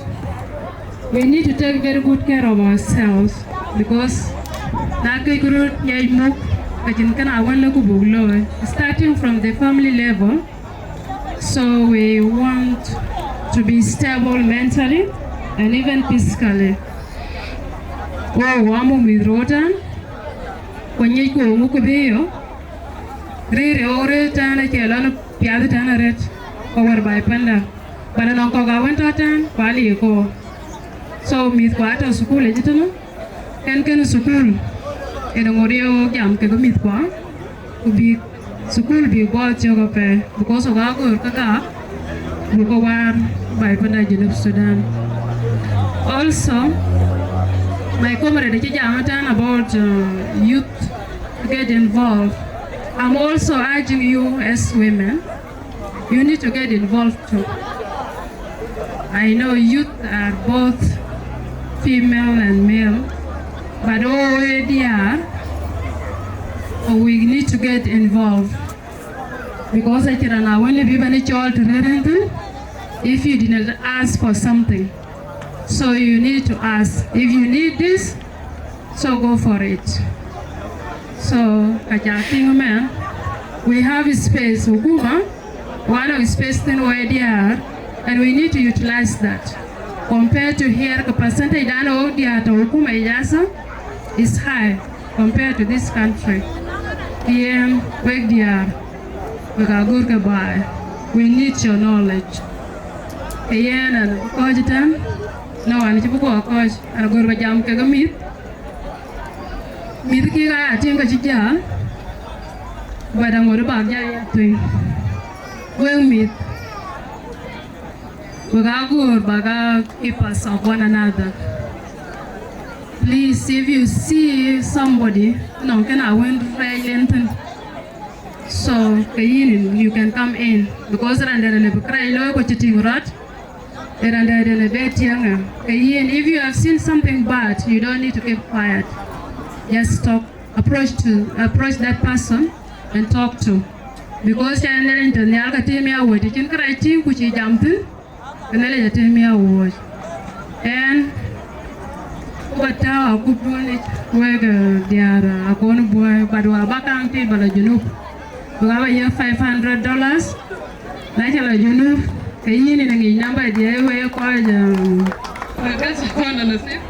We need to take very good care of ourselves, because na kek röt ŋiɛc muk, ka cïn kënë awën lëu ku buk looi, starting from the family level. So we want to be stable mentally and even physically. Wo wɔ muk mïth röt tɛ̈n, ku ŋiɛc ku ŋuk kë bï yök. Rëër ë ɣok rëër tɛ̈n acie lɔ në piath tɛ̈n arëët, ku wär baai panda. But anɔŋ kɔ̈k awën tɔ̈ tɛ̈n, ku aliu ë koor. So mïthkua atɔ̈ thukul ëcï tënë, kën kën thukul, yen ŋot ye ɣok jam kekë mïthkua, ku bïk thukul bïk buɔɔth cök apɛi, because ɣok aa göör ke gak, buk ke waar baai panda Junub Sudan. Also, my comrade acï jam ëtɛ̈n about, uh, youth to get involved. I'm also urging you as women, you need to get involved too. I know youth are both female and male, but all we D R, we need to get involved. Because acïn raan awën lëu bï bɛ̈n cɔɔl të rëër ëtɛ̈n, if you did not ask for something. So you need to ask. If you need this, so go for it. So, ka ca tïŋ ëmën, we have space, hukuma, wala space thïn wɔ diäär, and we need to utilize that. Compared to here, ke percentage dan wɔ diäär tɔ̈ hukuma yic asa is high compared to this country. Yen, wek diäär, wek agör ke baai. We need your knowledge. Ke yen, an kɔc tɛ̈n, no, an cï bï guɔ kɔc, an gör ba jam kekë mïth. Mïth kï ka ya tïŋ ke cï jäl, but aŋot bak ja ya tui. Wek mïth, wek agör bak a keepers of one another. Please, if you see somebody, nɔŋ kën a wën rɛɛc len thïn. So, ke yïn, you can come in, because raan dɛ̈t alëu bï kërɛɛc looi ku cï tïŋ rɔt. Raan dɛ̈t alëu bï tiɛŋ ë. Ke yïn, if you have seen something bad, you don't need to keep quiet. Just talk, approach to, approach that person and talk to. Because ca Nhialic tɔ̈ nhial ka tim ya wööc, të cïn kërɛɛc tïŋ ku cï jam thïn. Ke Nhialic atem ya wööc. Ɣɛn, ku ba tääu akupduɔn yic, wek, eh, diäär, eh, akon buɔi, but wa ba kaŋ tït ba la Junub. Bï ka ba ye five hundred dollars, na ca la Junub, ke yïn ë ŋic namba diɛ̈ wek kɔc, eh, wek bɛ̈ support na nasib.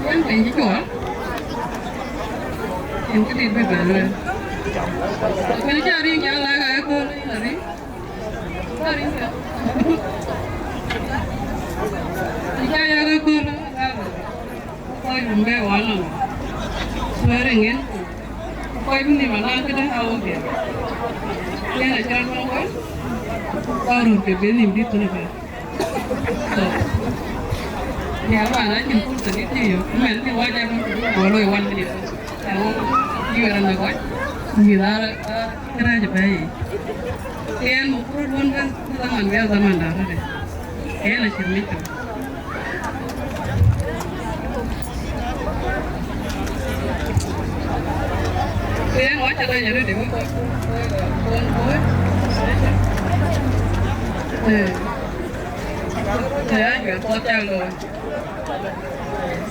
Yen piny cï cuɔl. Yen këdït bï bɛ lueel. Kënë cä riŋ cä lak aa ëkööl ë yïn ariŋ. Cä riŋ cä. Cä yak ëkööl ë lak. Kɔc rum bɛ wal nɔm. Suɛ̈ɛ̈r ë ŋen. Kɔc bï nhïïm anaŋ këdë aa wok diɛ̈. Yen acä luɔŋ wek. Kɔc röt ke bï nhïïm dït thïn ëbɛ̈n. So, ya ba na cïn fursa dït cï yök. Mɛn cï wɔ jam ku bï bɔ loi wan diɛ̈. Ya wok yuɛɛr ënɔ kɔc. Mïth aa, aa, kërɛɛc ëbɛ̈i yic. Yen mafrud wun bï, bï zaman bï ya zaman da rëdë. Yen acïn mïc tök. Yen wacä lɛc arëëtë wek kɔc, wek, wek, wek, wek. Ee. Ee, ajuɛɛr kɔc cak looi.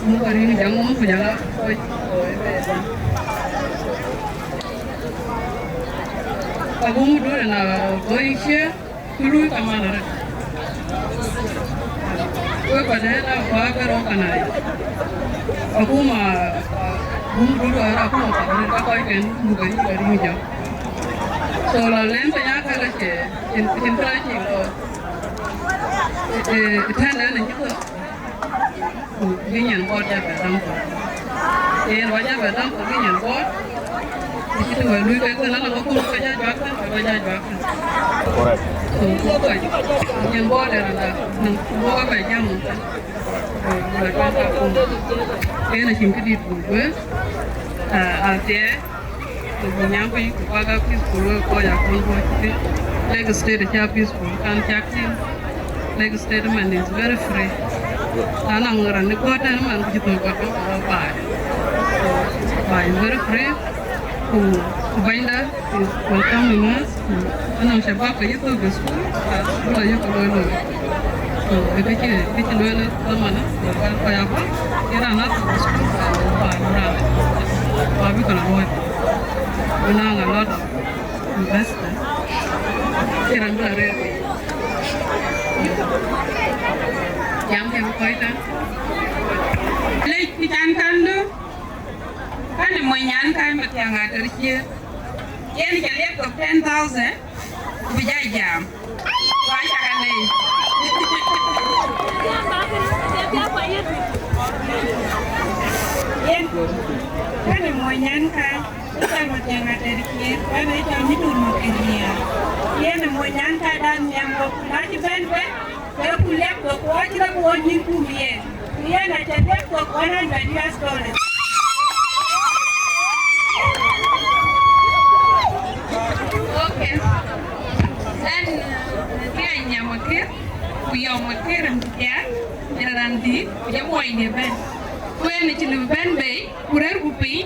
Muk arïn jaŋ, muk jaŋ a kɔc. Agumu dul na kɔc cie. Ku lui kaman arëët. Wek ba dɛ̈t a kɔc bɛ rɔt kanai. Akuma, bum dudu ara akuma ka bɛ rëët ka kɔc kɛn buk ka yïk ka riŋ jam. So la lɛn piny aka ka cɛ, cin, cin kërɛɛc cï lɔ. Ee, ee, tɛ̈n ɛn acï thök. Ku bï nyin bɔt ja bɛ dɔm kɔ̈k. Yen wa ja bɛ dɔm kɔ̈k bï nyin bɔt. Ku cï të wɛ̈t lui kek thïn, ala wä kum ke ja juak thïn, ke wä ja juak thïn. Correct. So, ku kɔc, nyin bɔt ë randa, nɔŋ ku bɔ̈ ke bɛ jam thïn. Ku bɛ tuɛŋ ka kum. Yen acïn këdït ku lueel, aa, athiɛɛi. Ku bï nyam piny, ku bäk a peaceful wek kɔc akɔn bɔ̈ cï thïn. Lake State acä peaceful, kan cak thïn. Lake State man is very free. Na naŋ raan ë gɔ̈t tɛ̈n man, ku cï thök gɔ̈t bä, ku bä baai. Baai is very free. Ku, ku bɛ̈nyda is welcoming us. Ku anɔŋ shabab ke yï thök ë school, ka bï la yök ke loi loi. So, ë kë cï, kë cï lueel ë dhamana, ku bä kɔc abä, ye raan a thök ë school, ku bä raan, ku abï ke la luɔ̈i. Bï naŋ a lot of investor. Cï raan bï la rëër. Jam ke bï kɔc tɛ̈n. Lec kë can kän du, kän ë mony nyan kän Mathiaŋ Ater Ciëër. Yen ca liep kɔ̈k ten thousand, ku bï jai jam. Ku aca ka lec. Yen, kän ë mony nyan kän. Ë cɔl Mathiaŋ Ater Ciëër, ɣɛn ë cɔl Nyutur Makir Nhiaar. Yen ë mony nyan kacdan nhiam wok, ku na cï bɛ̈n bɛ̈n, ke ku liep kɔ̈k, ku acï rɔt wɔ nyïn kum yen. Ku yen acï liep kɔ̈k one hundred U S dollars. Okay. Ɣɛn, eh, ke Anyiam Makir, ku Yɔm Makir, yen Nhiaar, yen raan dït, ku jɔ monyde bɛ̈n. Ku yen acï lëu bɛ̈n bei, ku rɛ̈ɛ̈rku piny,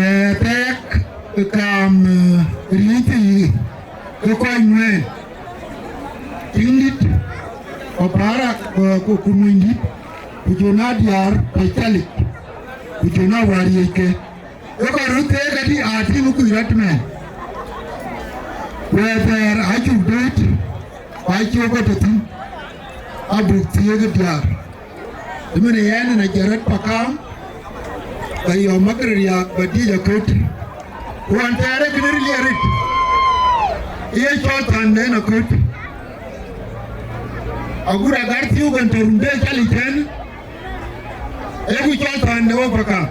Ee, thɛɛk, kaam, ee, riënythii, ke kɔc ŋuɛɛn, tiŋdït, ku Parak, ku, ku, ku Munydït, ku jɔl a diäär Pacalic, ku jɔl a wäär yiëcke. Ke kɔc röt theek adï, aa tïŋ kuc rɔt mɛn. Ku ë thɛɛr acuk dööt, ku acuk ke tɔ̈ thïn, abuk thiëëk ë diäär. Ëmën ë yɛn ë na jɔt rɔt Pakam, ba yɔ̈ɔ̈m Magret Riääk ba diëc aköt. Ku ɣɔn thɛɛr ee kënë ril ye rit, ye cɔl thänden aköt. Agut agar thiëëu kën tɔ̈ run bï cɔl ë tɛ̈n, ee ku cɔl thänden wok Pakam.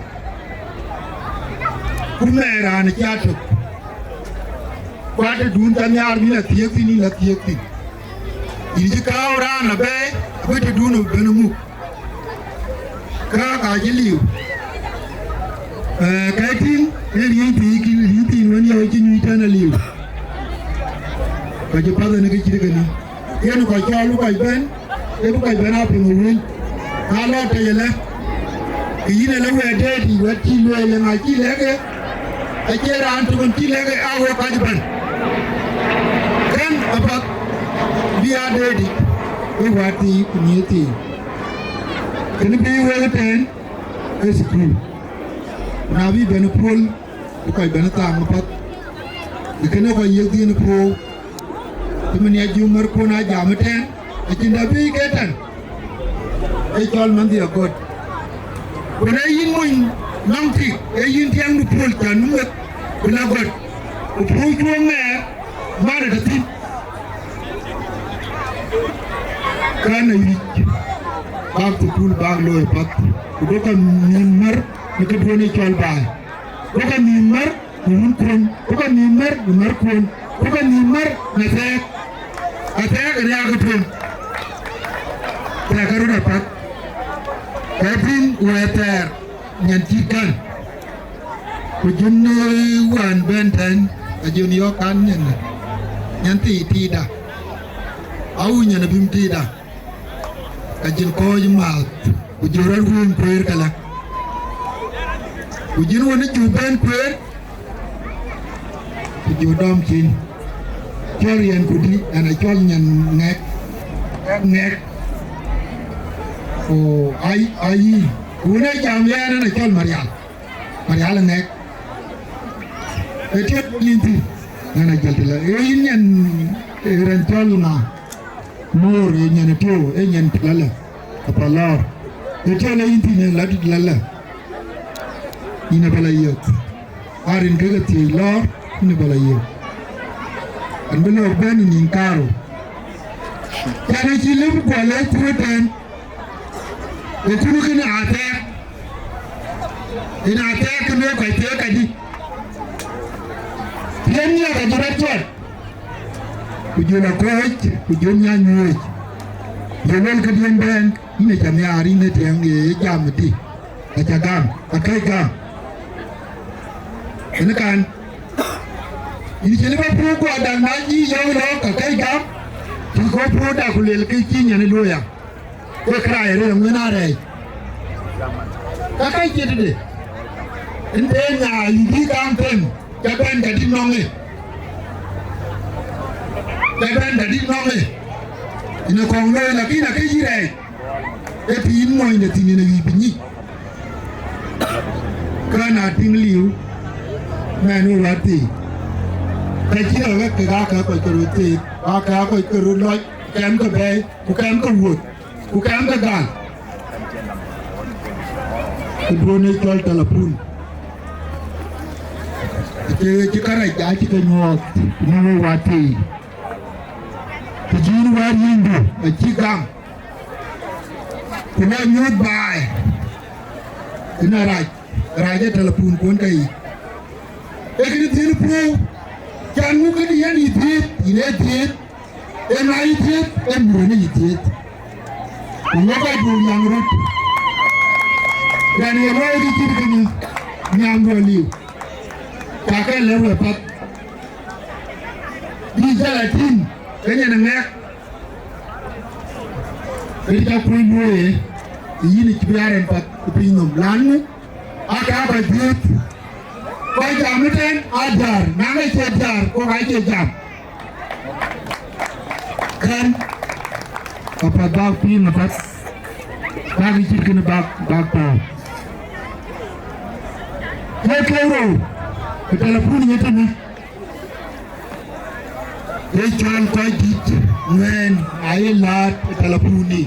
Ku mɛɛr raan cï a tök. Ku atëdun ca nhiaar bï la thiëëk thïn, yïn la thiëëk thïn. Yïn cï kääu raan abɛ̈ɛ̈i, abï tëdun ë bɛ̈n muk. Kääk acï liu. Ee, ka tïŋ, ee riënythii, riënythii wën yɔu cï nyuc tɛ̈n aliu. Ka cï path en kë cït kënë. Yen kɔc cɔɔl bï kɔc bɛ̈n, ee bï kɔc bɛ̈n aa piŋ ë wël. Na lɔ tɔc ëlë, ke yïn ëlë wɛ̈t deet yic, wɛ̈t cï lueel, ë ŋa cï lɛ̈k ë? Acie raan tök en cï lɛ̈k ë, aa wek kɔc ëbɛ̈n. Kën apath bï aa deet yic, wek wäthii ku nyiëëthii. Kënë bï wek ëtɛ̈ɛ̈n, ee thukul. Ku na bï bɛ̈n ë puɔ̈l, bï kɔc bɛ̈n ë thaŋ ë path, bï kënë kɔc yiëk dhiën ë puɔ̈u. Cïmën ya Jumär kuɔn aa jam ëtɛ̈ɛ̈n, acïn dɛ bï ke tɛ̈n, ee cɔl manhdië agɔ̈t. Ku na yïn mony nɔm tik, ee yïn tiɛŋdu puɔ̈l cä num wek, bï la gɔ̈t, ku puɔ̈u cuɔ̈ɔ̈ŋ ŋɛɛr, man ë tɔ̈ thïn. Kën ë wïc, bäk thukul bäk looi path, ku duɔ̈kkë mïïm mär në këduɔ̈n ë cɔl baai. Duɔ̈kkë mïïm mär në wunkuɔ̈n, duɔ̈kkë mïïm mär në märkuɔ̈n, duɔ̈kkë mïïm mär në thɛɛk. Athɛɛk ë riääk ë tueŋ, thɛɛk ë röt apath. Ka tïŋ wɛ̈ɛ̈r thɛɛr nyan cït kän. Ku jön, ee, wään bɛ̈n tɛ̈n, ajön yɔ̈ɔ̈k kan nyan, nyan thii tiida. Awu nyan abïm tiida. Ka jön kɔ̈ɔ̈c määth, ku jön rɔt wëën kueer këlä. Ku jön wën ë cuk bɛ̈n kueer, ku jön dɔm cin. Cɔl riɛnku dï, ɛn acɔl nyan ŋɛk, ŋɛk. Ku ai, ai, ku wën ë jam yɛn ɛn acɔl Marial. Marial ŋɛk. Ë tiɛt yïn thïn, ŋɛn ajël të lɛ. Ë yïn nyan, ë rɛn cɔl ŋa? Moor, ë nyan ë tiëu, ë nyan të lɛ lɛ. Apa lɔɔr. Ë tiɛt lɛ yïn thïn, ë lat të lɛ lɛ. Yïn ë bä lɔ yiëk. Arin ke ke thiëëc lɔɔr, yïn ë bä lɔ yiëk. Ɛn bï lɔɔk bɛ̈n ë nïn kaarou. Can acï lëu guɔ lɛ̈k kuöör tɛ̈n. Ë kun kënë athɛɛk. Yen athɛɛk kënë kɔc thɛɛk kadï. Yen nhiaar ajï rɔt cuɔt. Ku jön akɔ̈ɔ̈c, ku jön nya nyuööc. Ye wël këdiën bɛ̈n, yïn ë ca nhiaar, yïn ë tiɛŋ, ye jam ëdï. Aca gam, akëc gam. Ënë kan. Yïn cï lëu bä puɔ̈u guɔ daŋ na yï yɔ̈ɔ̈k lɔ̈ɔ̈k, akëc gam. Cï kɔ̈u puɔ̈u dak ku luel kë cï nyan ë luɔ̈ɔ̈i ya. Ke kërac rëër aŋuɛ̈n arɛɛc. Ka ka cï tëde. Ënde nya yï bï kaŋ them, ca bɛ̈n ka dït nɔŋ ë. Ca bɛ̈n ka dït nɔŋ ë. Yïn ë kɔŋ looi, lakin akëc yï rɛɛc. Ee të yïn mɔnyde thïn, yïn ë wïc bï nyic. Kën a tïŋ liu, mɛn wë wäthii. Ka cï rɔt ɣɛ̈k kek aa kɛ̈k kɔc ke röt theek, aa kɛ̈k kɔc ke röt lɔc, kɛm ke bɛ̈ɛ̈i, ku kɛm ke wuöth, ku kɛm ke gal. Këduɔ̈n ë cɔl telepun. Acï, cï kärɛc, acï ke nyuɔɔth, në wë wäthii. Të cï yïn wäär yïndu, acï gam. Ku lɔ nyuɔ̈th baai. Ënë rac, rac ë telepun kuɔn ke yic. Ee kënë dhiëth puɔ̈u, can ŋuk kënë yɛn yï dhiëëth, yïn ee dhiëëth, ee na yï dhiëëth, ee murënë yï dhiëëth. Ku ŋɔ̈k kɔc duur nyaŋ röt. Rɛn ye luɔi kë cït kënë, nyaŋ duɔ liu. Ka ke lëu ë path. Bï jal a tïŋ, ke nyan ë ŋɛk. Këdï ca kuc luöi, yïn cï bï aa rɛn path ë piny nɔm. Lan ŋu? Aa ka kɔc dhiëëth. Kɔc jam ëtɛ̈ɛ̈n aa diäär, na ŋa cie diäär, kɔ̈k aa cie jam. Kën, apath bäk piŋ apath. Bäk yï cït kënë bäk, bäk pɔ̈u. Ke kek rou, ë telepun ye tënë. Ke cɔl kɔc dït ŋuɛ̈ɛ̈n aye läät ë telepuni.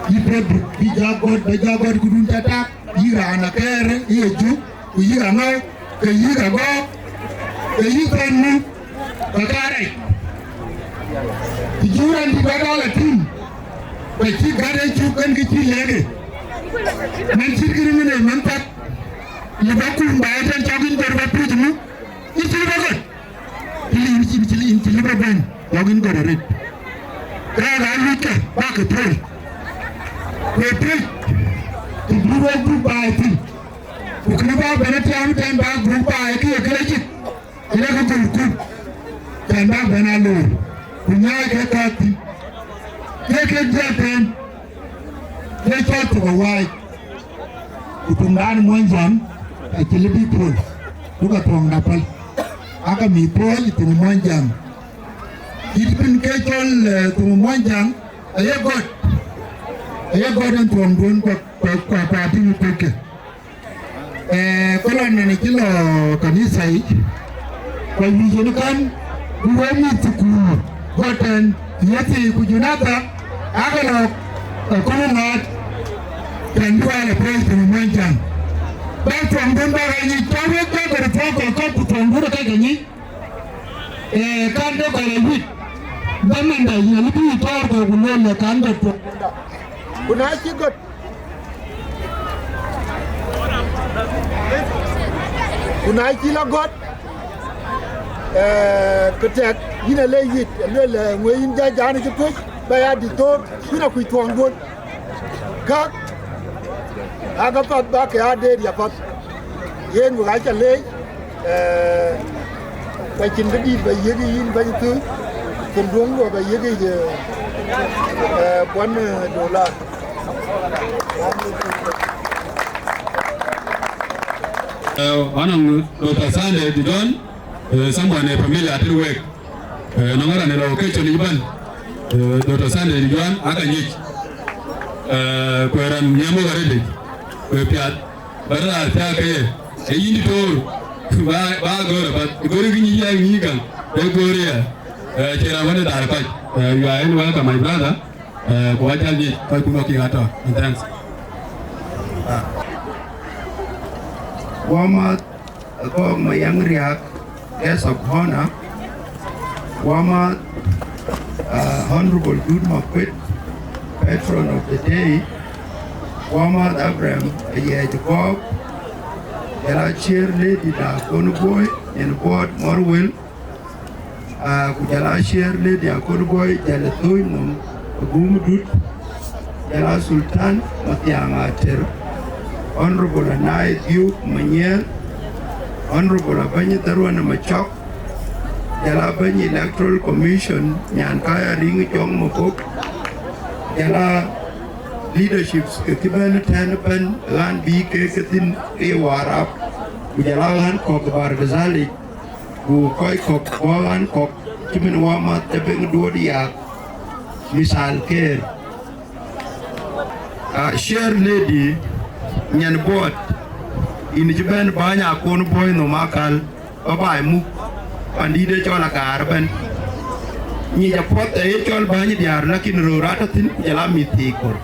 Yï Pedro, bï jɔ gɔ̈t, bï jɔ gɔ̈t këdun ca tak, yï raan akɛɛrë, yï ë juk, ku yï aŋɔ̈u, ke yï agɔ̈k, ke yï thɛn nu, ke ka rɛc. Të cï raan dït bä dal atïm, ke cï gät ë cuk kën kë cï lɛ̈k ë. Mɛn cït kënë mën ë mɛn path, lë bä kum ba ë tɛ̈n cɔk yïn gɔ̈t bä piöc nu, yï cï bä gɔ̈t. Cï lïm, cï, cï lïm, cï lïm ëbɛ̈n, lɔ̈k yïn gɔ̈t arëët. Rɛɛk aa luɔ̈ckë, bäkï piööc. Ku piööc, ku bï wek dhuk baai thïn. Ku kënë bä bɛ̈n ë tiaam tɛ̈n bä dhuk baai kë ye këlë cït, këlë kë gɔl kuc, tɛ̈n bä bɛ̈n aa looi. Ku nyaai kek kääk thïn. Kek kek jɔt tɛ̈n, kek cɔl thok awaac. Ku töŋdan Muɔnyjäŋ acï lëu bï puɔ̈l, duka thuɔŋda päl, aka mïth puɔ̈l ë thoŋ Muɔnyjäŋ. Cït bïn ke cɔl, eh, thoŋ Muɔnyjäŋ, aye gɔ̈t, aye gɔ̈t en thuɔŋduön kua, kua, kua, kua tïŋ ë kuckë. Eh, kë lɔ nɛn cï lɔ kanitha yic, ku wïc en kän, ku wek mïth thukul, gɔ̈t tɛ̈n, Yethi ku Junatha, aka lɔ, eh, köl ŋɔ̈ɔ̈th, tɛ̈n bï wal ë praise to Muɔnyjäŋ. Bä thuɔŋduön bä ɣa nyic, tɔ wek bä gɔ̈t thuɔŋ kɔc kɔ̈k ku thuɔŋduön ë kɔc ke nyic. Eh, kan de kɔc awïc, bä mɛnda, yïn alë bï tɔɔr kɔc ku lueel le kan de thuɔŋ. Ku na cï gɔ̈t, ku na cï lɔ gɔ̈t, eh, kë tɛk, yïn alë yït, lueel, eh, ŋö yïn jɔ jaan cï tuc, bä ya diktor, yïn akuc thuɔŋduön. Käk, aa käpath bä ke aa deet ya path. Yen wek aa ca leec, eh, ka cïn këdït bä yiëk yïn bɛ̈ny thïn, thïn duöŋdu bä yiëk yic, eh, eh, puɔ̈n, eh, dolar. Eh, anɔŋ Doctor Sunday Dijon, eh, someone, eh, familiar to work. Eh, nɔŋ raan ë lɔ ke cɔl yic bän, eh, Doctor Sunday Dijuan aka nyic. Eh, ku ë raan nhiam wok arëëtic, ku ë piath, bä raan thiääk ke ye, ë yïn dï toor, bä, bä gɔ̈ɔ̈r apath, ë gɔ̈ɔ̈r kë nyic ya nyic käŋ, bë gɔ̈ɔ̈r ya. Eh, cie raan wën ë dhaar kɔc. Eh, you are welcome, my brother. Eh, ku wä jäl nyic, kɔc kun wä kiŋ atɔ̈. And thanks. Ah. Wä mäth, Akok Mayaŋ Riak, guest of honor, wä mäth, uh, Honorable Dut Makuet, patron of the day, wä mäth Abraham Ayiɛc Kɔɔk, jɔl a chair lady da Kon Boi, nyin Buɔɔt Mɔrwel, uh, ku jɔl a chair lady Akon Boi, jɔl a thööny nɔm, Agum Dut, jɔl a Sultan Mathiang Ater, Honorable Anai Diuk Manyiel, Honorable Abany Dharwan Macok, jɔl a bɛ̈ny Electoral Commission, nyan kaya Riŋ Jɔŋ Makok, jɔl a leaderships ke kï bɛ̈n tɛ̈n ëbɛ̈n, ɣän bï kek ke thïn ke ye Warap, ku jɔl a ɣän kɔ̈k Bargazal yic, ku kɔc kɔ̈k bɔ̈ ɣän kɔ̈k cïmën wämäth Tëbeŋ Duɔ̈t Yak, Mithal Keer. Ah, chair lady, nyan Buɔɔt, yïn cï bɛ̈n bäny Akon Boi nɔm akäl, bä baai muk, pandït ë cɔl Agaar ëbɛ̈n. Nyic apuɔth ë ye cɔl bäny diäär, lakin röör atɔ̈ thïn, ku jɔl a mïth thiik kor.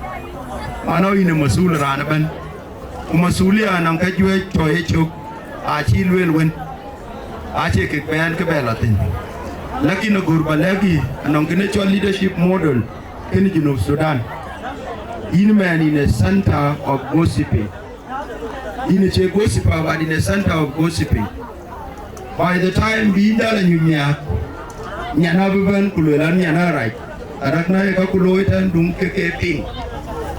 Anɔŋ yïn ë masul raan ëbɛ̈n. Ku masulia anɔŋ ka juëc tɔ̈ ye cök, acï lueel wën, acie kek bɛ̈n ke bɛ lɔ thïn. Lakin agör bä lɛ̈k yï, anɔŋ kënë cɔl leadership model, kënë Junub Sudan. Yïn mɛn yïn ë center of gossiping. Yïn acie gossiper, but yïn ë center of gossiping. By the time bï yïn dal anyuc miäk, nyan abï bɛ̈n ku lueel an, nyan arac, arak na ye ka ku looi tɛ̈n duŋ ke ke piŋ,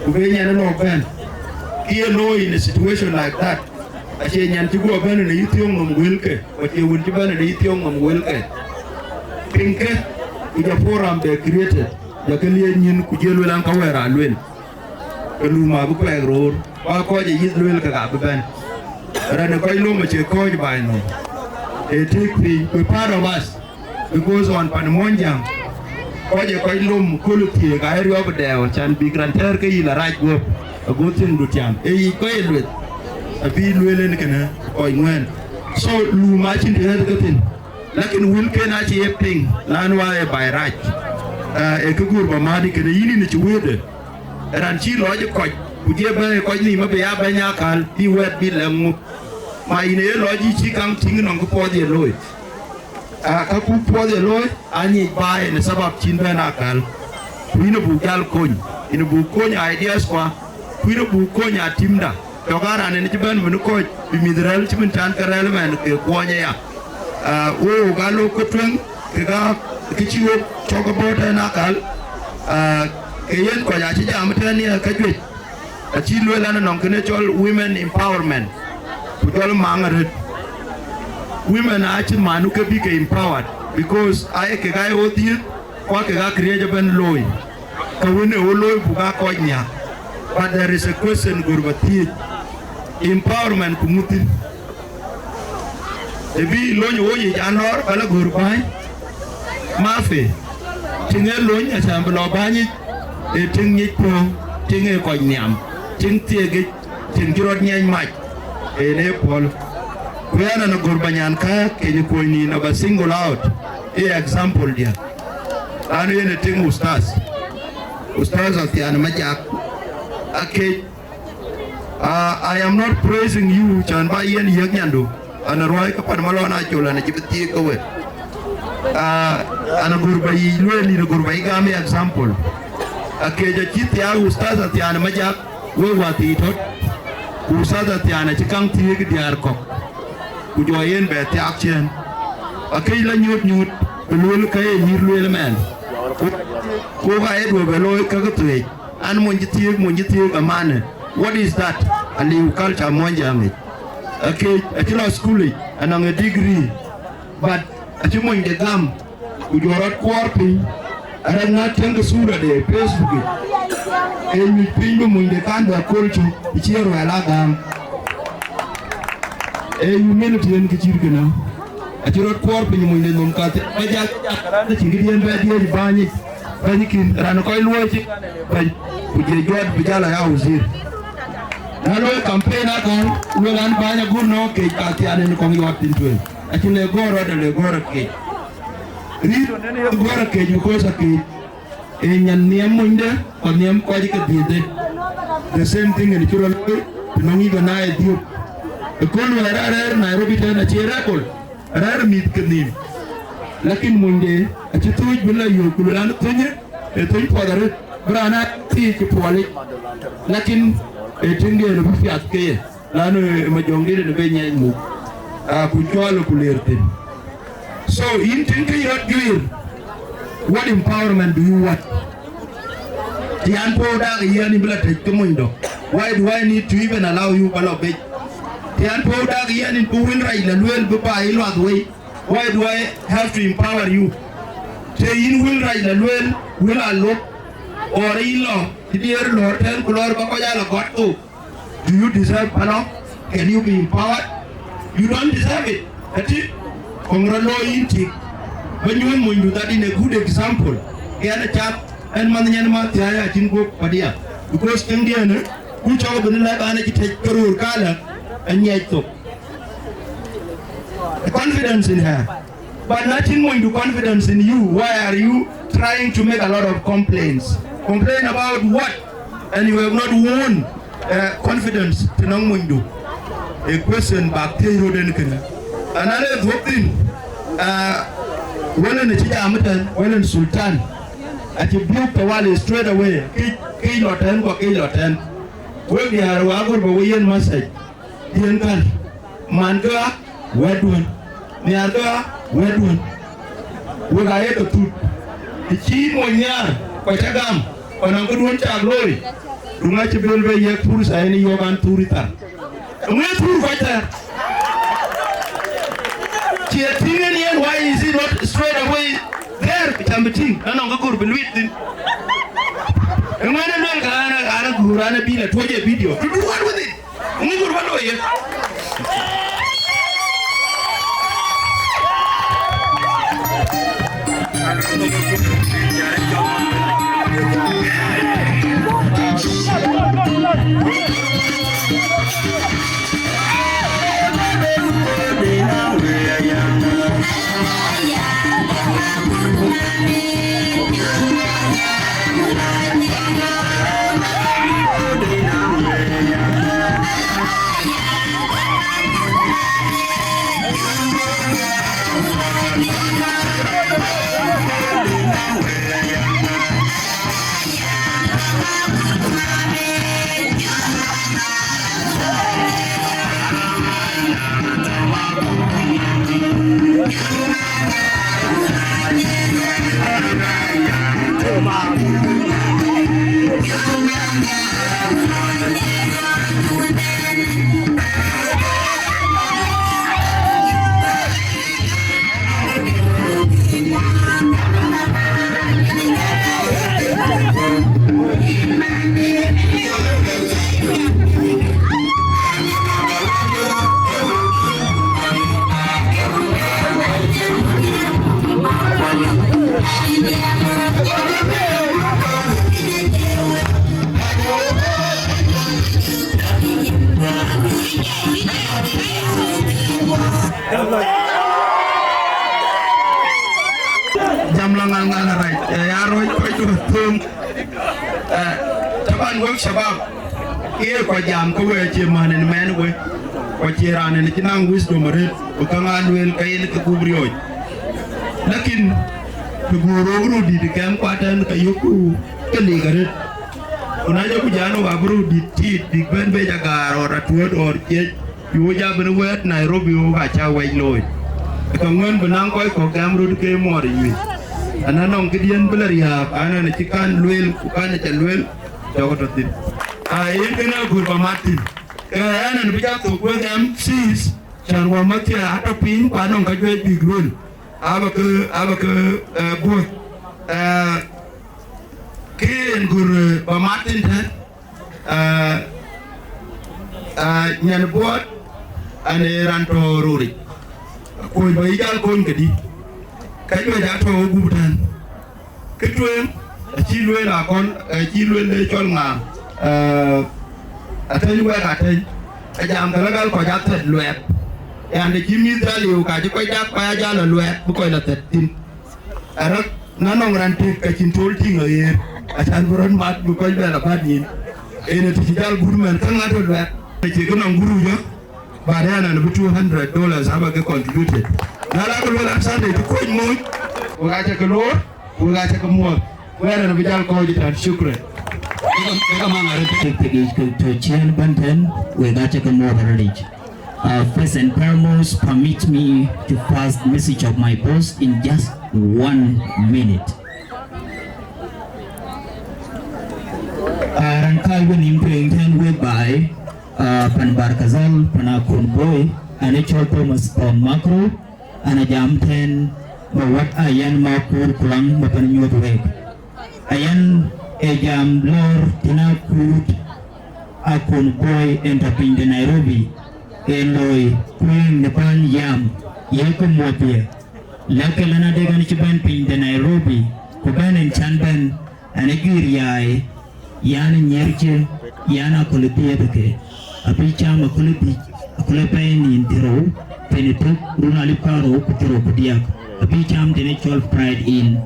ku be nyan ë lɔ̈k bɛ̈n. Kë ye looi in a situation like that, acie nyan cï guɔ bɛ̈n në yï thiɔ̈ŋ nɔm wëlke, ku acie wën cï bɛ̈n në yï thiɔ̈ŋ nɔm wëlke. Piŋkë, ku jɔ forum be created, jɔ ke liec nyïn, ku jël lueel an, ka wɛ̈ɛ̈r aa lueel. Ke lum abï kuɛɛk roor, ku aa kɔc ë yith lueel kek abï bɛ̈n. Raan ë kɔc lom acie kɔ̈ɔ̈c baai nɔm. Ee tëëk piny, ku part of us, because ɣɔn pan Muɔnyjäŋ, kɔc ë kɔc lom köl thiëëk aa riɔp dɛɛu, can bïk raan tɛ̈ɛ̈r ke yï la rac guɔ̈p, ago thiëŋdu tiam. Ee yic kɔc ë lueth, abï lueel en kënë kɔc ŋuɛ̈ɛ̈n. So, lum acïn të ɣɛ̈th ke thïn. Lakin wëlken acï ye piŋ, lan wa ë baai rac. Ah, ë kë guur ba mädï kënë yïn, yïn cï wëëtde. Raan cï lɔc ë kɔc, ku jie bɛ̈ɛ̈i kɔc nïïm abï ya bɛ̈ny akäl, bï wɛ̈t bï lɛ̈k ŋö? Ma yïn ë ye lɔc yï cï kaŋ tïŋ nɔŋ kë puɔth ye looi. Ah, ka ku puɔth ye looi, anyic baai në sabab cïn bɛ̈n akäl. Ku yïn abuk jäl kony, yïn abuk kony ideas kua, ku yïn abuk kony a teamda. Tɔ̈ ka raan en cï bɛ̈n bï kɔc bï mïth rɛ̈l cï bï can ke rɛ̈l mɛn ke kuɔny aya. Ah, wo wo ka lok ke tueŋ, ke ka, ke cï wok cɔk ke bɔ̈ tɛ̈n akäl. Ah, ke yen kɔc acï jam tɛ̈n ye ka juëc. Acï lueel an, nɔŋ kënë cɔl women empowerment, ku cɔl maŋ arëët. Women acï manu ke bï ke empowered, because aye kek aye ɣo dhiëëth, ku aa kek aa këriëëc ëbɛ̈n looi. Ka wën ë wo looi buk aa kɔc nhiaak. But there is a question gör ba thiëëc, empowerment ku ŋu thïn? Të bï lony wo yic an, lɔɔr ba la gör bäny, mafi. Tiŋ ë lony acän bï lɔ bäny yic, ee tiŋ nyic puɔ̈u, tiŋ ë kɔc nhiam, tiŋ thiekic, tiŋ cï rɔt nyiɛc mac, en ë puɔl. Ku yɛn an, agör ba nyan kääk keny kuɔny nïn aba single out, ee example diɛ̈. Lanu yen ë tiŋ ustaz. Ustaz Athian Majak, akec. Ah, I am not praising you, cän ba yen yiëk nyandu. An ruai ke pan malɔn acol, an acï bï thiëëk ke we. Ah, an agur ba yic lueel, yïn agur ba yï gam example. Akec acï thiaak ustaz Athian Majak, we wathii tɔ̈t. Ku ustaz Athian acï kaŋ thiëëk diäär kɔ̈k. Ku jɔ yen bɛ thiaak ciëën. Akec la nyuɔ̈t nyuɔ̈t, bï lueel ka ye nyïïr lueel mɛn. Ku, ku ka ye duɔ̈p bɛ looi ka ke thuëëc. An mony cï thiëëk, mony cï thiëëk amane. What is that? Aliu culture Muɔnyjäŋ yic. Akec, acï lɔ school yic, anɔŋ a degree. But acï monyde gam, ku jɔ rɔt kuɔɔr piny. Arɛ̈t ŋa tiɛ̈ŋkë sura de Facebook yic. Ee nyuc piny bï monyde kan bɛ kööl cök, ë cï ruɛl a gam. Ee humility en kë cït kënë. Acï rɔt kuɔɔr piny monyde nhom kath, ba jal, ba jal, cïn këdiɛ̈n bɛ diëëc bäny yic. Bɛ̈ny kïn, raan kɔc luɔi cï bɛ̈ny, ku jie jɔt bï jal aya wazir. Na luɔi campaign aköl, luel an bäny agur nɔ̈k kec ka thiaan en kɔŋ yɔt thïn tueŋ. Acï le gɔ̈ɔ̈r rɔt, le gɔ̈ɔ̈r akec. Rït gɔ̈ɔ̈r akec, because akec ee nyan nhiɛm monyde, ku nhiɛm kɔc ke dhiëthde. The same thing en cï rɔt looi, të nɔŋ yïk anai dhiöp. Ëköl wɛ̈ɛ̈r arɛ̈ɛ̈r Nairobi tɛ̈n acie rebel. Rɛ̈ɛ̈r mïth ke nhïïm. Lakin monyde acï thööc bï la yök, ku luel an, thönyë, ee thöny puɔth arëët, bï raan aa thiëc cï puɔlic. Lakin ee tiŋdiɛ̈n bï piath ke ye, lanu ë majɔŋdït en be nyiɛc muk, aa, ku cɔɔl ku leer thïn. So, yïn tiŋ kë yï rɔt juiir, what empowerment do you want? Të yan puɔ̈u dak ë yɛn bï la tëc ke monydo. Why do I need to even allow you ba lɔ bec? Të yan puɔ̈u dak ë yɛn bï wël rac la lueel bï ba yï luath wei. Why do I have to empower you? Të yïn wël rac la lueel, wël a lok, or yïn lɔ, të diëër lɔ̈ɔ̈r tɛ̈n ku lɔɔr ba kɔc aa la gɔt thok. Do you deserve power? Can you be empowered? You don't deserve it. Ati, kɔŋ rɔt looi yïn tik. Ba nyuɔ̈n monydu that in a good example. Ke an, acath, ɛn manh nyan ma thiai acïn guɔ̈p padia. Because tiŋdiɛ̈n, ku cɔk bï ni lɛ̈k an, acï tëc ke röör kalä, anyiɛc thok. A confidence in her. But nothing going to confidence in you. Why are you trying to make a lot of complaints? Complain about what? And you have not won, uh, confidence të nɔŋ monydu. A question bak thiëc rot en kënë. Another good thing, uh, wël en cï jam tɛ̈n, wël en Sultan. Acï biök tawali straight away. Kic, kic lɔ tɛ̈n, ku kic lɔ tɛ̈n. Wek diäär wa gör ba we yen message. Diɛn kän, man kë ɣa, wɛ̈tduön. Nhiar kë ɣa, wɛ̈tduön. Wek aa ye ke thut. Të cï mony nhiaar, ku ca gam, ku nɔŋ këduön cak looi, duŋ acï bɛ̈n bɛ yiëk fursa en yök an, thur ë thar. Eeŋö ye thur kɔc thɛɛr? Cie tïŋ en yen, why is he not straight away there? Cam bï tïŋ, na nɔŋ kë gör bï luit thïn. Eeŋö en luel ka an, an, aguur an, abï la tuɔ̈c ë video. To do what with it? Ŋic gur ba looi ye. Jam la ŋal ŋal arac, eh, ya rɔc kɔc duɔ̈t thöŋ. Eh, taban wek shabab, ke ye kɔc jam ke we acie man en mɛn we, ku acie raan en cï naŋ wisdom arëët, ku käŋ aa lueel ke yen ke gup riɔ̈ɔ̈c. Lakin të guur rok röt dït kɛm kuat tɛ̈n ke yökku ke lik arëët. Ku na jɔku jal wok abï röt dït tiit bïk bɛ̈n bec agaar ɣɔn atuɔ̈t ɣɔn ciëc, bï wo ja bï wɛ̈ɛ̈t Nairobi wok acä wɛc looi. Ë ka ŋuɛ̈n bï naŋ kɔc kɔ̈k gɛm röt ke muɔɔr ë nyuc. Ana nɔŋ këdiɛ̈n bï la riääk, an, an cï kan lueel ku kan ca lueel, cɔk tɔ̈ thïn. Aa, yen kënë agur ba mat thïn. Ke ɛn, ɛn bï ja thok wek M Cs, cän wä mäthia atɔ̈ piny, ku anɔŋ ka juëc bïk lueel. Abä ke, abä ke, eh, buɔth. Eh, ke yen gur, eh, ba mat thïn tɛ̈n. Aa, aa, nyan buɔt, an, ee raan tɔ̈ roric. Kony ba yï jal kony këdï. Ka juëc atɔ̈ gup tɛ̈n. Kë tueŋ, acï lueel akɔn, acï lueel de cɔl ŋa, aa, atɛ̈ny wɛk atɛ̈ny. Ajam kë la gal kɔc athɛt luɛɛk. Yan, të cï mïth jal liu, ka cï kɔc dak kɔc ajal luɛɛk, bï kɔc la thɛt thïn. Arëk na nɔŋ raan tëk ka cïn tol tïŋ aɣeer, acan bï rɔt mat bï kɔc bɛ la bät nyin. En ë të cï jal gut mɛn käŋ atɔ̈ luɛɛk. Acie kë nɔŋ guru jɔ, but ɛn an bï two hundred dollars abä ke contributed. Na la ke luel an Sunday të kuc moc, wek acä ke loor, wek acä ke muɔɔth. Wek an bï jal kɔc tɛ̈n, shukran. Ke ka maŋ arëët. Tek tek yic ke tɔ̈ ciëën bɛ̈n tɛ̈n, wek acä ke muɔɔth arëët yic. Uh, first and foremost, permit me to pass the message of my boss in just one minute. Uh, raan kääc wenhïïm tueŋ tɛ̈n wek baai, uh, pan Barkazal, pan Akon Boi, an ë cɔl Thomas Thon Makro, an ë jam tɛ̈n ba wät Ayan Makur Kulaŋ ba pan nyuɔ̈th wek. Ayan ë jam lɔɔr tënë akut Akon Boi en tɔ̈ piny de Nairobi, en looi kuëëŋ në bäny yam, ye ke muɔ̈th ye. Lɛ̈kkë lɔn adek an cï bɛ̈n piny de Nairobi, ku bɛ̈n en can bɛ̈n, an ë guiir yaai, yan ë nyiɛɛr cë, yan aköl ë dhiëëth ke. Abï cam aköl ë dhïc, aköl ë pɛɛi nïn thiërrou, pɛɛi tök, run alip karou ku thiërrou ku diäk. Abï cam tënë cɔl Pride Inn.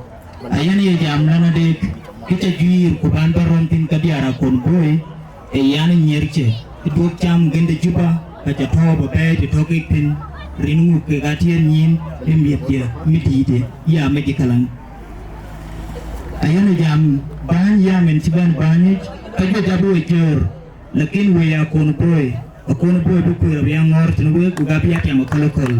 Ayen ye jam lɔn adek, kë ca juiir ku ban bä rɔm thïn ka diäär Akon Boi, ee yan ë nyiɛɛr cë, ë duök cam gënde Juba, ka ca tɔ̈ɔ̈u bä bɛ̈ɛ̈i të tɔ̈ kek thïn, rin ŋuk kek atiɛɛr nyïïn, ë miɛ̈thdiɛ̈, ë midïïtë, ya mec ë käläŋ. Ayen ye jam bäny yam en cï bɛ̈n bäny yic, ka juëc abï we jɔ̈ɔ̈r, lakin wëi Akon Boi, Akon Boi bï kueer abï ya ŋɔ̈ɔ̈r tënë wek, ku abï ya tiam akölaköl.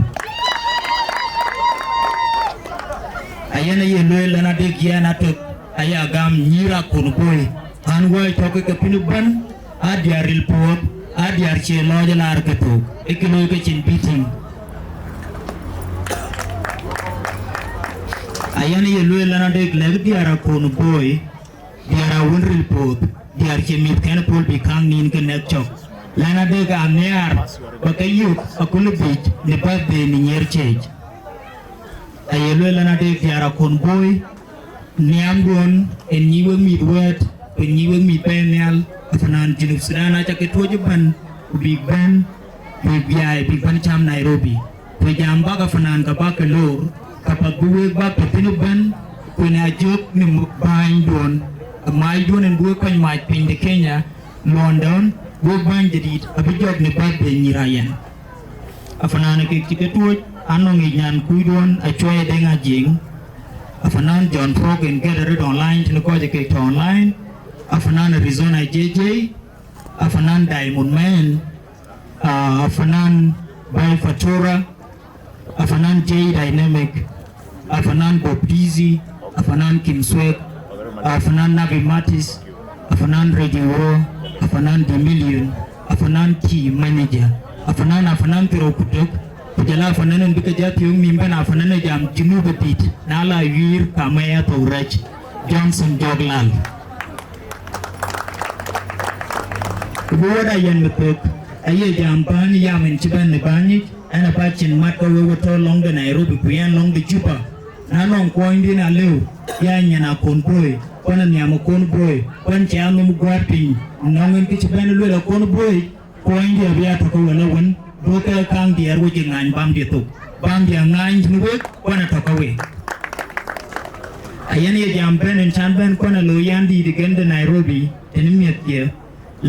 Ayen aye lueel lɔn adek yɛn atök aya gam nyïïr Akon Boi, an wääc tɔ̈ ke ke piny ëbɛ̈n, aa diäär ril puɔ̈th, aa diäär cie lɔɔc ë laar ke thok, ë kë looi ke cïn bï tïŋ. Ayen aye lueel lɔn adek lɛ̈k diäär Akon Boi, diäär awën ril puɔ̈th, diäär cie mïthkɛn puɔl bï kaŋ nïn ke nɛ̈k cök. Lɛn adek anhiaar bä ke yök aköl ë biic në birthday në nyiɛɛr cëëc. Aye lueel lɛn adek diäär Akon Boi, nhiamduön en nyic wek mïth wɛ̈ɛ̈t, ku en nyic wek mïth pɛɛi nhial, afanaan Junub Thudan aca ke tuɔ̈c ëbɛ̈n, ku bïk bɛ̈n, bïk biaai, bïk bɛ̈n cam Nairobi. Ku jam bäk afanaan ka bäk ke loor, ka path bï wek bäk tɔ̈ thïn ëbɛ̈n, ku en ajök në bänyduön, ë macduön en bï wek kɔc mac piny de Kenya, London, wek bäny jadït abï jɔk në birthday nyïïr Ayen. Afanaan kek cï ke tuɔ̈c, anɔŋ yic nyan kucduön Acuɔi Deŋ Ajiëŋ, afanaan John Frog en gɛ̈t arëët online tënë kɔc kek tɔ̈ online, afanaan Arizona J J, afanaan Diamond Man, ah, afanaan Boy Fatura, afanaan J Dynamic, afanaan Bob Dizzy, afanaan Kim Swag, afanaan Nabi Matis, afanaan Reggie Woro, afanaan The Million, afanaan Key Manager, afanaan, afanaan Thiro Kudok, ku jɔl afanaan en bï ke jɔ thiöök nïïm bɛ̈n afanaan ë jam Junub ë dït, na la wïïr ka mɛ̈i athou rɛc, Johnson Jɔk Lal. Ku bï wɛ̈t Ayen bï thök, aye jam bäny yam en cï bɛ̈n në bäny yic, ɛn abä cin mat ke wek we tɔ̈ lɔŋ de Nairobi ku yɛn lɔŋ de Juba. Na nɔŋ kuɔɔnydiɛ̈n alëu, ya nyan Akon Boi, kuan nhiam Akon Boi, kuan cï anhom guäär piny, nɔŋ en kë cï bɛ̈n lueel Akon Boi, Puɔnydiɛ̈ abï ya tɔ̈ ke wën ë wën, duɔ̈kkë kaŋ diɛɛr wec ë ŋany bamdiɛ̈ thok. Bamdiɛ̈ ŋany tënë wek, kuan ë tɔ̈ ke wek. Ayɛn ye jam bɛ̈n ën can bɛ̈n kuan ë looi yan dïït ë gen de Nairobi, tënë miɛ̈thkiɛ̈,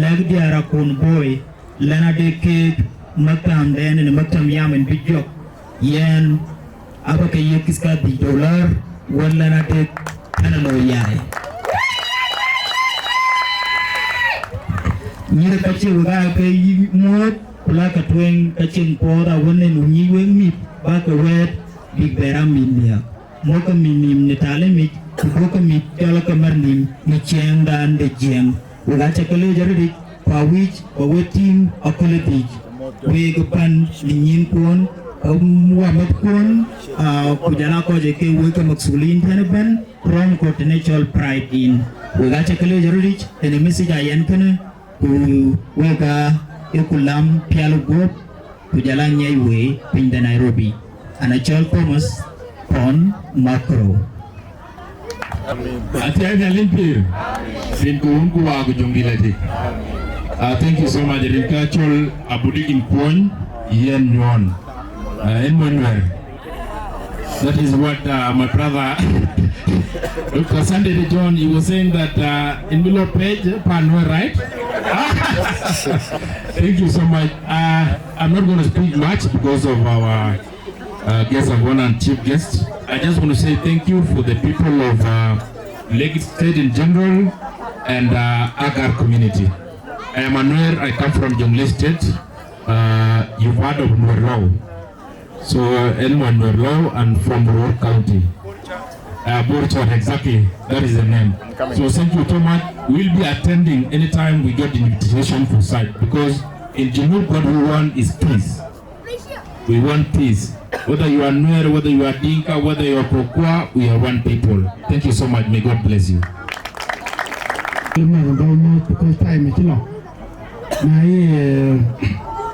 lɛ̈k diäär akun booi, lɛn adek keek maktamdɛn ën maktam yam ën bï jɔk, yɛn aba ke yiëk kïska dhïc dolar, wën lɛn adek ën ë looi yai. Nyïïr ka cï wek aa ke yï muɔ̈ɔ̈th, ku la ke tueŋ ka cieŋ puɔth awën ën wun nyic wek mïth, ba ke wɛ̈ɛ̈t bïk bɛ ram mïth nhiaak. Muɔ̈kkë mïth nhïïm në talim yic, ku duɔ̈kkë mïth cɔl ke mär nhïïm në ciɛɛŋdan de Jiëëŋ. Wek acä ke leec arëëtic, ku awïc ba we tïŋ aköl ë dhïc. Wek ë pan në nyïnkuɔn, ke wämäthkuɔn, aa, ku jɔl aa kɔc ë ke wek ke makthulin tën ëbɛ̈n, rɔ̈m kɔ̈k tënë cɔl Pride Inn. Wek acä ke leec arëëtic, tënë message ayɛn kënë, ku wek aa ë ku lam pial guɔ̈p, ku jɔl aa ŋiɛc wei piny de Nairobi. An acɔl Thomas Pon Makro. Athiɛɛi Nhialic pïïr, rin ke Wun ku Wä ku Jɔŋdït Lɛ̈ɛ̈t. Ah, thank you so much. Rin ke acɔl Abudik in Kuɔny, yɛn Nyuɔn. Ah, en mony Nuɛɛr. That is what, uh, my brother, Doctor Sunday de John, he was saying that, uh, in Milo page, Pan Nuer, right? Thank you so much. Uh, I'm not gonna speak much because of our, uh, guest of honor and chief guest. I just want to say thank you for the people of, uh, Lakes State in general and, uh, Agar community. I am a Nuer. I come from Jonglei State. Uh, you've heard of Nuer Lou. So, uh, en mony Nuer Lou and from Ruor County. Uh, Borchot, exactly. That is the name. So thank you so much. We'll be attending anytime we get invitation for such, because in Junub what we want is peace. We want peace. Whether you are Nuer, whether you are Dinka, whether you are Kokwa, we are one people. Thank you so much. May God bless you. Lima ndo mo, because time is long. Na ye, eh,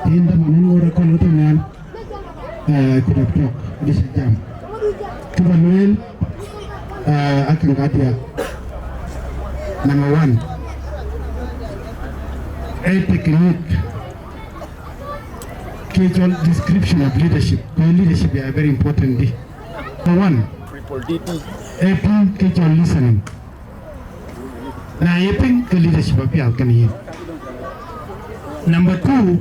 in the morning, what I call it, man. Eh, ku dap tök, adï cï jam. Kë ba lueel, eh, akën kadiäk. Number one, ee technique kë cɔl description of leadership. Ku leadership ya very important dï. Number one, ee piŋ kë cɔl listening. Na ye piŋ ke leadership apiath kënë yen. Number two,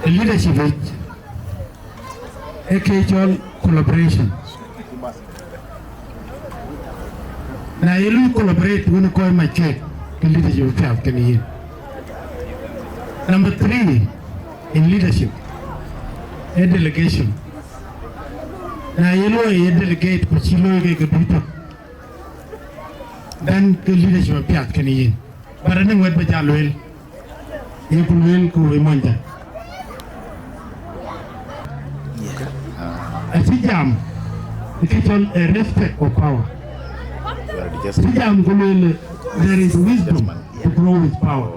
leadership yic ee kë cɔl collaboration. Na ye luui collaborate wën kɔc mac keek, ke leadership apiath kënë yen. Number three in leadership, ee delegation. Na ye luɔi ye delegate ku cï looi ke ke duc tök, then ke leadership apiath kënë yen. But anɔŋ wɛ̈t ba jal lueel, ye ku lueel ku wëi mony jam. Acï jam, kë cɔl a respect of power. Acï jam ku lueel, there is wisdom to grow with power.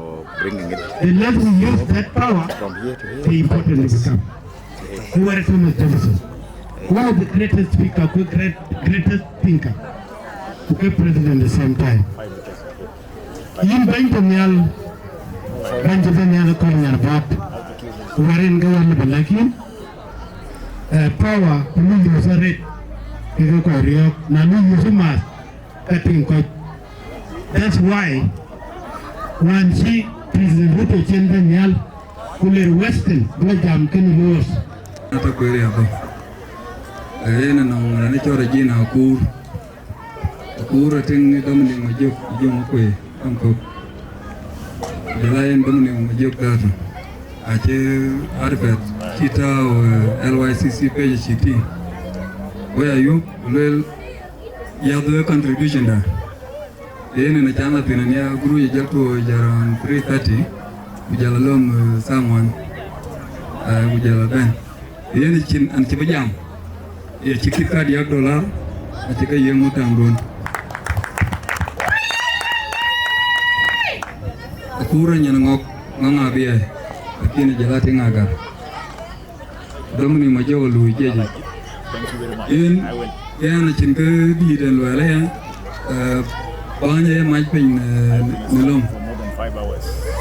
The less we use that power, the important it becomes. Ku wɛ̈t Thomas Jefferson, one of the greatest speaker, ku great, greatest thinker, ku ke president the same time. Yïn bɛ̈ny tɔ̈ nhial, bɛ̈ny cï bɛ̈n nhial ë kööl nyan bɔ̈t, wɛ̈t rin ke wɛ̈t lëu bï lɛ̈k yïn, eh, power, ku lui use arëët, ke ke kɔc riɔ̈ɔ̈k, na lui use math, ka tïŋ kɔc. That's why wään cï President Ruto cï en bɛ̈n nhial, ku ler Western bï lɔ jam kënë Luɔth. Ata kueer ya bɔ̈. Ee, yen anɔŋ raan ë cɔl Regina Akuur. Akuur atïŋ ë Dominic Majok, Jɔŋ Kuei, Aŋkök. Jɔl a yen Dominic Majok dhatu. Acï advert cï tääu, eh, L Y C C page cï tïŋ. Wek ayup, luel, yäth wek contribution da. Yen ënë can la thïn ania, guru ye jɔl tuɔɔc around three thirty, ku jɔl a lom, eh, saa ŋuan, eh, ku jɔl a bɛ̈n. Yen cïn an cï bï jam, ye cï kït kadiäk dollar, acï ke yiëk muk taŋdun. Akuur anyin ŋɔk, ŋɔk ŋa bï yai, lakini jɔl a tïŋ agar. Dominic Majok luui jiëc yic. Yen, yen acïn kë dïït en luɛɛl aya, eh, bäny ë mac piny në, në löŋ.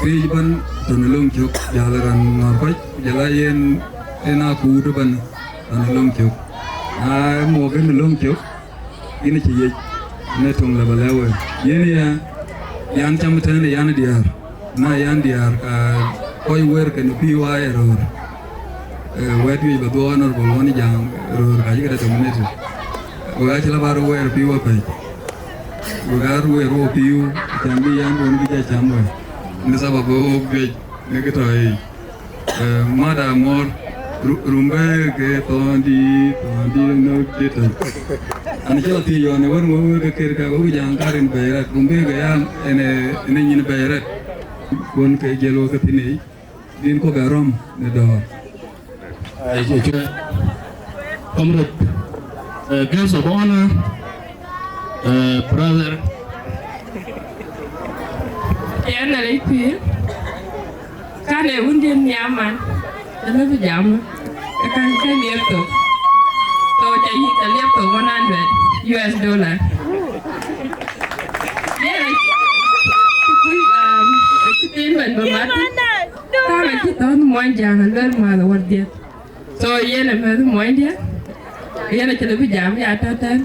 Piööc ëbɛ̈n tɔ̈ në löŋ cök, jäl raan ŋɔ̈ɔ̈r kɔc, ku jɔl a yen, yen akuut ëbɛ̈n tɔ̈ në löŋ cök. Na muk ë në löŋ cök, yïn acï yiëc në töŋ lë ba lɛ̈k we. Yen ya, yan cam ëtɛ̈ɛ̈n ë yan diäär. Na yan diäär, ka kɔc wër kënë pïïu aa ye röör. Eh, wɛ̈t wiëc ba dhuɔɔk Honorable Wän Jäŋ röör ka cï këde dominated. Wek acï la bä röör wëër pïïu apɛi. Wek aa röör wëër wo pïïu, cam bï yan duön bï jɔ cam we. Në sababu wok juëc në kë tɔ̈ yic. Eh, mada ŋuɔ̈r, ru-, rumbë ke thɔ̈ɔ̈ndï, thɔ̈ɔ̈ndï në kë tɔ̈. An cï la thiëc yɔn ë wën wëu ke kër ka wëu jaŋ karin bɛ̈i rɛt, rumbë ke ya ënë, ënë nyin bɛ̈i rɛt. Kuɔn ke jël wek ke thïn yic. Bïn ku bɛ rɔm në dɔ̈ɔ̈r. Ai, cï, cï, comrade, eh, guest of honor, eh, brother. Yɛn Nhialic pïïr, kan ee wundiɛ̈n nhiam man, të lëu bï jam, ë kan ke liep thok. So, ca yïk ke liep thok one hundred U S dollar. Yɛn acï, cï kuc, um, acï thin bɛ̈n bï mat. Thaŋ acï thɔ̈n muɔny Jäŋ aluel mäth awär dhiëth. So yen ë mɛ̈th muɔnydiɛ̈, yen acï lëu bï jam ya tɔ̈ tɛ̈n,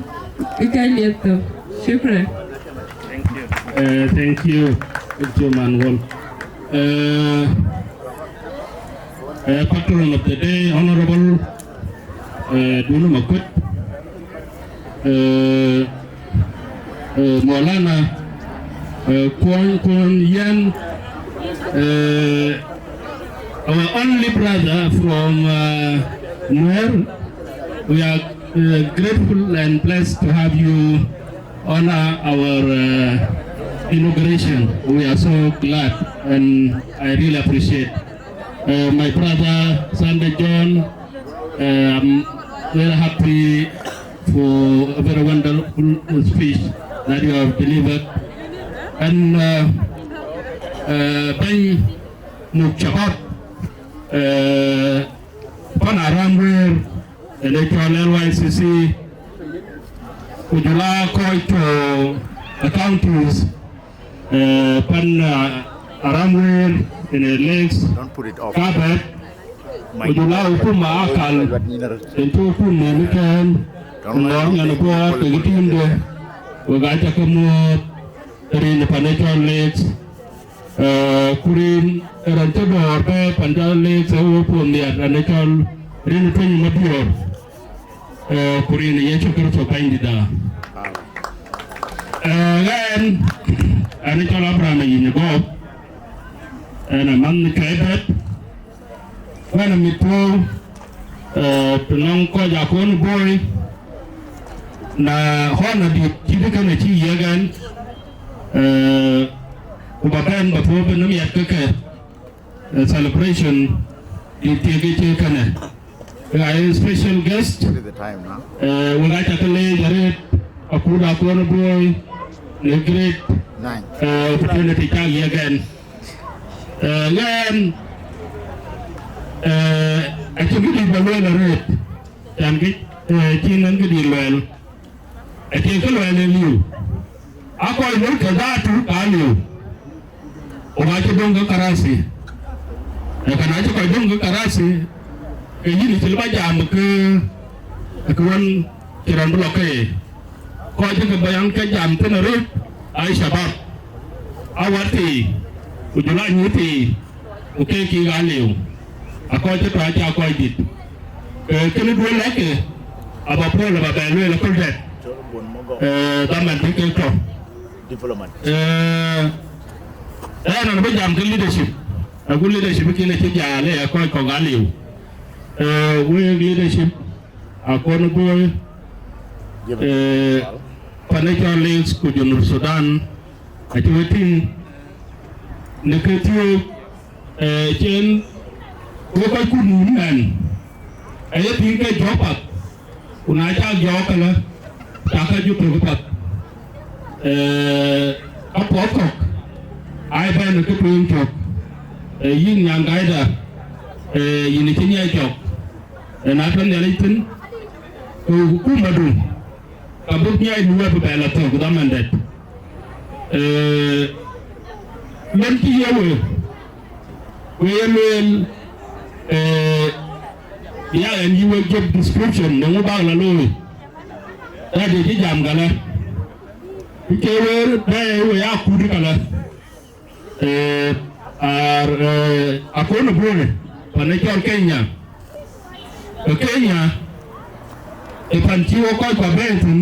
bï kɛ̈c liep thok. Shukran. Eh, thank you. Thank you, man. Wol. Eh, eh, patron of the day, Honorable, eh, Dunu Makut. Eh, eh, Maulana, eh, Kuon, Kuon Yen, eh, our only brother from, uh, Nuer. We are, uh, grateful and blessed to have you honor our, uh, inauguration. We are so glad and I really appreciate. Uh, my brother Sunday John, uh, I'm very happy for a very wonderful speech that you have delivered. And, uh, uh, bɛ̈ny muk shabab, uh, pan Aram Wëër, ënë cɔl L Y C C, ku jɔl a kɔc tɔ̈ counties, eh, pan, ah, Aram Wëër, ënë Lakes, Kabɛt, ku jɔl a hukuma akal, ënë tɔ̈ hukuma në kɛ̈n, ku lɔ̈ɔ̈r nyan ë guɔ̈ɔ̈r kekë tiimde, wek aa ca ke muɔ̈ɔ̈th rin pan ë cɔl Lakes, eh, ku rin raan cï dɔ̈ɔ̈r bɛ̈ɛ̈i pan cɔl Lakes ë wo puɔ̈th nhiaar, raan ë cɔl rin ë tueny ë Mabiöör. Eh, ku rin ë Yecu Kërtho Bɛ̈nydïtda. Eh, ɣɛn, ɣɛn ë cɔl Abraham Ayic Gɔ̈k, ɣɛn ë manh Cuɛi Bɛ̈t, ku ɣɛn ë mit puɔ̈u, eh, të nɔŋ kɔc Akon Boi, na ɣɔn adït cït kënë cï yiëk ɣɛn, eh, ku ba bɛ̈n ba puɔ̈u bï nɔm yɛt ke kë. Eh, celebration dït thiek ë cï kënë. Ɣa ye special guest. What is the time now? Eh, wek aa ca ke leec arëët, akut Akon Boi, në great, eh, opportunity cak yiëk ɣɛn. Eh, ɣɛn, eh, acïn këdït ba lueel arëët, can kë, eh, cïn ɣɛn këdït lueel. Acie kë luɛɛl ë liu. Aa kɔc loi ke dhaatu ka liu. Ku ka cï döŋ ke karasi. Ee, ka na cï kɔc döŋ ke karasi, ke yïn cï lëu ba jam ke, ke wën cï rɔn bï lɔ ke ye. Kɔc cï ke baŋ ke jam thïn arëët, aa shabab. Aa wät thii, ku jɔl a nyïïr thii. Ku keek kï ɣa liu, akɔc cï tɔ̈ aca kɔc dït. Ee, kënë duɔ̈n lɛ̈kkë, aba puɔ̈l aba bɛ lueel aköl dɛ̈t. Ee, dhaman bï kek tɔ̈. Ee, ɣɛn ɣɛn bï jam ke leadership, aku leadership kën acï jal ë akɔc kɔ̈k ɣa liu. Ee, wek leadership, Akon Boi, ee, pan ë cɔl Lakes ku Junub Sudan, acï we tïŋ në ke thiöök, ee, cen wek kɔc kut nïïm mɛn, aye tïŋ ke jɔ̈ɔ̈k path, ku na cak jɔ̈ɔ̈k këlä, cak ke jɔ thök path. Ee, apuɔth kɔ̈k, aa bɛ̈n në kë tueŋ cök, ee, yïn nyan gaida, ee, yïn acï nyiɛc cɔk, ee, na tɔ̈ Nhialic thïn, ku, ku kumadu, ka buk nyiɛc nu we bï bɛ lɔ thök dhaman dɛ̈t. Ee, lon cï ye we, Ku ye lueel, eh, ya ɣɛn yï wek job description në ŋö bäk la looi. Rɛ̈ɛ̈r de cï jam kalë. Ku ke wëër bɛ̈ɛ̈i we ya kut kalë. Eh, ar, eh, akon ë bɔ̈ në pan ë cɔl Kenya. Ke Kenya, ë pan cï wok kɔc kua bɛ̈ɛ̈i thïn,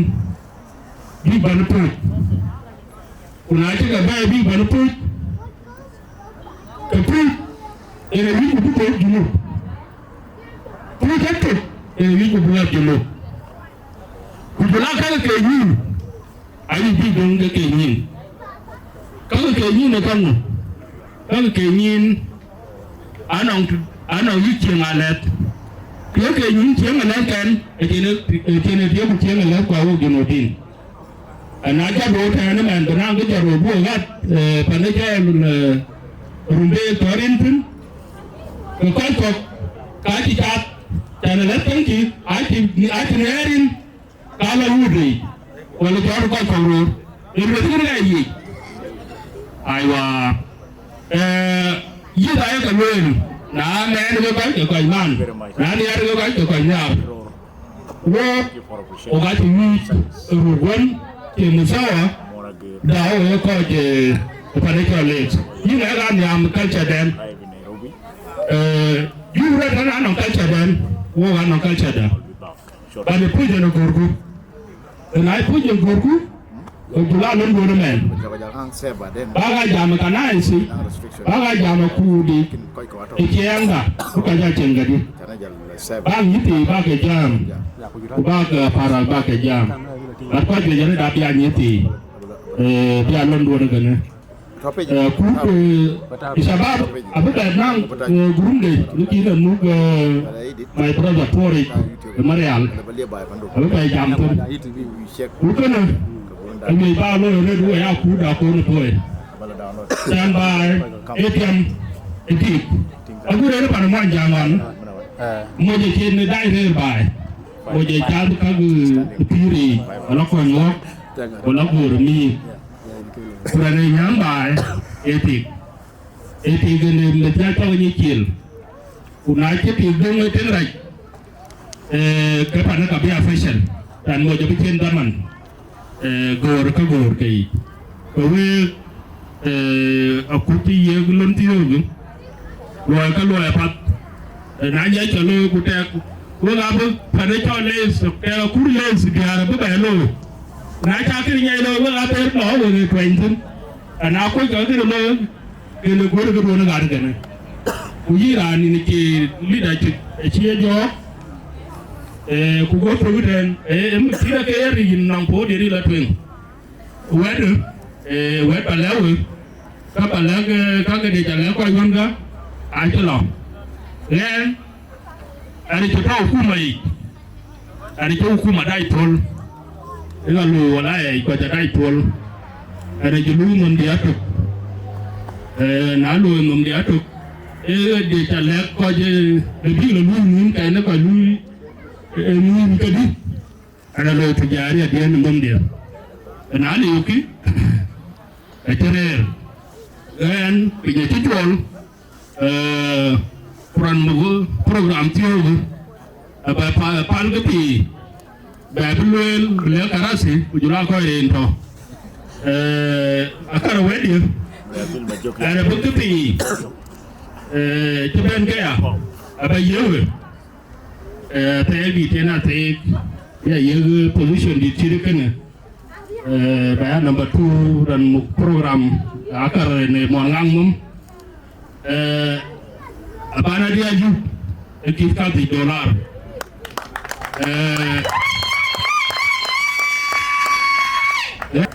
bïk bɛ̈n puc. Ku na cï ke bɛ̈ɛ̈i bïk bɛ̈n puc, ke puc ë rɛ̈ɛ̈r wïc ku bï thok Junub. Puc ë thok ë rɛ̈ɛ̈r wïc ku bï ɣɔ̈t Junub. Ku jɔl aa käk ke nyïïn, ayï bï döŋ ke ke nyïïn. Käk ke nyïïn ë käŋö? Käk ke nyïïn anɔŋ, anɔŋ yï cieŋ alɛ̈th. Ku ye ke nyïïn cieŋ alɛ̈th kɛn, ë cïn ë, ë cïn ë tiëk ku cieŋ alɛ̈th kua wok Junubin. Ana jɔt röör tɛ̈ɛ̈n ëmɛn, bï naŋ kë jɔt röör buk ɣäth, eh, pan ë cɔl, eh, Rumbek tɔ̈ rin thïn, ke kɔc kɔ̈k ka cï cath, tɛ̈n alɛ̈th käŋkï, acï, acï nɛɛr rin, ka lɔ wut rëëc, wala jɔt kɔc kɔ̈k röör, ë lueth kën ka yic. Aiwa, eh, yïth ayek lueel, na mɛɛn ke kɔc ke kɔc man, na nhiaar ke kɔc ke kɔc nhiaar. Wok, wok acï wïc ruk wën cï musawa, da wok ye kɔc, eh, pan ë cɔl Lakes. Yïn ë ka nhiam culture dɛn. Eh, yïn rɛ̈t tën anɔŋ culture dɛn, wok anɔŋ culture dɛn. But ë puc en ë görku. Ë na ë puc en görku, ku jɔl aa lon duɔ̈n ëmɛn. Bäk aa jam ë kanitha, bäk aa jam ë kuut yic, ë ciɛɛŋda, ku ka jɔ cieŋ kedï. Bäk yïthii bäk ke jam, ku bäk, eh, parak bäk ke jam. But kɔc juëc arëët abï aa yïthii, eh, bï aa lon duɔ̈n ë kënë. Eh, kut, eh, shabab, abï bɛ̈n naŋ, eh, gurumde, në kïn anuk, eh, my brother Puɔ̈ric, eh, Marial, abï bɛ̈n jam thïn. Ku kënë, awiëc bä looi rëët wek akut akon ë puɔ̈i. Stand by, ë tiam, ë tik. Agut rëër pan muɔny jam ɣɔn, moc acïn ë dac rëër baai. Moc ë cath käk, eh, pïïr yiic, ala kɔny wok, ala goor mïïr. Ku raan ë nyääŋ baai, ë tik. Ë tik ënë meth ya cɔk nyic cil. Ku na cï tik döŋ ë tëŋ rac, eh, ke panë ka bï a fashion. Raan moc abï cïn dhaman, eh, göör ka göör ke yic. Ke week, eh, akut cï yiëk lon thiöök, luɔi ka luɔi apath. Eh, na nya cä looi ku tɛk, wek abï panë cɔl Lakes, tɛk akur Lakes diäär abï bɛ looi. Na cä kën nyai looi, wek abï lɔ wek ë tuɛny thïn. Ana kuc ka kën looi, kën ë guöt ë këduön ë gat kënë. Ku yïn raan nïn cï leadership acï ye jɔɔk, eh, ku guöt tök ëtɛ̈ɛ̈n, eh, em, cïn ake ye ric yïn nɔŋ puɔ̈u diëëri la tueŋ. Wɛ̈t, eh, wɛ̈t ba lɛ̈k wek, ka ba lɛ̈k, eh, ka ke dec alɛ̈k kɔc wën ka, acï lɔ. Ɣɛn, Ɣɛn cï tɔ̈ hukuma yic, ɣɛn cï hukuma dac puɔ̈l, ë ɣa luui walaya yic kɔc adac puɔ̈l, ɣɛn cï luui nhomdiɛ̈ atök. Eh, na luui nhomdiɛ̈ atök, ë ɣa dec ca lɛ̈k kɔc, eh, ë bïk lɔ luui nhïïm kɛn ë kɔc luui, eh, nhïïm kedï, ɣɛn ë looi tijariadiɛ̈n nhomdiɛ̈. Na liukï, acï rëër. Ɣɛn piny acï cuɔl, eh, ku raan muk program thiöök, eh, bɛ pa-, pal ke piny, bɛ bï lueel, bï lɛ̈k karasi, ku jɔl aa kɔc rin tɔ̈. Eh, akar wɛ̈tdiɛ̈, ɣɛn abï ke piny, eh, cï bɛ̈n këya, abä yiëk we. Eh, athɛɛk dït yen athɛɛk, ya yiëk position dït cït kënë. Eh, ba ya number two, raan muk program, akar në muɔn ŋaŋ nhom. Eh, abana dia ju, ë kït kadhi dollar. Eh,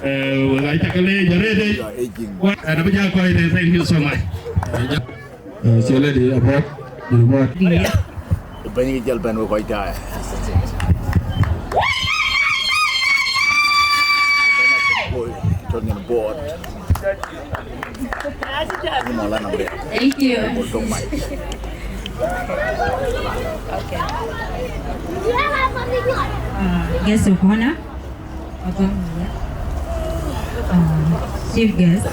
eh, wek acä ke leec arëët. Ɣɛn abï jal kɔc tëë, thank you so much. Eh, cie lady abɔt, yïn bɔt. Bɛ̈ny ke jal bɛ̈n we kɔc daai. Bɛ̈ny akën boi, tɔ̈ nyin bɔɔt. Ni mɔla nam de. Thank you. Bol tɔ̈ mai. Okay. Uh, guest of honor, Abang, uh, chief guest,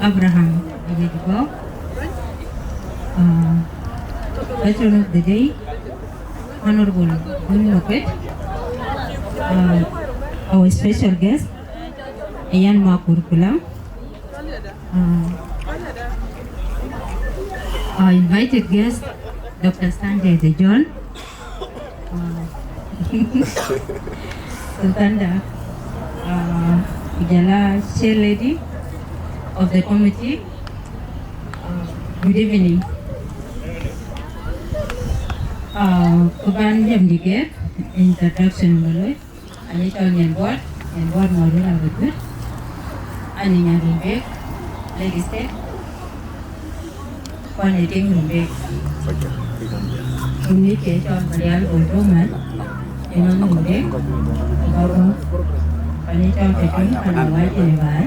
Abraham Awijibo. Uh, patron of the day, Honorable Gun Mokwet, uh, our special guest, Ian Makur Kulam, uh, our invited guest, Doctor Sanjay De John, uh, Sultanda, uh, Jala, chair lady of the committee. Uh, good evening. Uh, Kuban Jam Diger, introduction, Malay. Ani cɔl Nyan Buɔt, Nyan Buɔt Maureen Abedul. Ani Nyan Rumbek, Lagos State. Kuan ë tiŋ Rumbek. Rumbek ke cɔl Marial Bol Thomas, ënɔn Rumbek, Baba. Kuan ë cɔl Kecum, kuan ë wac ënë baai.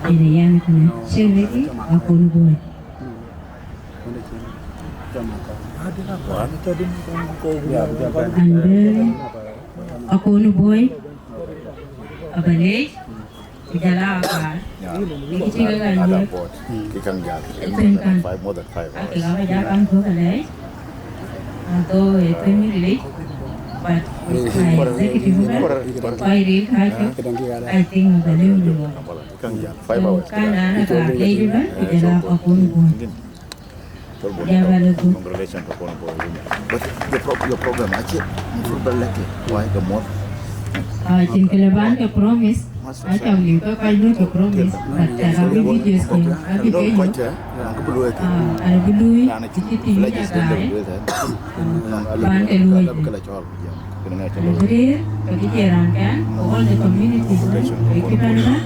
Ënë yɛn kënë, cï lëkï akun buɔi. And then akun buɔi, aba leec, ku jɔl a kaar. Kë cï kek a yiëk, ë thïn kan. Ake ka ba ja kaŋ thök alɛɛc. Although ë thïn ril yic, but my executive member, kɔc ril kacök, I think aba lëu në ɣɔn. So kan an aka leec ëbɛ̈n, ku jɔl a akun buɔi. Congratulations to Kono Boy Women. But the pro- your problem, I check. Why the more? Ah, cïn kë lëu ban ke promise. Acä liu ke kɔc luɔi ke promise, but tɛ̈ rɔt bï videos kiɛ̈, abï ke yök. Ah, an bï luui, cï cï tïŋ ya gaai. Ah, ban ke luui. An bï rëër, ke bï jiɛɛr raan kɛn, ke all the communities wën, ke cï bɛ̈n bɛ̈n.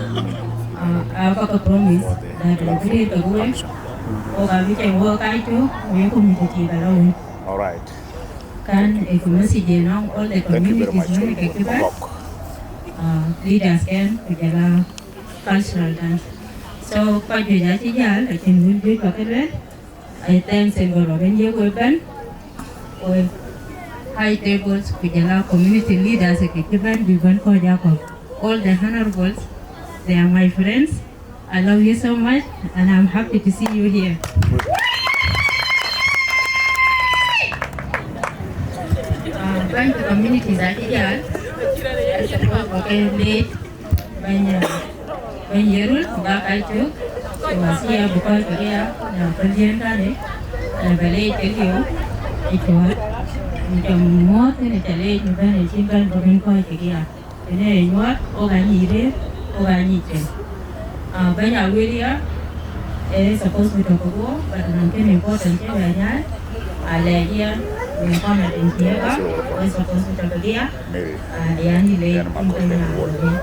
Ah, aba ke promise that an bï rëër ke bï wek. Wok abï cɛ wok kacök, wek community cï bɛ lɔ wën. All right. Kan ë kë message ënɔŋ all the communities wën ke cï bɛ̈n. Uh, leaders kɛn, ku jɔl a cultural dance. So, kɔc juëc acï jäl, acïn wun juëc ba ke lueel. I thanks and God ba bɛ̈n yiëk wek bɛ̈n. Wek high tables, ku jɔl a community leaders ke cï bɛ̈n, bï bɛ̈n kɔc akɔ̈k. All the honorables, they are my friends. I love you so much, and I'm happy to see you here. Uh, bɛ̈ny ke communities acï jäl, okay, leec, bɛ̈ny, uh, bɛ̈ny Yerul, ku ba kacök, ku wasia bï kɔc ke ya, na, pël diɛ̈n kan, eh, na ba leec ke liu, ë cuɔl. Në jam muɔ̈ɔ̈th, në ca leec, në bɛ̈n, në cïn bɛ̈n, ku bïn kɔc ke ya. Ënë ë nyuɔɔth, wok aa nyic rëër, wok aa nyic cieŋ. Ah, bɛ̈ny Awelia, eh, supposed to talk ago, but nɔŋ kën important cï bɛ nyaai, alɛɛc yɛn, në kɔn adïŋ thiëëk ɣa, eh, supposed to talk ago, ah, yan yï leec, yïn bɛ̈ny Awelia.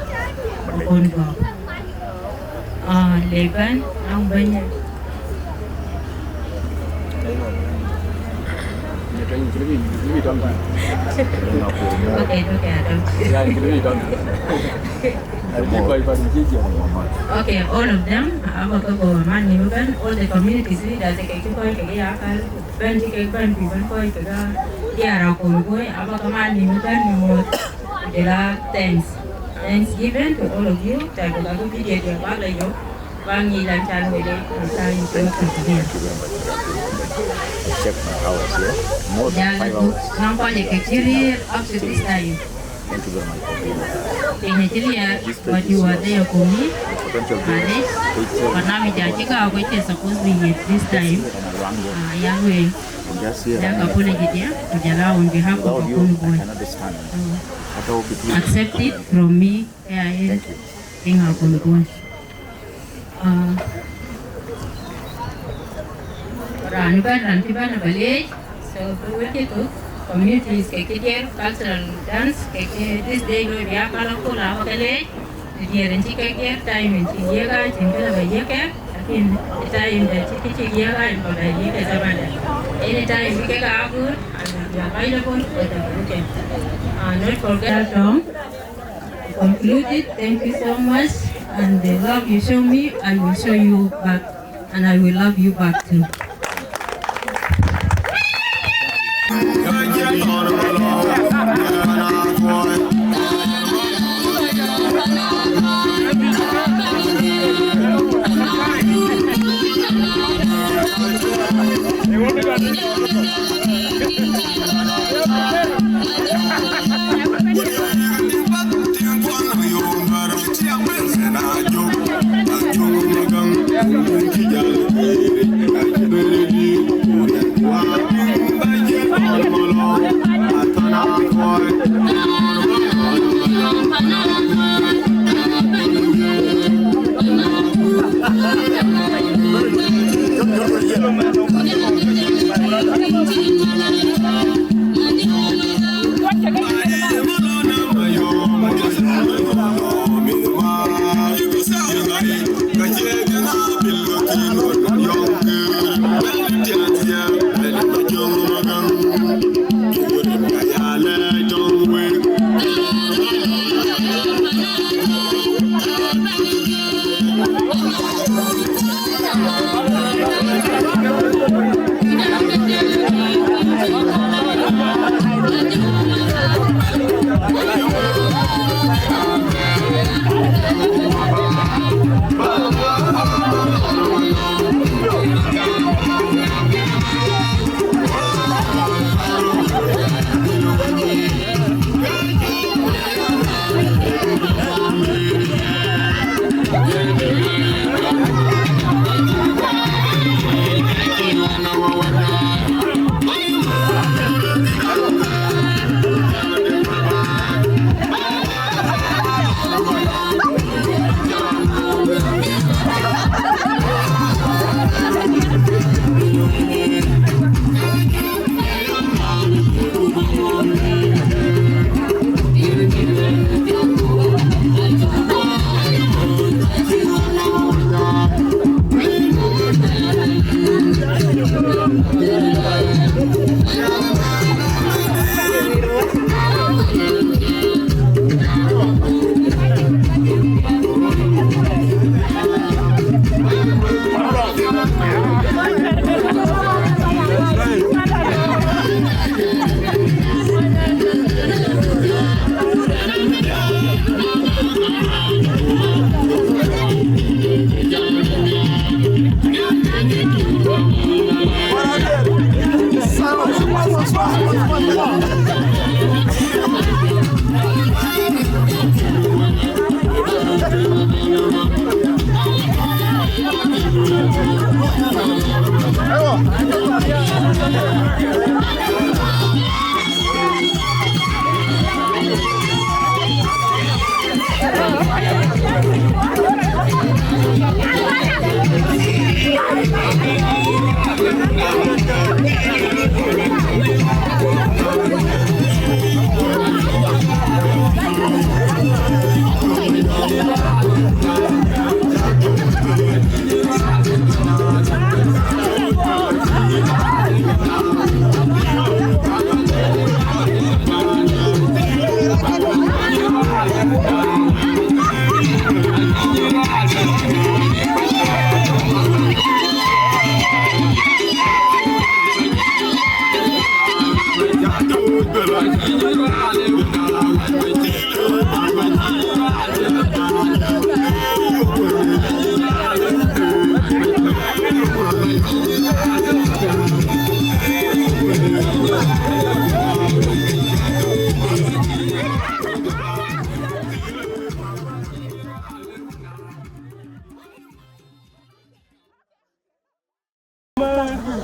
Akon Gɔ̈k. Ah, le bɛ̈n, nɔŋ bɛ̈ny. Okay, okay, I don't. Okay, all of them, aba ke go man ni bɛ̈n, all the communities leaders, ke cï kɔc ke ya kal, bɛ̈n cï kek bɛ̈n, bï bɛ̈n kɔc ke ga diaar Akon Boi, aba ke man ni bɛ̈n ni mɔ̈ɔ̈th. Ku jɔl a thanks. Thanksgiving to all of you. Thank you, bak video dia bak la yök. Bak nyic lan can wele, lan can wele. Thank you very much. Check my hours here. More than five hours. Nɔŋ kɔc ke cï rëër up to this time. Thank you very much for being with us. Piny acï liɛɛr, but you are there for me. Manage. But now mi ja cï gak, which is supposed to be here this time. Ah, young way. Just here. Yak apology dia, ku jɔl a on behalf of Akon Boi. Accept it from me. Yeah, yeah. Thank you. Thank you, Akon Boi. Ah, raan bɛ̈n, raan cï bɛ̈n aba leec. So, bï wek cï thök, communities ke cï diɛɛr, cultural dance ke cï this day looi bï ya colorful, aba ke leec. Diɛɛr en cï kek diɛɛr, time en cï yiëk aa, cïn kënë ba yiëk kek, lakin time de cï kë cï yiëk aa, en ba bɛ yiëk ë thaman de. Any time bï kek aa good, I will be available for the weekend. Uh, not forget that song. Conclude it. Thank you so much, and the love you show me, I will show you back, and I will love you back too.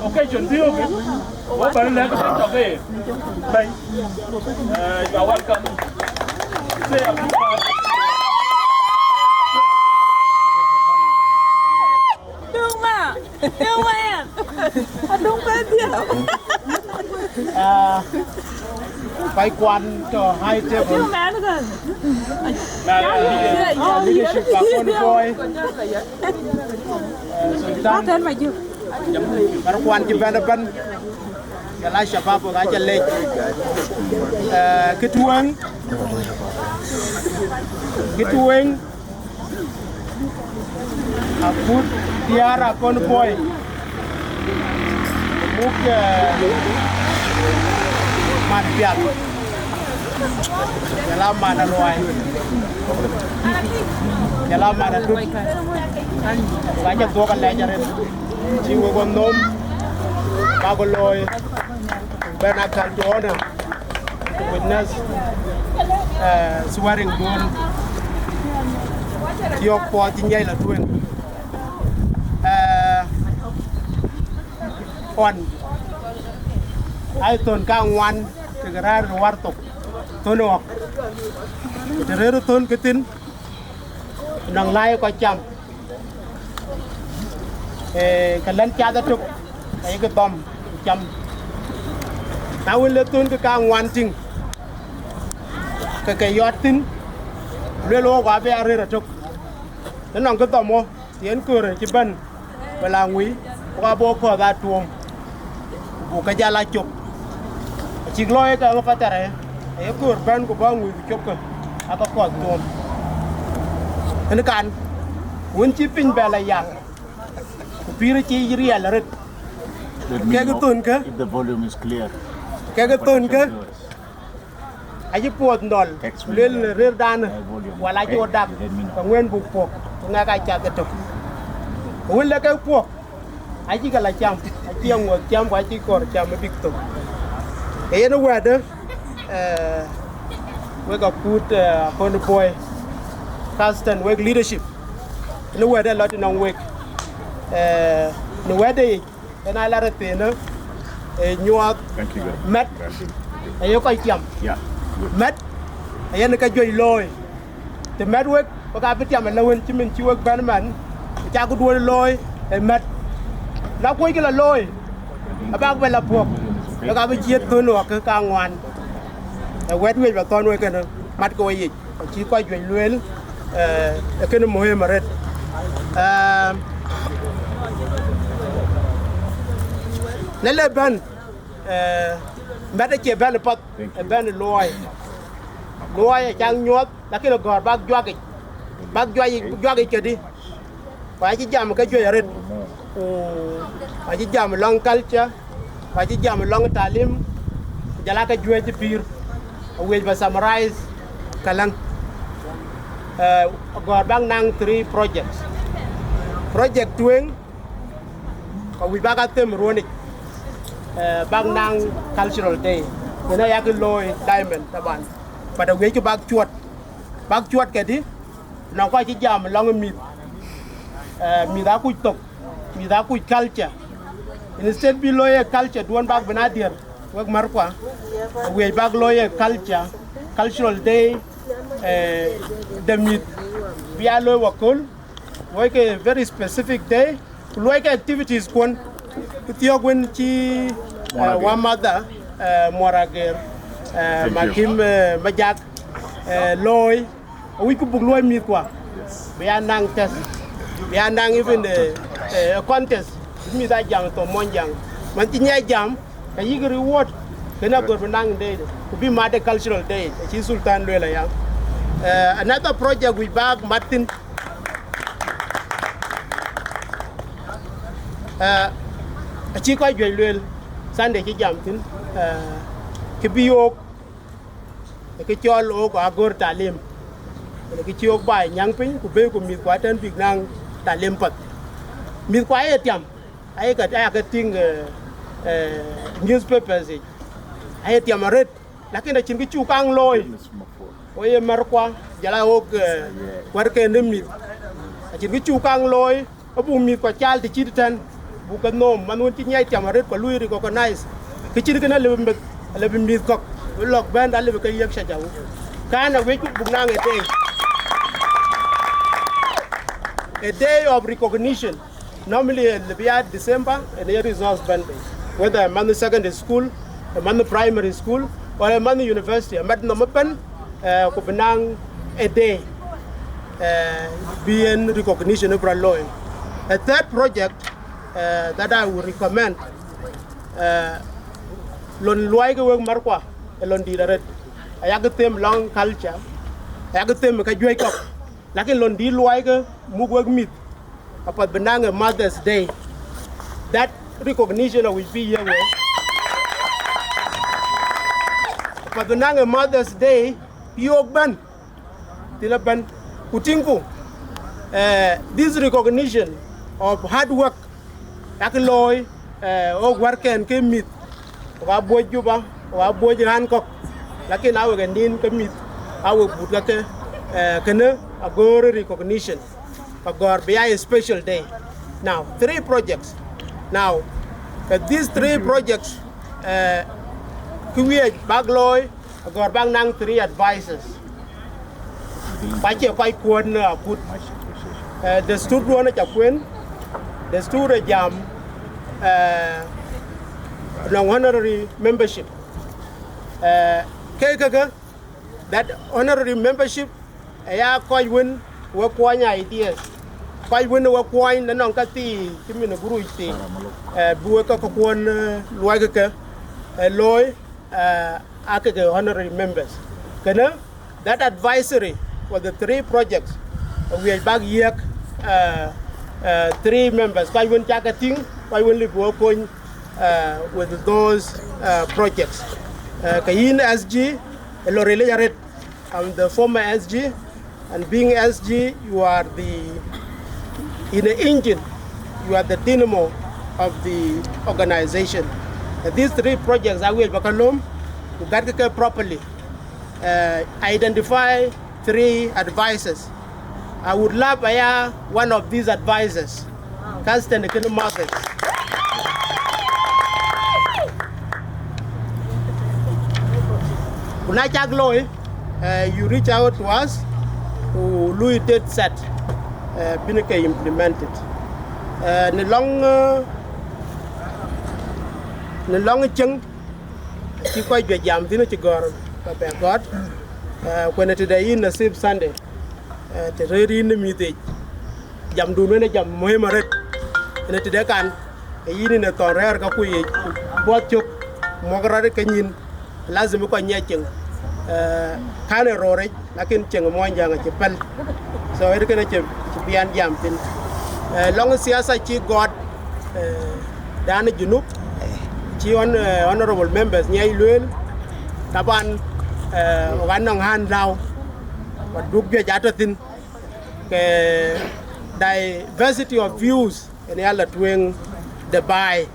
Occasion thiɔ̈k, wɔ bɛ̈n lɛ̈k piny tɔ̈ ke bɛ̈ny. Eh, you are welcome. Say a few words. Döŋ ma, döŋ ma ɛn. Adöŋ pɛ̈i dhiau. Ah, kɔc kuan tɔ̈ high table. Döŋ ma ɛn kë. Na, na, na, leadership ba kon boy. Eh, Sultan. Atɛn ma jök. Mar kuan cï bɛ̈n ëbɛ̈n, ke la shabab wek aca lec. Eh, kë tueŋ, kë tueŋ, akut diäär akon puɔi, muk, eh, man piath, jɔl a man aluai, jɔl a man atut, ka cä dhuɔk alɛc arëët. Cï wek ɣɔn nhom, bäk looi, bɛ̈n akäl to honor, to witness, eh, swearing dun. Thiɔ̈k puɔth cï nyiɛc la tueŋ. Eh, ɣɔn, ai thon kaŋuan, kek rɛ̈ɛ̈r ë war thok, thon ɣɔ̈k. Të rëër thon kë thïn, nɔŋ lai kɔc cam. Ee, ke lɛ̈n cath ëtök, ayek dhɔm ku cam. Na wën, le thönkë kaŋuan tïŋ, ke ke yɔt thïn, lueel, wok abï arëër ëtök. Të nɔŋ kë dhɔm wɔ, të yen köör cï bɛ̈n, bï la ŋui, wok abï wok kɔ̈th aa tuɔɔm, ku buk ke jal aa cop. Acïk lɔɔi ke ɣöö pathar, aye köör bɛ̈n ku bä ŋui ku copkë, aa ke kɔ̈th tuɔɔm. Ënë kan, wën cï piny bɛ la yak, ku pïïr cï riɛl arëët. Let me Kek know thönkë, if the volume is clear. Kek thönkë, acï puɔth nɔl, luel rëërdan, wala acï wo dak, ke ŋuɛ̈n buk puɔ̈k, ku ŋɛk aa cath ëtök. Ku wën le kek puɔ̈k, acï ke la cam, acï aŋuɔth cam, ku acï kɔɔr cam ë bïk thök. Ke yen ë wɛ̈tde, eh, wek akut, eh, akɔn bɔ̈i, khasatan wek leadership, yen ë wɛ̈tde lɔ të nɔŋ wek, eh, në wɛ̈tde yic, yen aa la rɔt thëënë, eh, nyuɔɔth. Thank you very much. Mɛt, aye kɔc tiam. Yeah, good. Mɛt, ayen ke juëc looi. Të mɛt wek, wek abï tiam ëlë wën cï min cï wek bɛ̈n man, ku cak duɔ̈n looi ë mɛt. Na kuöckï la looi, abäk bɛ la puɔ̈k, wek abï ciët thön wak ke kaŋuan. Ë wɛ̈t wiëc bä thɔ̈n wek kënë, matkë weyic, acï kɔc juëc lueel, eh, ë kënë muhim arëët. Eh, në le bɛ̈n, eh, mɛt acie bɛ̈n ë path, ë bɛ̈n ë luɔi. Luɔi acak nyuɔɔth, lakin agɔ̈ɔ̈r bäk juakic, bäk juakic, juakic kedï. Ku acï jam ke juëc arëët. Ku acï jam lɔŋ culture, ku acï jam lɔŋ talim, ku jɔl aa ke juëc pïïr. Awiëc bä summarize ka läŋ. Eh, agɔ̈ɔ̈r bäk naŋ three projects. Project tueŋ, ka wïc bäk a them ruɔ̈nic, eh, bäk naŋ cultural day. Yen ayak looi diamond taban. But awiëckï bäk cuɔt, bäk cuɔt kedï, nɔŋ kɔc cï jam lɔŋ ë mïth, eh, mïth akuc thok, mïth akuc culture. Instead bï looi ë culture duɔ̈n bäk bï na diɛr, wek märkua, awiëc bäk looi ë culture, cultural day, eh, de mïth, bï aa looi waköl, luɔi ke very specific day, ku luɔi ke activities kuɔn, ku thiɔ̈k wën cï, eh, wa mother, eh, Muɔr Ager, eh, Makim, eh, Majak, eh, looi, awïc ku buk luɔi mïthkua, bï aa naŋ test, bï aa naŋ even, eh, eh, contest, bï mïth aa jam thok Muɔnyjäŋ, man cï nyiɛc jam, ka yïk reward, kënë agɔ̈ɔ̈r bï naŋ day, ku bï mat de cultural day, acï Sultan lueel aya. Eh, another project wïc bäk mat thïn, eh, acï kɔc juëc lueel, Sunday cï jam thïn, eh, kë bï ɣok, ë kë cɔl ɣok agɔ̈ɔ̈r talim, ë kë cï ɣok baai nyääŋ piny, ku bɛ̈ɛ̈i ku mïthkua tɛ̈n bïk naŋ talim path. Mïthkua aye tiam, aye ke, aye ke tïŋ, eh, eh, newspapers yic, aye tiam arëët, lakin acïn kë cuk kaŋ looi. Wo ye märkua, jɔl aa ɣok, eh, wärken ë mïth, acïn kë cuk kaŋ looi, abuk mïthkua caal të cït tɛ̈n, buk ke nhom, man wën cï nyiɛc tiam arëët ku lui recognize. Kë cït kënë alëu bï mïth, alëu bï mïth kɔ̈k, bï lɔ̈k bɛ̈n, alëu bï ke yiëk shajawu. Kan awiëc ku buk naŋ a day, a day of recognition. Normally, eh, le bï ya December, ë ye resource bɛ̈n bei. Whether ë manh secondary school, ë manh primary school, or ë manh university, ë mat nɔm ëbɛ̈n, eh, ku bï naŋ a day, eh, bï yen recognition ë bï rɔt looi. A third project, eh, that I would recommend, eh, lon luɔi ke wek märkua, ë lon dït arëët. Ayak them lɔŋ culture, ayak them ke juëc kɔ̈k. Lakin lon dït luɔi ke muk wek mïth, apath bï naŋ a Mother's Day. That recognition awïc bï yiëk wek. Apath bï naŋ a Mother's Day, bï ɣok bɛ̈n thïn ëbɛ̈n. Ku tïŋku, eh, this recognition of hard work, yak looi, eh, ɣok wärken ke mïth, ɣok aa buɔ̈c Juba, ɣok aa buɔ̈c raan kɔ̈k, lakin aa wek ë nin ke mïth, aa wek but ke ke, eh, kënë agɔ̈ɔ̈r recognition, agɔ̈ɔ̈r bï ya a special day. Now, three projects. Now, uh, these three projects, eh, kë wiëc bäk looi, agɔ̈ɔ̈r bäk naŋ three advisors. Ku acie kɔc kuɔ̈ɔ̈t në akut. Eh, desturi duɔ̈n aca kueen, Desturi jam, eh, nɔŋ honorary membership. Eh, ke, ke, ke, that honorary membership, eh, ya kɔc wën we kuɔny ideas. Kɔc wën we kuɔny në nɔŋ ka thii cï min guruc thii. Eh, bï we ka, ka kuɔn, eh, luɔi ke, ke, eh, looi, eh, ake ke honorary members. Kënë, that advisory for the three projects, uh, we bak yiëk, uh, uh, three members. Kɔc wën cak ke tïŋ, kɔc wën lip wo kony, uh, with those, uh, projects. Uh, ke yïn S G, ë lɔ ril ya ret. I'm the former S G, and being S G, you are the, in the engine, you are the dynamo of the organization. And these three projects, I will bakalom, we got to properly, uh, identify three advisors. I would love, uh, one of these advisors. Kasten kënë Moses. Ku na cak looi, eh, you reach out to us, ku lui date set, eh, bïn ke implemented. Eh, në lɔŋ, eh, në lɔŋ cieŋ, cï kɔc juëc jam thïn cï gɔ̈ɔ̈r, ka bɛ gɔ̈t, eh, kuën tëde yïn Nasib Sunday. Eh, të rëër yïn ë mïth yic, jamdun wën ë jam muhim arët. Ënë tëde kan, ë yïn yïn ë thɔn rɛ̈ɛ̈r ka kuc yic, buɔth cök, muɔk rɔt ke nyïn, lazim ë kɔc nyiɛc cieŋ. Eh, kan ë röör yic, lakin cieŋ ë muɔnyjäŋ acï pɛ̈l. So, ënë kënë cï, cï bian jam thïn. Eh, lɔŋ ë siasa cï gɔt, eh, dan ë Junub, cï hon-, eh, honorable members nyiɛc lueel, taban, eh, wok anɔŋ hand lääu, wa duk juëc atɔ̈ thïn, ke diversity of views ënë ya la tueŋ de baai.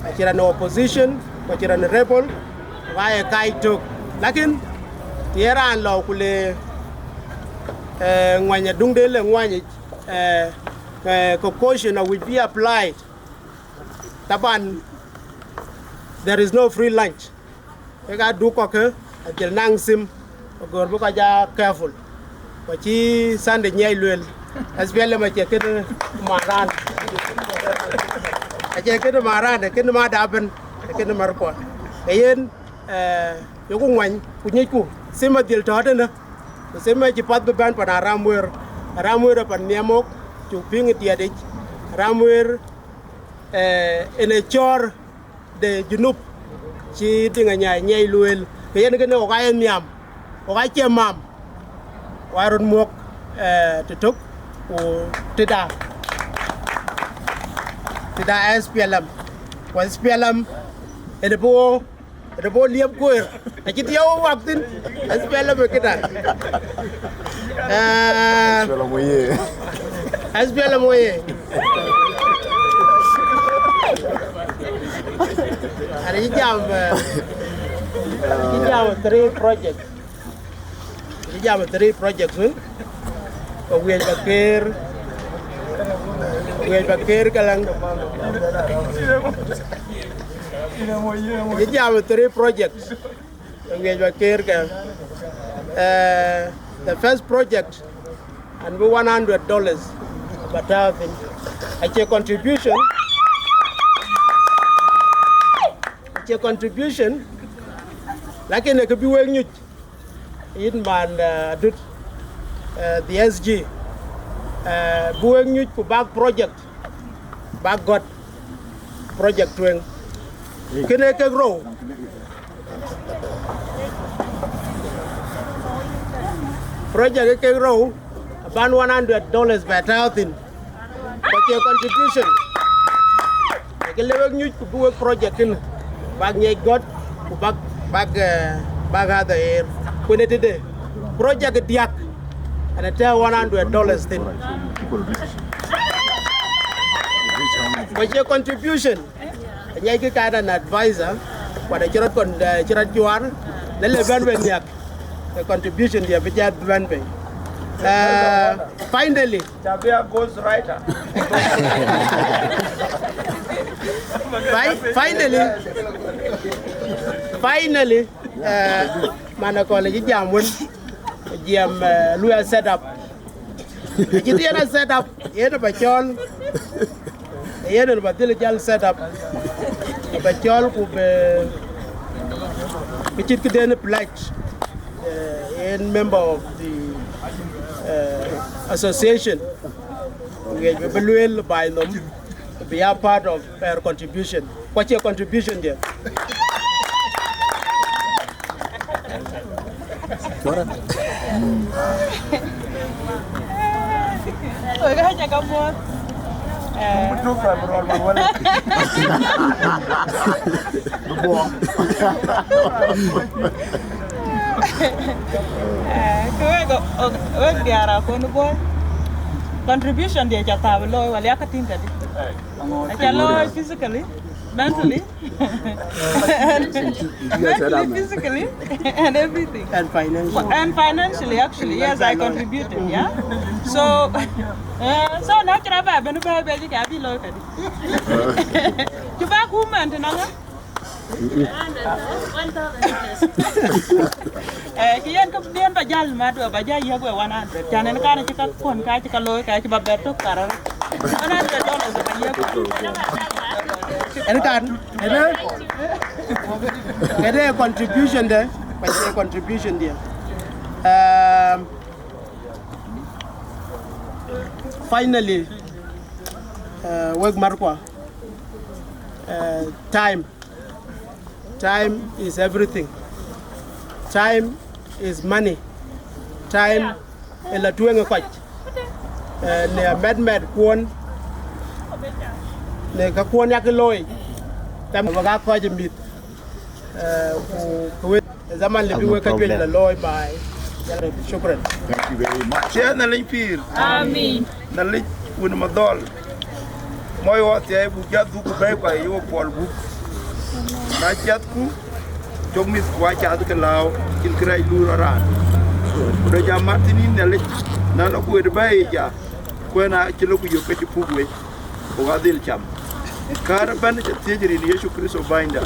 Acï raan opposition, ku acï raan rebel, wa ye kac tök. Lakin, të ye raan lɔ ku le, eh, ŋuany aduŋ de le ŋuany yic, eh, eh, ke caution awïc bï applied. Taban, there is no free lunch. Kek aduk kɔ̈k ke, ajël naŋ thim, agör bï kɔc aa careful. Ku acï Sunday nyiɛc lueel, S P L M acie kënë maran. Acie kënë maran, kënë mada ëbën, kënë märkuɔ. Ke yen, eh, yoku ŋuany, ku nyicku, thim adhil tɔ̈ tënë. Ku thim acï path bï bɛ̈n pan Aramwer. Aramwer ë pan nhiamok, cuk piŋ ë tiɛt yic. Aramwer, eh, ënë cɔɔr de Junub, cï Diŋ Anyai nyiɛc lueel, ke yen kënë wok aa ye nhiam, wok acie mam, wok aa röt muɔ̈k, eh, tëtök, ku tëda, tëda S P L M. Ku S P L M, ënë bï wo, ënë bï wo liep kueer. Acï tiɛɛu wak thïn, S P L M ë këda. Eh, S P L M oyee. S P L M oyee. Ade cï jam, eh, cï jam three projects. Cï jam three projects wën. Ke wiëc ba keer, wiëc ba keer ke läŋ. Cï jam three projects. Wiëc ba keer ke, eh, the first project, an bï one hundred dollars ba tääu thïn. Acie contribution, acie contribution, lakin ë kë bï wek nyuc, yïn man, eh, adut, eh, the S G, eh, bï wek nyuc ku bak project, bak gɔt project tueŋ. Kënë kek rou. Project kek rou, aban one hundred dollars ba tääu thïn. Ku acie contribution. Ke le wek nyuc ku bï wek project kënë bak nyiɛc gɔt, ku bak, bak, eh, bak adha ɣer. Ku ënë tëde project diäk, ënë tääu one hundred dollars thïn. Ku acie contribution. Anyiɛckï kat an advisor, ku ade cï rɔt kɔn, eh, cï rɔt juaar, le le bɛ̈n bɛ nhiäk, ke contribution diɛ̈ bï jat bɛ̈n bei. Eh, finally, Tabia ghostwriter. Fi-, finally, finally, eh, man akɔl acï jam wën, jam, eh, luya set up. Acï thiëën a set up, yen ë ba cɔl. Yen en ba dhil jal set up, ba cɔl ku be, be cït këden pledge, eh, en member of the, eh, association. Wiɛc bï bï lueel baai nhom, bï ya part of her contribution. Ku acie contribution diɛ̈. Wek aca ke muɔ̈th. Eh. Eh, ke wek, wek diäär akon bɔ̈. Contribution diɛ̈ ca thap looi, wala ya ka tïŋ kadï? Aca looi physically, mentally, and, mentally, physically, and everything. And financially. And financially, actually, yes, I contributed, yeah. So, eh, so na kira ba ben ba be ka bi looi kadï. Cuba ku man tïŋ ŋa? Eh, kë yen kë bien ba jäl mat wek, ba jäl yiëk wek one hundred. Can en kan cï ka kuɔn ka cï ka looi ka cï ba bɛ̈t tök karou. One hundred dollars ba yiëk. En kan, këde, këde contribution de, këde contribution de. Um, finally, uh, wek markwa, uh, time. Time is everything. Time is money. Time ë la tueŋ ë kɔc. Eh, në amɛtmɛt kuɔn, në ka kuɔn yak looi. Tam ba ka kɔc mïth. Eh, ku, ku wek, zaman le bï wek ka juëc la looi baai. Shukran. Thank you very much. Cie Nhialic pïïr. Amin. Nhialic wën madhɔl. Mɔc wɔ thiɛɛi buk jɔ dhuk ku bɛ̈i kua ye wɔ puɔl buk. Na cathku, cök mïth ku acath ke lääu, cïn kërɛɛc luui rɔt raan. Ku dɔ jam mat thïn yïn Nhialic, na lɔ ku wet bɛ̈ɛ̈i ye ja, ku ëna cï lɔ ku yök ke cï puk wec, ku ka dhil cam. Kaar ëbɛ̈n ca thiëc rin Yecu Kërtho Bänyda.